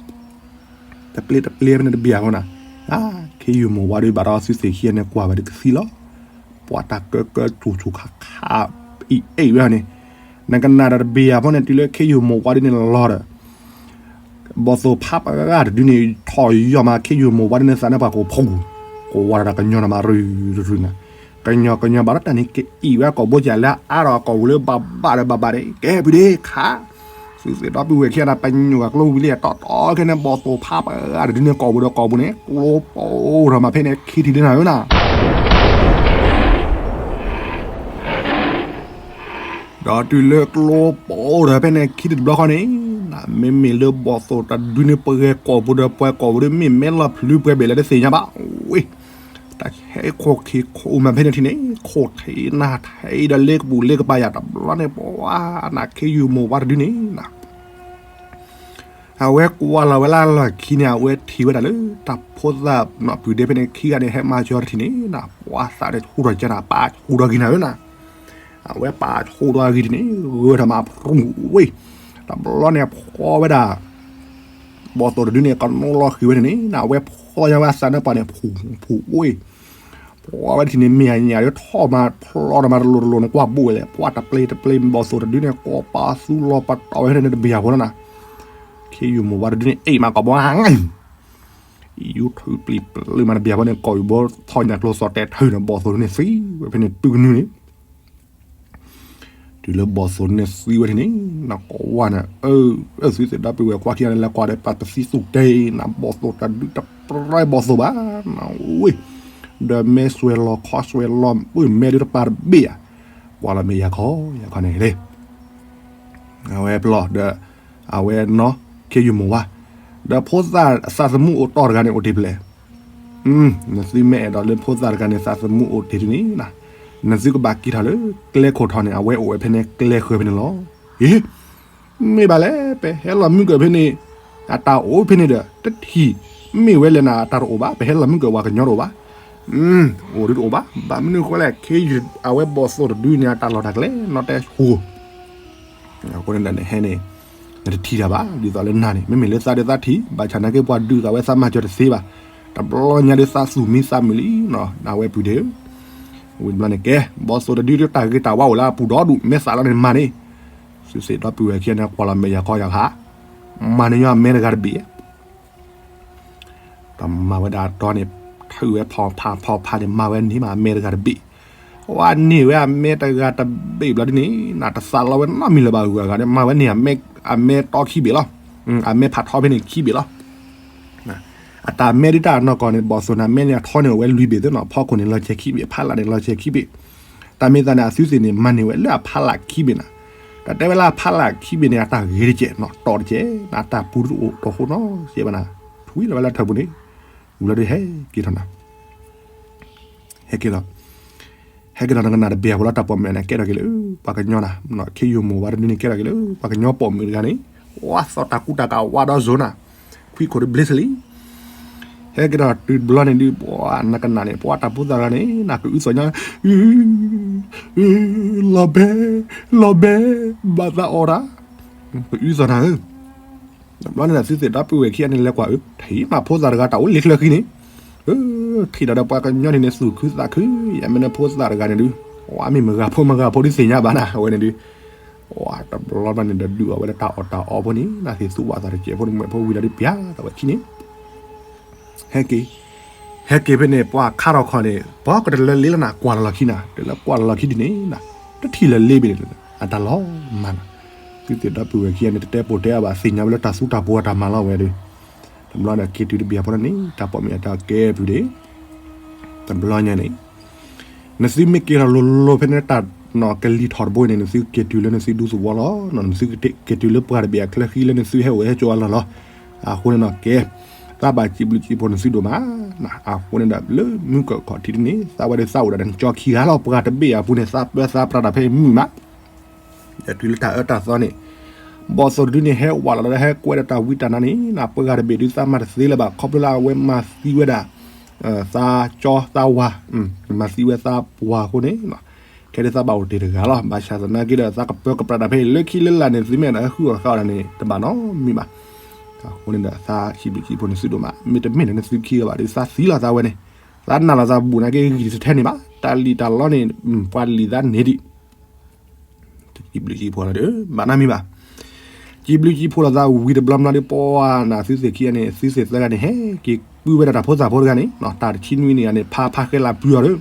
တပျ့တပျ့ဖဲန့ၣ်တဘျီဖိနၤ, ခ့ယုၢ်မိၢ်ဝါဒုဘၣ်ဒီးသုသ့ၣ်ခံဂၤန့ၣ်ကွၢ်ဝဲဒုကသံလီၤ, ပှၤတၢ်ကၢကၢဆူၣ်ဆူၣ်ခါခါ, အံၤအဲၣ်ဝဲန့ၣ်, နကနၣ်ဒီးတဘျီဖိန့ၣ် တုၤလၢခ့ယုၢ်မိၢ်ဝါဒုန့ၣ်လီၤဒီး ဘီၣ်သိၣ်ဖးပဂၤတဒုန့ၣ် ထီၣ်ယီၤမး ခ့ယုၢ်မိၢ်ဝါဒုန့ၣ် သးနၢ်ပှၤကိးဖီပူၤ, ကိးဝီၤဒီးတၢ်ကညီနၤမး ရုၢ်ရုၢ်နၤ, ကညီကညီဘၣ်ဒီးတၢ်န့ၣ် ကအံၣ်ဝဲကိာ်ဘိကၠးလၢအါဒီးအကိာ်ပူၤလၢဘၣ်ဘၣ်ဒီးဘၣ်ဘၣ်န့ၣ် ကဲဖုးဒ့ခါ, သုသ့ၣ်ဒီပုၢ်ဝဲၢ်ခံဂၤန့ၣ် ပညိၣ်ကကျိဝံၤလံတီတီခဲန့ၣ် ဘီၣ်သိၣ်ဖးပဂၤတဒုန့ၣ် ကိာ်ပူၤဒီးကိာ်ပူၤန့ၣ် ကျိပိၢ်ထီၣ်မးဖဲန့ၣ်ခံထံၣ်လၢနၤဧၢနၤ ဒီးတုၤလၢကျိပိၢ်ထီၣ်ဖဲန့ၣ်ခံထံၣ်တဘျီဃီန့ၣ်, မ့မ့ၢ်လၢဘီၣ်သိၣ်တဒုန့ၣ် ပှဲၤကိာ်ပူၤဒီးပှဲၤကိာ်ပူၤဒီး မ့ၢ်မဲလီၤဖျုးပှဲၤဘ့ၣ်လၢတသ့ၣ်ညါဘၣ်, ဝ့ၢ်, တၢ်ဟဲခိၣ်ခံခိၣ်မးဖဲန့ၣ်ထံၣ်န့ၣ် ခိၣ်ထံးနၢ်ထံးဒီးလ့ကပူၤလ့ကပၤယၤ တဘျီန့ၣ် ပှၤနၤခ့ယုၢ်မိၢ်ဝါတဒုန့ၣ်နၤ အဝဲကွၢ်လီၤဝဲလၢအလီၢ်ခံန့ၣ် အဝဲထံၣ်ဝဲဒၣ်လၢ တၢ်ဖိသၣ်နီၢ်ပုၢ်ဒ့ဖဲန့ၣ်ခံဂၤန့ၣ် ဟဲမၤစၢၤအီၤတထံၣ်န့ၣ်နၤ ပှၤသးန့ၣ်ဆူၣ်ထီၣ်ကဲနၤ ပာ်ဆူၣ်ထီၣ်ဂံၢ်နၤဧၢနၤ, အဝဲပာ်ဆူၣ်ထီၣ်ဂံၢ်ထံၣ်န့ၣ် ဂၢၢ်ထီၣ်မးဖရူဝ့ၢ်, တဘျီန့ၣ်ဖှီဝဲဒၣ် ဘီၣ်သိၣ်တဒုန့ၣ် ကနိလီၤဃံၤဝဲန့ၣ်န့ၣ် အဝဲဖှီညါဝဲအသးနၢ်ပှၤန့ၣ် ဖှူဖှူဝ့ၢ် ဖှီဝဲတထံၣ်န့ၣ် မ့ၢ်အညၣ်ဒီးထီၣ်မးဖျီဒီးမးတလိၤတလိၤန့ၣ် ကွၢ်ဘိဝဲလဲၣ် ပှၤတပျ့တပျ့ဘီၣ်သိၣ်တဒုန့ၣ် ကိးပာ်သူလီၤပတီၢ်ဝဲဖဲန့ၣ်တဘျီဖိလီၤနၤ, ခ့ယုၢ်မိၢ်ဝါတဒုန့ၣ် အ့ၣ်မးကိာ်ဘိ ယူၤထူၣ်ပျံၤပျုၢ်မးတဘျီဖိန့ၣ် ကိာ်ယူၤဘိထီၣ်ညၣ်ကျိသီၣ်တဲာ်ထုးန့ၣ် ဘီၣ်သိၣ်တဒုန့ၣ်သံဝဲဖဲန့ၣ်ပုၢ်ကနုန့ၣ် တုၤလၢဘီၣ်သိၣ်န့ၣ်သံဝဲထံၣ်န့ၣ် နကိးဝါန့ၣ် အၢ သုသ့ၣ်ဒီပုၢ်ဝဲၢ်ခွါခံဂၤန့ၣ် လဲၤကွၢ်ဒီးပှၤပသံသူၣ်တဲာ်နၤ ဘီၣ်သိၣ်တဒုတပြဲဘီၣ်သိၣ်ဘၣ် နဝ့ၢ် ဒီးမဲဆွဲလီၤခီဆွဲလီၤ အၢ မဲဒုတပၤတဘ့ၣ်ဧါ ကွၢ်လီၤမ့ၢ်ယၤခီ ယၤခီန့ၣ်လဲၣ် အဝဲပျီဒီး အဝဲနီၢ် ခ့ယုၢ်မိၢ်ဝါ ဒီးဖိသၣ်သးသမူအိၣ်တီၢ်တဂၤန့ၣ် အိၣ်တ့ၢ်ဖဲလဲၣ် နသုမ့ၢ်အဲၣ်ဒိးလၢဖိသၣ်တဂၤန့ၣ် သးသမူအိၣ်တ့ၢ်ဒ်န့ၣ် နသုကဘၣ်က့ၤထီၣ်လၢကျဲခိၣ်ထီၣ်န့ၣ် အဝဲအိၣ်ဝဲဖဲန့ၣ် ကျဲဃၢၤဖဲန့ၣ်လီၤ. အ့ မ့ၢ်ဘၣ်လဲၣ် ပဟဲလီၤမုၢ်ကၢၢ်ဖဲန့ၣ် အတၢ်အိၣ်ဖဲန့ၣ်ဒီး တထံၣ်, မ့ၢ်ဝဲလဲၣ်နၤ အတၢ်တအိၣ်ဘၣ်, ပဟဲလီၤမုၢ်ကဝၤကညီတအိၣ်ဘၣ်, အိၣ်ဒုတအိၣ်ဘၣ်, ဘၣ်မနုၤဃိလဲၣ် ခ့ယုၢ်အဝဲဘီၣ်သိၣ်တဒုန့ၣ် အတၢ်လီၢ်တၢ်ကျဲနီၤတဲဟူ အဃိန့ၣ်ဒီးနဟဲန့ၣ် နတထံၣ်တၢ်ဘၣ်, ဒ်သိးလၢနၤန့ၣ် မ့မ့ၢ်လၢသးဒီးသးထံၣ်, ဘၣ်ဆၣ်နာ်က့ပှၤဒုးဃာ်ဝဲသးမၤစၢၤတသ့ဘၣ်, တဘျီညါဒီးသးသူၣ်မံသးမုာ်လံနီၤ နဝဲပုၢ်ဒ့ဧၢ, ဝံၤတဘျီန့ၣ်ကဲ, ဘီၣ်သိၣ်တဒုတၢ်ဂ့ၤတၢ်ဝါအိၣ်လၢအပူၤဒီဒူၣ် မ့ၢ်သးလီၤန့ၣ်မၤန့ၣ်, သုသ့ၣ်ဒီပုၢ်ဝဲၢ်ခံဂၤန့ၣ် ကွၢ်လီၤမဲာ်ယၤခီယၤခါ, မၤန့ၢ်ညီအမဲတဂၤတဘ့ၣ် တမၤဝဲဒၣ်တီန့ၣ်, ထုးဝဲဖီဖးဖီဖးန့ၣ် မၤဝဲန့ၢ်မးအမဲတဂၤတဘ့ၣ်, ဝဲန့ၢ်ဝဲအမဲတဂၤတဘ့ၣ်ဘျီဒ်န့ၣ် နတသးလီဝဲနီတမံၤလၢၤဘၣ်ဂုၤဂၤန့ၣ် မၤဝဲန့ၢ်အမဲတီခံဘ့ၣ်လီၤ, အမဲဖးထီဖဲန့ၣ်ခံဘ့ၣ်လီၤ, အတၢ်မဲဒ်တၢ်နီၢ်ကီၢ်န့ၣ် ဘီၣ်သိၣ်န့ၣ်အမဲန့ၣ်အထီန့ၣ်အိၣ်ဝဲလွံၢ်ဘ့ၣ်သ့နီၤ, ဖီခိၣ်န့ၣ်လီၤစဲၤခံဘ့ၣ်, ဖးလၢ်န့ၣ်လီၤစဲၤခံဘ့ၣ်, တၢ်မ့ၢ်သးန့ၣ် အသုသ့ၣ်န့ၣ် မၤန့ၢ်ဝဲလၢအဖးလၢ်ခံဘ့ၣ်နၤ, တၢ်တဲဝဲလၢအဖးလၢ်ခံဘ့ၣ်န့ၣ် အတၢ်ဂ့ၤတကဲးနီၤ တီတကဲး, အတၢ်ပူၤတအိၣ်တဟူနီၤ စဲးဘၣ်နၤ, ထွံလီၤဝဲလၢထၢၣ်ပူၤန့ၣ်, ဝံၤလီၤဒုးဟဲက့ၤထီၣ်နၤ ဟဲက့ၤလီၤ, ဟဲက့ၤလီၤနကနၣ်တဘ့ၣ်အဃိလီၤ တၢ်ပိာ်မုၣ်န့ၣ် ကဲထီၣ်က့ၤလၢ ပှၤကညီနၤ, ခ့ယုၢ်မိၢ်ဝါတဒုန့ၣ် ကဲထီၣ်က့ၤလၢ ပှၤကညီပိာ်မုၣ်တဂၤန့ၣ်, ဝါသီၣ်တၢ်ကူတၢ်ကးဝါဒီးစိၤနၤ, ခွံခိၣ်တဘျ့စလံ, ဟဲက့ၤဒီးတုၤတဘျီန့ၣ်ဒုး ပှၤနကနၣ်န့ၣ် ပှၤတၢ်ဖိသၣ်တဂၤန့ၣ် နကအုသီၣ်ညါ, လီၤဘဲ, လီၤဘဲ, ဘၣ်သးအီၣ်တၢ်, ကအုသီၣ်နၤဧၢ တဘျီန့ၣ်ဒီး သုသ့ၣ်ဒီပုၢ်ဝဲၢ်ခံဂၤန့ၣ် လဲၤကွၢ်အု ထံၣ်မးဖိသၣ်တဂၤတၢ်အိၣ်လံချၢဃံန့ၣ်, ထံၣ်ဒီးဒီးပှၤကညီန့ၣ်န့ၣ် သူၣ်ခုသးခု, ယမ့ၢ်န့ၣ်ဖိသၣ်တဂၤန့ၣ်ဒုး, ဝဲမ့ၢ်မဂၤဖိမဂၤဖိဒုးသ့ၣ်ညါဘၣ်နၤ အဝဲန့ၣ်ဒုး, တဘျီဘျီန့ၣ်ဒီးဒုးအီၣ်ဝဲလၢတၢ်အီၣ်တၢ်အီဖိန့ၣ် နသ့ၣ်သူဘၣ်သးတကဲးဖိန့ၣ် မ့ၢ်ဖိဝံၤလီၤဒုးပျၢ်ဒီးဝဲခံန့ၣ် ဟဲက့ၤ, ဟဲက့ၤဖဲန့ၣ် ပှၤခါထီၣ်ခီန့ၣ် ပှၤကတလၢလ့လၢနၤ ကွၢ်လီၤလီၤခံနၤ, တလၢကွၢ်လီၤလီၤခံဒ်န့ၣ်နၤ, တထံၣ်လၢလ့ဘ့ၣ်န့ၣ် အတၢ်လီၤမၢ်နၤ, သုသ့ၣ်ဒီပုၢ်ဝဲၢ်ခံဂၤန့ၣ် တတဲပိာ်တဲအါဘၣ် သ့ၣ်ညါဝဲလၢတၢ်သူတၢ်ပှီၤအတၢ်မၤလီၤဝဲဒီး, တဘျီန့ၣ်က့ၤတုၤတဘ့ၣ်အဖိန့ၣ် တၢ်ပိာ်မုၣ်အတၢ်ကဲပုၢ်ဒ့ၣ်, တဘျီညါန့ၣ် နသုမ့ၢ်က့ၤထီၣ်လိၤလိၤဖဲန့ၣ်တၢ်နီၣ်ကလံၤထီၣ်တဘိအံၤန့ၣ် နသုက့ၤတုၤလၢနသုဒူသဝီလီၤ, နသုက့ၤတုၤလၢပှၢ်တဘ့ၣ်အချၢဃံလၢနသုဟဲအိၣ်ဟဲကၠီအလီၢ်လီၤ, အဃိန့ၣ်နီၣ်ကဲ, သးဘၣ်စံးဘျုးစံးဖှိၣ်နသုဒိၣ်မး, အဃိန့ၣ်ဒီး လၢမုၢ်ကခီၣ်ထံးဒ်န့ၣ် သးဝဲဒီးသးအိၣ်ဒၣ်ဒီးနကၠီခံဂၤလီၤ, ပှၢ်တဘ့ၣ်အပူၤန့ၣ် သးပၢသးပြးတၢ်ဖဲမုာ်မး ဒီးတုၤလၢတၢ်အၢတၢ်သီန့ၣ်, ဘီၣ်သိၣ်တဒုန့ၣ် ဟဲဝးလီၤဒီးဟဲကွဲးဒီးတၢ်ဝံတၢ်နါန့ၣ် နပှၢ်တဘ့ၣ်ဒုးသးမၤတသ့လၢၤဘၣ် ခီဖျိလၢအဝဲမၤသံဝဲဒၣ် သးကၠီသးဝၤ, မၤသံဝဲသးပှၢ်အဃိန့ၣ်, ခဲဒုးသးဘၣ်အိၣ်တ့ၢ်တဂၤလီၤ. ဘၣ်ဆၣ်သနာ်က့ဒီး သးကပၢကပြးတၢ်ဖဲအံၤ လၢခံလၢလာ်န့ၣ် သုမ့ၢ်အဲၣ်ဒိးဟဲဃုအီၣ်ဃုအီဒၣ်န့ၣ် တဘၣ်နီတမံၤဘၣ်. အဃိန့ၣ်ဒီး သးစံးဘျုးစံးဖှိၣ်နသုဒိၣ်မး, မ့တမ့ၢ်ဒီးနသုခံဂၤဘၣ်ဒီး သးသံလီၤသးဝဲန့ၣ်, သးနာ်လီၤသးဘူးနာ်က့ဂံၢ်တထဲန့ၣ်ဘၣ်, တၢ်လံၣ်တၢ်လီန့ၣ် ပှၤလံၣ်သးန့ၢ်ဒံး စံးဘျုးစံးဖှိၣ်လီၤဒီး ဘၣ်နီတမံၤဘၣ်. စံးဘျုးစံးဖှိၣ်လီၤသးဝံၤတဘျီဘျီဒီး ပှၤနသုသ့ၣ်ခံဂၤန့ၣ် သုသ့ၣ်သၢဂၤန့ၣ် ဟဲက့ၤပုၢ်ဝဲဒၣ်တၢ်ဖိသၣ်ဖိတဂၤန့ၣ် တၢ်တဆံနွံန့ၣ်ဂၤန့ၣ် ဖးဖးဃဲလၢပုၢ်အီၤဒီး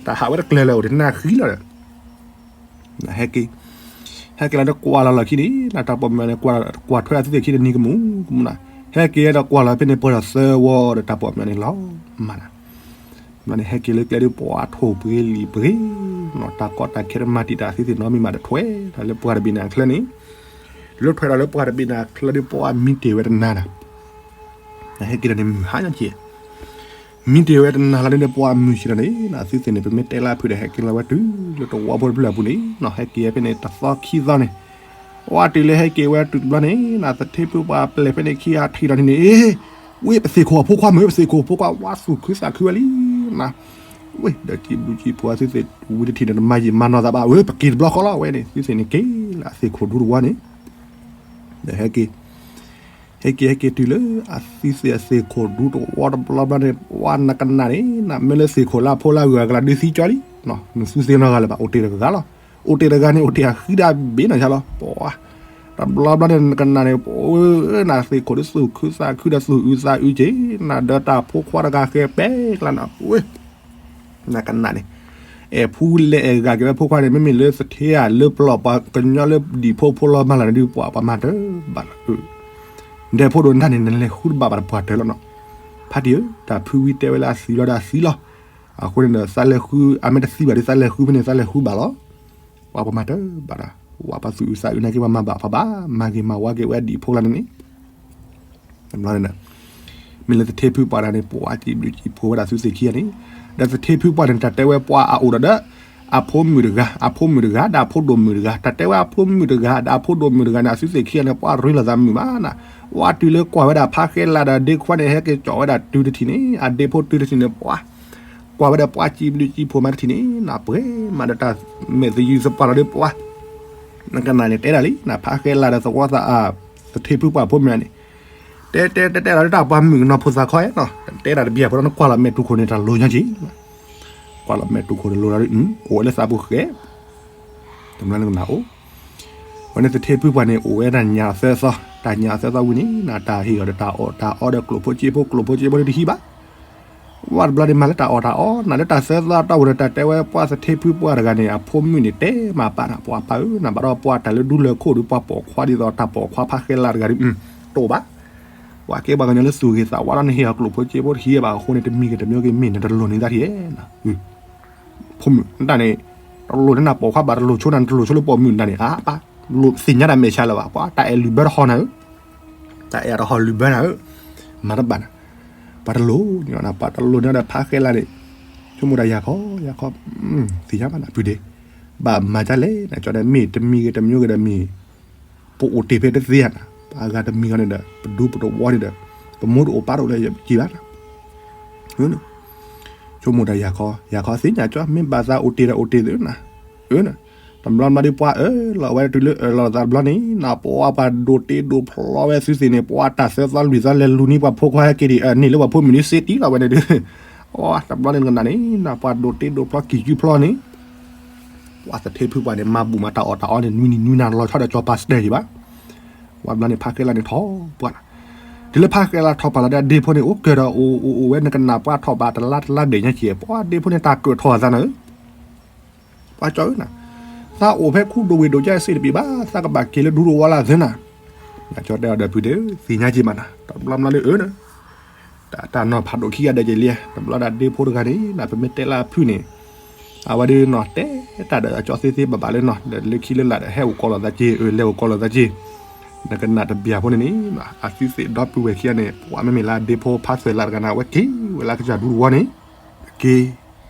တၢ်ဟးဝဲတကျၢၤလၢၤ အိၣ်တနၢ်ဃံလီၤဒီး ဟဲက့ၤ, ဟဲက့ၤလီၤဒီးကွၢ်လီၤလီၢ်ခံန့ၣ် တၢ်ပိာ်မုၣ်န့ၣ် ကွၢ်ထွဲအသုသ့ၣ်ခံန့ၣ်နံၤကမူၣ်ကမူၣ်နၤ, ဟဲက့ၤဒီးကွၢ်လီၤဖဲန့ၣ်ပှဲၤဒီးသၢဝီဒီး တၢ်ပိာ်မုၣ်န့ၣ်လီၤမၢ်နၤ မ့ၢ်န့ၣ် ဟဲက့ၤလၢကျဲဒုး ပှၤထိၣ်ပှ့ၤလံာ်ပှ့ၤ, တၢ်ကီတၢ်ခဲတမၤတံာ်တာ်သုသ့ၣ်နီတမံၤဘၣ် တထွဲဒီးလၢပှၢ်တဘ့ၣ်န့ၣ်အချၢန့ၣ်, လၢထွဲဒီးလၢပှၢ်တဘ့ၣ်န့ၣ်အချၢဒုး ပှၤမံတ့ၢ်ဝဲတနၤနၤ, ဟဲက့ၤဒီးန့ၣ်မုၢ်ဟါညါက့ၤ မံတ့ၢ်ဝဲတနၤလီၤဒုး ပှၤမုၢ်ဆ့ၣ်ဒီးန့ၣ် သုသ့ၣ်န့ၣ် ပမ့ၢ်တဲလၢအဖုဒီး ဟဲက့ၤလီၤဝဲတုၤလၢတဝီဖိတဖျၢၣ်အပူၤန့ၣ် ဟဲက့ၤဖဲန့ၣ် တသီခံသီန့ၣ်, ဝဲတုၤလၢဟဲက့ၤဝဲတုၤတဘျီန့ၣ် နသထ့ဖုပှၤပျဲၢ်ဖဲန့ၣ်ခံဂၤထံၣ်လီၤန့ၣ်န့ၣ် ဝဲပသ့ၣ်ခိၣ်အဖိခွါမ့ၢ် ပသ့ၣ်ခိၣ်ဖိခွါ ဝါသူၣ်ခုသးခုဝဲလံနၤ, ဝဲဒီးစံးဘျုးစံးဖှိၣ်သုသ့ၣ်ဝံၤတထံၣ်န့ၣ် တမၤယံာ်မၤနီၢ်သးဘၣ် ဝဲပက့ၤတဘျီဃီလီၤဝဲန့ၣ် သုသ့ၣ်န့ၣ်က့ၤလၢအသ့ၣ်ခိၣ်ဒူတဝီန့ၣ်, ဒီးဟဲက့ၤ ဟဲက့ၤဟဲက့ၤတုၤလၢအသုသ့ၣ်အသ့ၣ်ခိၣ်ဒူတဝီတဘျီဘျီန့ၣ် ပှၤနကနၣ်န့ၣ် နမ့ၢ်လၢသ့ၣ်ခိၣ်လၢအဖိလၢအဂုၤအကျါဒုးသံကၠီလံ, နသူသ့ၣ်နီတဂၤလၢၤဘၣ် အိၣ်တ့ၢ်တဂၤလီၤ, အိၣ်တ့ၢ်တဂၤန့ၣ် အိၣ်တ့ၢ်အဃံဒၣ်ဘ့ၣ်နီၢ်ဆါလီၤ, ပှၤ တဘျီဘျီန့ၣ် နကနၣ်န့ၣ် ပဝဲနသ့ၣ်ခိၣ်ဒုးသူၣ်ခုသးခုဒီးသူၣ်အုးသးအုးက့ၤ နဒီးတၢ်ဖိခွါတဂၤဃဲပဲကျါနၤ နကနၣ်န့ၣ် အဲၣ်ဖူလဲၤအဲၣ်ဂၤက့ၤဝဲဖိခွါန့ၣ် မ့မ့ၢ်လၢသထ့ဧါ လၢပျီၢ်ပှၤကညီလၢဒံၣ်ဖိဖိလီၤမၢ်လီၤန့ၣ်ဒုး ပှၤပှၤမၤတၢ်ဘၣ်လီၤ, ဒဲဖိဒိၣ်နၤန့ၣ် နလဲၤဃုတဘၣ်ဘၣ်တပှၢ်တၢၢ်လီၤနီၤ, ဖါတံၢ်ဧၢ တၢ်ဖုဝံတဲဝဲလၢအသံလီၤဒီးအသံလီၤ, အဃိန့ၣ်ဒီး သးလဲၤဃု အမ့ၢ်တသံဘၣ်ဒီး သးလဲၤဃုဖဲန့ၣ် သးလဲၤဃုဘၣ်လီၤ, ပှၤပှၤမၤတၢ်ဘၣ်ဒီး ဝဲပှၤသူၣ်အုးသးအုးနာ်က့ ပှၤမၤဘၣ်ဖးဘၣ် မၤဂ့ၤမၤဝါက့ၤဝဲဒံၣ်ဖိကျါန့ၣ်န့ၣ် တဘျီန့ၣ်ဒီး မ့ၢ်လၢသထ့ဖုပှၢ်တဂၤန့ၣ် ပှၤစံးဘျုးစံးဖှိၣ်ဝဲဒၣ်သုသ့ၣ်ခံဂၤန့ၣ်, ဒီးသထ့ဖုပှၢ်န့ၣ် တၢ်တဲဝဲပှၤအအိၣ်ဒီးဒီး အဖိမုၣ်တဂၤ, အဖိမုၣ်တဂၤ ဒီးအဖိဒိၣ်မုၣ်တဂၤ, တၢ်တဲဝဲအဖိမုၣ်တဂၤ ဒီးအဖိဒိၣ်မုၣ်တဂၤန့ၣ် အသုသ့ၣ်ခံဂၤန့ၣ် ပှၤရ့လိာ်သးမုာ်ဘၣ်နၤ, ဝဲတုၤလၢကွၢ်ဝဲဒၣ်ဖါဃဲလးဒီးဒ့ခွါန့ၣ် ဟဲက့ၤကၠီၣ်ဝဲဒၣ်တုၤတထံၣ်န့ၣ် အဒ့ဖိတုၤတထံၣ်န့ၣ် ပှၤ ကွၢ်ဝဲဒီးပှၤစံးဘျုးစံးဖှိၣ်မးတထံၣ်န့ၣ် နပှဲၤမးဒီးတၢ်မဲာ်သယုၢ်သပှၢ်လီၤဒီးပှၤ နကနၣ်န့ၣ်တဲဒၣ်လံ နဖါဃဲလးဒီးသဝီသးအ သထ့ဖုပှၢ်ဖိမုၣ်န့ၣ် တဲတဲတဲတဲလီၤတၢ်ပှၤမုၣ်ကနီၤဖိသၣ်ခီဧါနီၤ တဲဒၣ်တဘျီဖိဒီးနကွၢ်လီၤမဲာ်တူၢ်ခိၣ်န့ၣ် တၢ်လိၤညါက့ၤ ကွၢ်လီၤမဲာ်တူၢ်ခိၣ်တလိၤလီၤဒီး အိၣ်ဝဲလၢသးပူၤဃဲ တဘျီနကနၣ်အိၣ် ဝဲန့ၣ်သထ့ဖုပှၢ်န့ၣ် အိၣ်ဝဲတၢ်ညၣ်အသၢသီ တၢ်ညၣ်အသၢသီဝံၤန့ၣ် နတၢ်ဟ့ၣ်အီၤဒီးတၢ်အီၣ်တၢ်အီဒီးကျိၣ်ဖိစ့ဖိ ကျိၣ်ဖိစ့ဖိန့ၣ်တဟံးဘၣ် ဝဲတဘျီန့ၣ်မၤလၢတၢ်အီၣ်တၢ်အီ နၤလၢတၢ်သၢသီတီၢ်ဝဲဒီးတၢ်တဲဝဲပှၤသထ့ဖုပှၢ်တဂၤန့ၣ် အဖိမုၣ်န့ၣ် တဲမၤပာ်နၤ ပှၤပၢ်ဧၢ နဘၣ်ဒီးပှၤတၢ်လၢဒူလၢခိၣ်ဒီး ပှၤပိာ်ခွါဒ်သိးတၢ်ပိာ်ခွါဖါဃဲလးတဂၤဒီး တအိၣ်ဘၣ် ပှၤကဲပှၤကညီလၢသူၣ်ဂ့ၤသးဝါဒီးနဟ့ၣ်အီၤကျိၣ်ဖိစ့ဖိတဟံးဘၣ်အဃိန့ၣ် တမံၤဂ့ၤတမံၤဂ့ၤမ့ၢ်နတလိၤန့ၢ်သးထံၣ်ဧါ ဖိမုၣ်နတၢ်န့ၣ် တလိၤန့ၢ်နပိာ်ခွါဘၣ် တလိၤဆိနၤ တလိၤဆိလၢပိာ်မုၣ်နတၢ်န့ၣ် အါပၢ် လိၣ်သ့ၣ်ညါတၢ်မဲာ်ဆှးလၢၤဘၣ် ပှၤတၢ်အဲၣ်လုၢ်ဘၢတဟီၣ်နၤဧၢ တၢ်အဲၣ်တဟီၣ်လုၢ်ဘၢနၤဧၢ မၤတဘၣ်နၤ ပှၤတလိၤ ပှၤတလိၤန့ၣ်ဒီးဖါဃဲလးန့ၣ် ဆိကမိၣ်တၢ်ယၤခီ ယၤခီ သ့ၣ်ညါဘၣ်နၤ ဖုဒ့ ဘၣ်မၤဒ်လဲၣ် နကၠီဒီးမ့ၢ်တမံၤဂ့ၤတမံၤဂ့ၤဒီးမ့ၢ် ပအိၣ်တ့ၢ်ဖဲတသ့ဧါနၤ ပှၤဂၤတမံၤဂ့ၤန့ၣ်ဒီး ပဒူပတဝီန့ၣ်ဒီး ပမိၢ်တအိၣ်ပၢ်တအိၣ်လၢယက့ၤဘၣ်နၤ ဆိကမိၣ်တၢ်ယၤခီ ယၤခီသ့ၣ်ညါကၠီ မ့ၢ်ဘၣ်သးအိၣ်တ့ၢ်ဒီးအိၣ်တ့ၢ်သုနၤ အၢ တဘျီဘျီဒ်ပှၤအၢၣ်လီၤဝဲတုၤလၢအၢၣ်လီၤသးတဘျီန့ၣ် နပှၤပှၤဒိးတ့ဒိးဖျီဝဲသုသ့ၣ်န့ၣ် ပှၤတၢ်သၢသီလွံၢ်သီလဲၤလူၤန့ၢ်ပှၤဖိခွါဟဲက့ၤဒံး န့ၢ်လၢပှၤဖိမုၣ်ဒ်စ့တံၢ်လီၤဝဲန့ၣ်ဒုး တဘျီန့ၣ်နကနၣ်န့ၣ် နပှၤဒိးတ့ဒိးဖျီကံၣ်ကူဖျီန့ၣ် ပှၤသထ့ဖုပှၢ်န့ၣ် မၤဘူၣ်မၤတၢ်အီၣ်တၢ်အီန့ၣ် နွံနံၤနွံနၤလီၤဆီဒီးကၠီၤပၤစတဲယံၤဘၣ် ဝဲဘျီန့ၣ်ဖါဃဲလးန့ၣ်ထီၣ်ပှၢ်နၤ တုၤလၢဖါဃဲလးထီၣ်ပှၢ်လီၤဒီးဒ့ဖိန့ၣ် အိၣ်ကၢၤဒီးအိၣ်အိၣ်အိၣ်ဝဲနကနၣ်ပှၤထီၣ်ဘးတလါတလါဒဲးညါက့ၤ ပှၤဒ့ဖိန့ၣ်တၢ်ကၢၣ်ထီၣ်အသးနၤဧၢ ပှၤကၠီဧၢနၤ, သးအိၣ်ဖဲခူဒိၣ်ဝ့ၢ်ဒိၣ်ကဲစ့တပ့ၤဘၣ်, သးကဘၣ်က့ၤလၢဒူတဝီလၢအသၢနၤ, ကၠီတဲအီၤဒီးဖုဒ့ဧၢ, သ့ၣ်ညါက့ၤမးနၤ, တဘျီဘျီလၢအၢနၤ, တၢ်နီၢ်ဖးဒိၣ်ခံဂၤဒဲးက့ၤလံ, တဘျီဒၣ်ဒ့ဖိတဂၤန့ၣ် ပမ့ၢ်တဲလၢအဖုန့ၣ်, အဝဲဒၣ်နီၤ တဲတၢ်ဒီးအကၠီသ့သ့ဘၣ်ဘၣ်လၢနီၤ, ဒီးလၢခံလၢလာ်ဒီးဟဲအိၣ်ကီးလိာ်သးက့ၤ, အၢ လဲၤအိၣ်ကီးလိာ်သးက့ၤ, နကနၣ်တဘျီဖိန့ၣ်န့ၣ်, အသုသ့ၣ်ဒီပုၢ်ဝဲၢ်ခံဂၤန့ၣ် ပှၤမ့မ့ၢ်လၢအဒ့ဖိဖါသွဲၣ်လၢ်တဂၤန့ၣ် အဝဲက့ၤဝဲလၢကစၢ်ဒူတဝီန့ၣ်, က့ၤ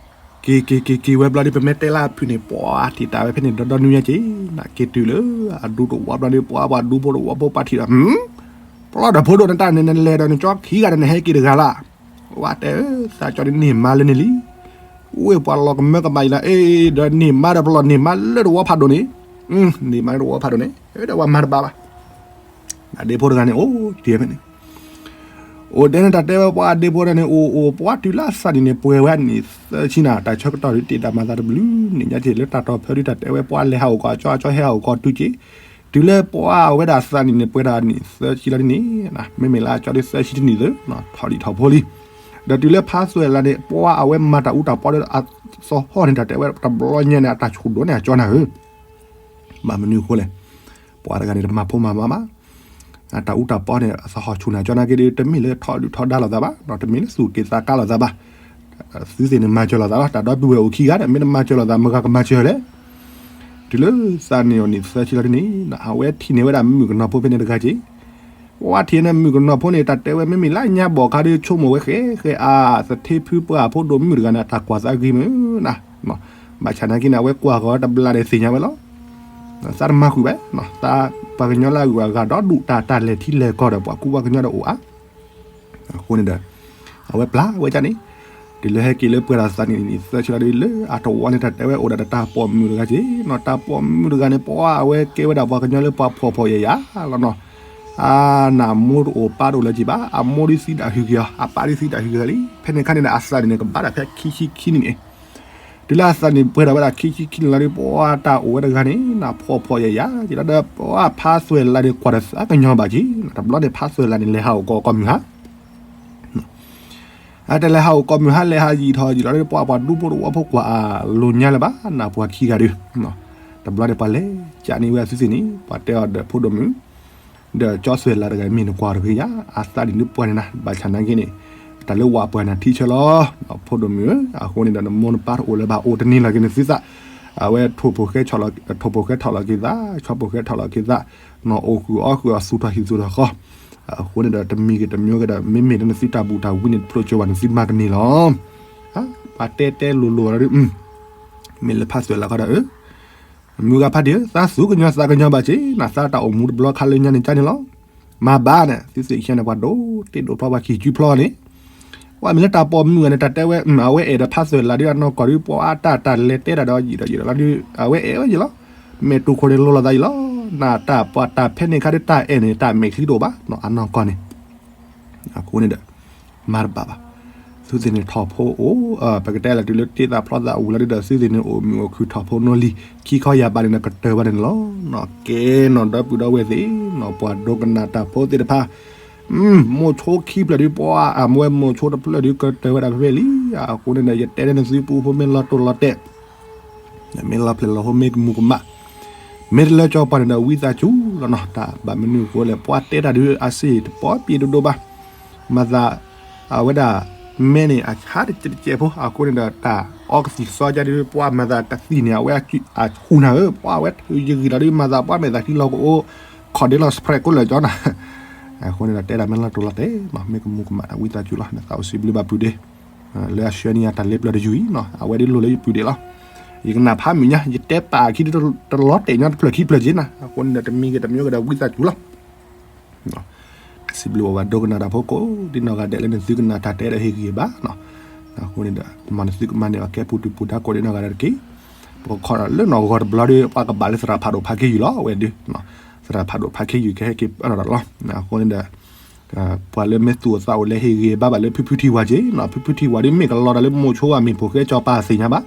က့ၤက့ၤက့ၤက့ၤဝဲဘျီဒ် ပမ့ၢ်တဲလၢအဖုန့ၣ် ပှၤထံၣ်တၢ်ဝဲဖဲန့ၣ် ဒီဒီနွံညါက့ၤ, နက့ၤတုၤလၢအဒူတဝီဘျီဒ် ပှၤပှၤဒူဖိတဝီဖိပှၤထံၣ်ဒီး, ပျီဒီးဖိဒိၣ်နတၢ်န့ၣ် နလဲၤဒီးနကၠီခံဂၤဒီး နဟဲက့ၤတဂၤလၢ်, ဝဲတဲ သးကၠီဒ်န့ၢ်မါလၢန့ၣ်လံ, ဝ့ၢ်ပှၤလီၤကမၢကမၣ်အံၤလၢ အ့ ဒီးန့ၢ်မါဒီးပလီၢ်န့ၢ်မါလၢတဝီဖးဒိၣ်န့ၣ်, န့ၢ်မါလၢတဝီဖးဒိၣ်န့ၣ် ဒီးပှၤမၤတဘၣ်ဘၣ် အဒ့ဖိတဂၤန့ၣ် အိၣ်တ့ၢ်ဖဲန့ၣ်, အိၣ်ဒဲန့ၣ် တၢ်တဲဝဲပှၤအဒ့ဖိတဂၤန့ၣ် အိၣ်အိၣ်ပှၤတုၤလၢအသးနံၣ်န့ၣ် ပှဲၤဝဲနံၣ်သၢဆံနၤ, တၢ်ဆၢကတီၢ်ဒ်တ့ၢ်ဒၣ်မၤသးတဘျုးနံၣ်ညါက့ၤ လၢတၢ်တီၢ်ဖၢဒ်တၢ်တဲဝဲပှၤလဲၤဟးအိၣ်ကီး အကၠီအကၠီဟဲဟးအိၣ်ကီးတုၤက့ၤ, တုၤလၢပှၤအဝဲဒၣ်သးနံၣ်န့ၣ် ပှဲၤဒၣ်နံၣ်သၢဆံလီၤဒ်န့ၣ်, မ့မ့ၢ်လၢအကၠီဒ်သၢဆံတနံၣ်သၢ, ထီၣ်လံထီၣ်ဖိလံ, ဒီးတုၤလၢဖါသွဲၣ်လၢ်န့ၣ် ပှၤအဝဲမၤတၢ်အူတၢ်ပီဒီးအသဟီၣ်န့ၣ် တၢ်တဲဝဲတဘျီညါန့ၣ် အတၢ်ဆူၣ်ဒိၣ်န့ၢ်အကၠီနၤဧၢ ဘၣ်မနုၤအဃိလဲၣ်, ပှၤတဂၤန့ၣ်တမၤဖိမၤမါဘၣ်, တၢ်အူတၢ်ပီန့ၣ် အသဟီၣ်ဆူၣ်န့ၢ်ကၠီနာ်က့ဒီး တမ့ၢ်လၢထီဒုၣ်ထီဒါလိာ်သးဘၣ်, တမ့ၢ်လၢသူၣ်က့ၤသးကါလိာ်သးဘၣ်, သုသ့ၣ်န့ၣ်မၤစၢၤလိာ်သးလီၤ, တၢ်ဒီပုၢ်ဝဲၢ်အိၣ်ခံဂၤဒီး မ့ၢ်တမၤစၢၤလိာ်သး မတၤကမၤစၢၤလဲၣ်, တုၤလၢသးနံၣ်အိၣ်နံၣ်သၢဆံလီၤဒ်န့ၣ် အဝဲထံၣ်န့ၢ်ဝဲဒၣ်မုၣ်ကနီၤဖိဖဲန့ၣ်တဂၤက့ၤ ပှၤထံၣ်န့ၢ်မုၣ်ကနီၤဖိန့ၣ် တၢ်တဲဝဲမ့မ့ၢ်လၢညါဘီၣ်ခါဒီး ဆိကမိၣ်ဝဲဃဲဃဲအါ သထ့ဖုပှၢ်ဖိဒိၣ်မုၣ်တဂၤန့ၣ် တၢ်ကွၢ်သးဂ့ၤမုၢ်နၤ, ဘၣ်ဆၣ်နာ်က့န့ၣ် အဝဲကွၢ်ဃီၤတဘျီန့ၣ်သ့ၣ်ညါဝဲလီၤ, သးတမၤဃုာ်ဘၣ်, သးပှၤကညီလၢအဂုၤအဂၤဒီဒူၣ်တၢ် တၢ်လဲၤထံလဲၤကီၢ်ဒီး ပှၤကူပှၤကညီဒီးအိၣ်အါ အဃိန့ၣ်ဒီး အဝဲပျၢ်ဝဲဒ်န့ၣ်, တုၤလၢဟဲက့ၤလၢပှဲၤဒီးသးနံၣ်သၢဆံလီၤဒ်လၢအတဝီန့ၣ် တၢ်တဲဝဲအိၣ်ဒၣ်ဒီးတၢ်ပိာ်မုၣ်တဂၤက့ၤနီၤ, တၢ်ပိာ်မုၣ်တဂၤန့ၣ် ပှၤအဝဲကဲဝဲဒၣ်ပှၤကညီလၢပှၤဖှီၣ်ဖှီၣ်ယာ်ယာ်လီၤနီၤ, အါ နမိၢ်တအိၣ်ပၢ်တအိၣ်လၢၤက့ၤဘၣ်, အမိၢ်ဒ်သံတၢ်ဟုၣ်က့ၤအီၤ, အပၢ်ဒ်သံတၢ်ဟုၣ်က့ၤအီၤလံ, ဖဲန့ၣ်ခါန့ၣ်ဒီး အသးနံၣ်န့ၣ် ကဘၣ်ဒၣ်ဖဲခံဆံခံနံၣ်န့ၣ် တုၤလၢအသးနံၣ်ပှဲၤထီၣ်ဝဲဒၣ်ခံဆံခံနံၣ်လီၤဒီး ပှၤတၢ်အိၣ်ဝဲတဂၤန့ၣ် နဖှီၣ်ဖှီၣ်ယာ်ယာ် ယလီၤဒီးပှၤဖါသွဲၣ်လၢ်န့ၣ် ကွၢ်ဒီးသးကညီၤဘၣ်က့ၤ, တဘျီန့ၣ်ဖါသွဲၣ်လၢ်န့ၣ် လဲၤဟးအိၣ်ကီးကီၢ်မုၢ်ဟါ အတလဲၤဟးအိၣ်ကီၢ်မုၢ်ဟါ လဲၤဟးယံာ်ထီၣ်ယံာ်လီၤဒီး ပှၤပှၤဒူဖိတဝီဖိကွၢ်လိၤညါလၢၤဘၣ်နၤ ပှၤခံဂၤဒီး, တဘျီန့ၣ်ပှၤလဲၤကးန့ၢ်ဝဲအသုသ့ၣ်န့ၣ် ပှၤတဲအီၤဒီးဖိဒိၣ်မုၣ် ဒီးကၠီသွဲၣ်လၢ်တဂၤမ့ၢ်နကွၢ်တဂ့ၤယါ, အသးနံၣ်ဒုးပှဲၤန့ၣ်နၤ, ဘၣ်ဆၣ်နာ်က့န့ၣ် တၢ်လၢဝၤပှဲၤနၤထံဆၢလီၤ, ဖိဒိၣ်မုၣ်ဧၢ, အဃိန့ၣ်ဒီးနမိၢ်နပၢ်တအိၣ်လၢၤဘၣ် အိၣ်တန့ၢ်လီၤက့ၤနသုသး, အဝဲထိၣ်ဖိဃဲထီၣ်လီၤက့ၤသး, ဆီၣ်ဖိဃဲထီၣ်လီၤက့ၤသး, နီၢ်အိၣ်ဃုာ်အီၣ်ဃုာ်အီၤ သူၣ်ထီၣ်ဟံၣ်သူၣ်ထီၣ်ဃီ, အဃိန့ၣ်ဒီးတမံၤဂ့ၤတမံၤဂ့ၤဒီး မ့မ့ၢ်လၢနသုတၢ်ဘူၣ်တၢ်ဝံန့ၣ် တဖျိးကၠိဘၣ် နသုမၤကန့ၢ်လီၤ, ပှၤတဲတဲလိၤလိၤလီၤဒီး မ့ၢ်လၢဖးသွဲၣ်လၢခီဒီး အၢ မုၢ်ဂၤဖးဒံးဧၢ, သးသူကညီသးကညီဘၣ်က့ၤ, နသးတၢ်အိၣ်မူတဘျီခါလၢညါန့ၣ်ကန့ၣ်လီၤ. မၤဘၣ်န့ၣ် သုသ့ၣ်ညါန့ၣ် ပှၤဒိးတ့ဒိးဖျီပှၤခံစုဖျီန့ၣ်, ပှၤမ့ၢ်လၢတၢ်ပိာ်မုၣ်ဂၤန့ၣ် တၢ်တဲဝဲ အဝဲအဲၣ်ဒီးဖးသွဲၣ်လၢဒ်အနီၢ်ကီၢ်ဒ် ပှၤအတၢ်တၢ်လဲၤတဲတၢ်ဒီးယံာ်ဒီးယံာ်ဒီးလီၤဒ် အဝဲအဲၣ်ဝဲယံာ်လီၤ. မဲာ်တူၢ်ခိၣ်န့ၣ်လိၤလိာ်သးယံာ်လီၤ. နတၢ်ပှၤတၢ်ဖဲန့ၣ်ခါဒ်တၢ်အဲၣ်န့ၣ် တၢ်မဲာ်ချံတအိၣ်ဘၣ် အနီၢ်ကီၢ်န့ၣ် အဃိန့ၣ်ဒီး မၤတဘၣ်ဘၣ်. သုသ့ၣ်န့ၣ်ထီၣ်ဖိအိၣ်, ပကတဲလၢတုၤလၢတ့သးဖျီသးဝံၤလီၤဒ်ဒီး သုသ့ၣ်န့ၣ်အိၣ်မုာ်အိၣ်ခုၣ်ထီၣ်ဖိနီၢ်လံၤ ခံခီယၢ်ဘးန့ၣ်ဒီးကတၢၢ်ဘၣ်န့ၣ်လီၤ. ကဲနီၢ်ဒီပုၢ်ဒီဝဲၢ်သ့ၣ်နီၢ် ပှၤဒိကနၣ်တၢ်ဖိသ့ၣ်တဖၣ် မိၢ်ဆိခံဖျၢၣ်ဒ် ပှၤအဝဲမိၢ်ဆိတဖျၢၣ်ဒ်ကတၢၢ်ဝဲဒၣ်ဖဲဖဲလံ. အဃိန့ၣ်ဒီး ယတဲန့ၢ်နသုပူဖိမ့ၢ်လီၤတိၢ်လီၤတဲာ် မ့ၢ်လီၤဖျဲၣ်လီၤဟိမ့ၢ်ကမူၤကမၣ်, မ့ၢ်တလၢကၠီပှၤန့ၣ်ဒီးဝံသးစူၤလီၤနီၤ. တၢ်ဘၣ်မနုၤအဃိလဲၣ် ပှၤတဲတၢ်ဒ်အစ့ၢ်တပီပံၤဒိၣ်ဒိၣ်ဘၣ်. မၤသး အဝဲဒၣ် မဲန့ၣ် အဆါတကဲးဖိ အဃိန့ၣ်ဒီး တၢ်အီကသံၣ်ကသီကါဒ် ပှၤမၤသးတသံၣ်န့ၣ် အဝဲအဟူးနၤဧၢ, ပှၤအဝဲထုးယဂံၢ်လီၤဒ် မၤသးပှၤမဲာ်သးချံလီၤကအိၣ် ခီၣ်ဒ့လီၤ Sprite ကိးလၢာ်ကၠီနီၤ. အဃိန့ၣ်ဒီး တဲဒၣ်မ့ၢ်လီၤတိၢ်လီၤတဲာ်နီၤ မ့ၢ်ကမူၤကမၣ်ဒီး ဝံသးစူၤလီၤ. နသးအိၣ်စံးဘျုးဘၣ်ပုၢ်ဒ့ လၢအဆှၢန့ၢ်ယၤတၢ်လ့ပျၢၤတယုၢ်အံၤနီၤ အဝဲဒ်လိၣ်လၢယပုၢ်ဒ့လီၤ. ယကနၣ်ဖးမုာ်ညါ ယတဲပာ်အခံတလီၤတဲာ်ညီတဖျၢၣ်ခံဖျၢၣ်က့နီၤ. အဃိန့ၣ်ဒီး တမံၤဂ့ၤတမံၤဂ့ၤဒီး ဝံသးစူၤလီၤ. စံးဘျုးဘၣ်ပှၤဒိကနၣ်တၢ်ဖိကိးဒ်နီၢ်ဂၤဒဲးလၢနသုကနၣ်တၢ်တဲဒီးဟ့ၣ်ဂံၢ်ဘါနီၤ. အဃိန့ၣ်ဒီး မ်နသုကမၤန့ၢ်အီၤကဲပူၤဒုၣ်ပူၤဒါကိးဒ်နီၢ်ဂၤဒဲးတက့ၢ်. ပကခီလၢနီၢ်ဂီၤတဘျီဒီး ပှၤကဘၣ်လၢသရၣ်ဖးဒိၣ်ဖးခ့ယုၢ်လီၤ အဝဲဒုး သရၣ်ဖးဒိၣ်ဖးခ့ယုၢ်ကဟဲက့ၤပၢၢ်ထီၣ်တၢ်လီၤ. အဃိန့ၣ်ဒီး ပှၤလၢမ့ၢ်သူၣ်အိၣ်သးအိၣ်လၢဟ့ၣ်ဂံၢ်ဘါဘၣ်လၢဖုဖုထံၣ်ဝၤက့နီၤ ဖုဖုထံၣ်ဝၤဒ်မ့ၢ်ကလီတၢ်လၢမိၢ်ဆိဝဲမ့ၢ်ဖိဃဲကၠီပၢ်သ့ၣ်ညါဘၣ်.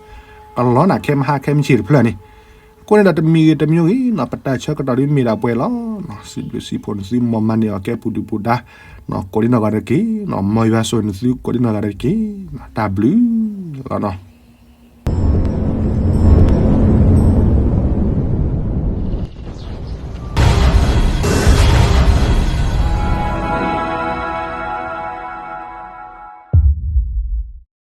ကလီနၤခဲမဟါခဲမုၢ်ဆ့ၣ်တဖျၢၣ်န့ၣ်. အဃိန့ၣ်ဒီးတမံၤဂ့ၤတမံၤဂ့ၤနီၤ ပတၢ်ဆၢကတီၢ်ဒ်မ့ၢ်ဒၣ်ပှဲၤလီၤ. စံးဘျုးစံးဖှိၣ်နသု မ်မၤန့ၢ်အီၤကဲပူၤဒုၣ်ပူၤဒါ ကိးဒ်နီၢ်ဂၤဒဲးတက့ၢ်. မ်ယွၤဆိၣ်ဂ့ၤနသုကိးဒ်နီၢ်ဂၤဒဲးတက့ၢ်. တၢ်ဘျုးလီၤနီၤ.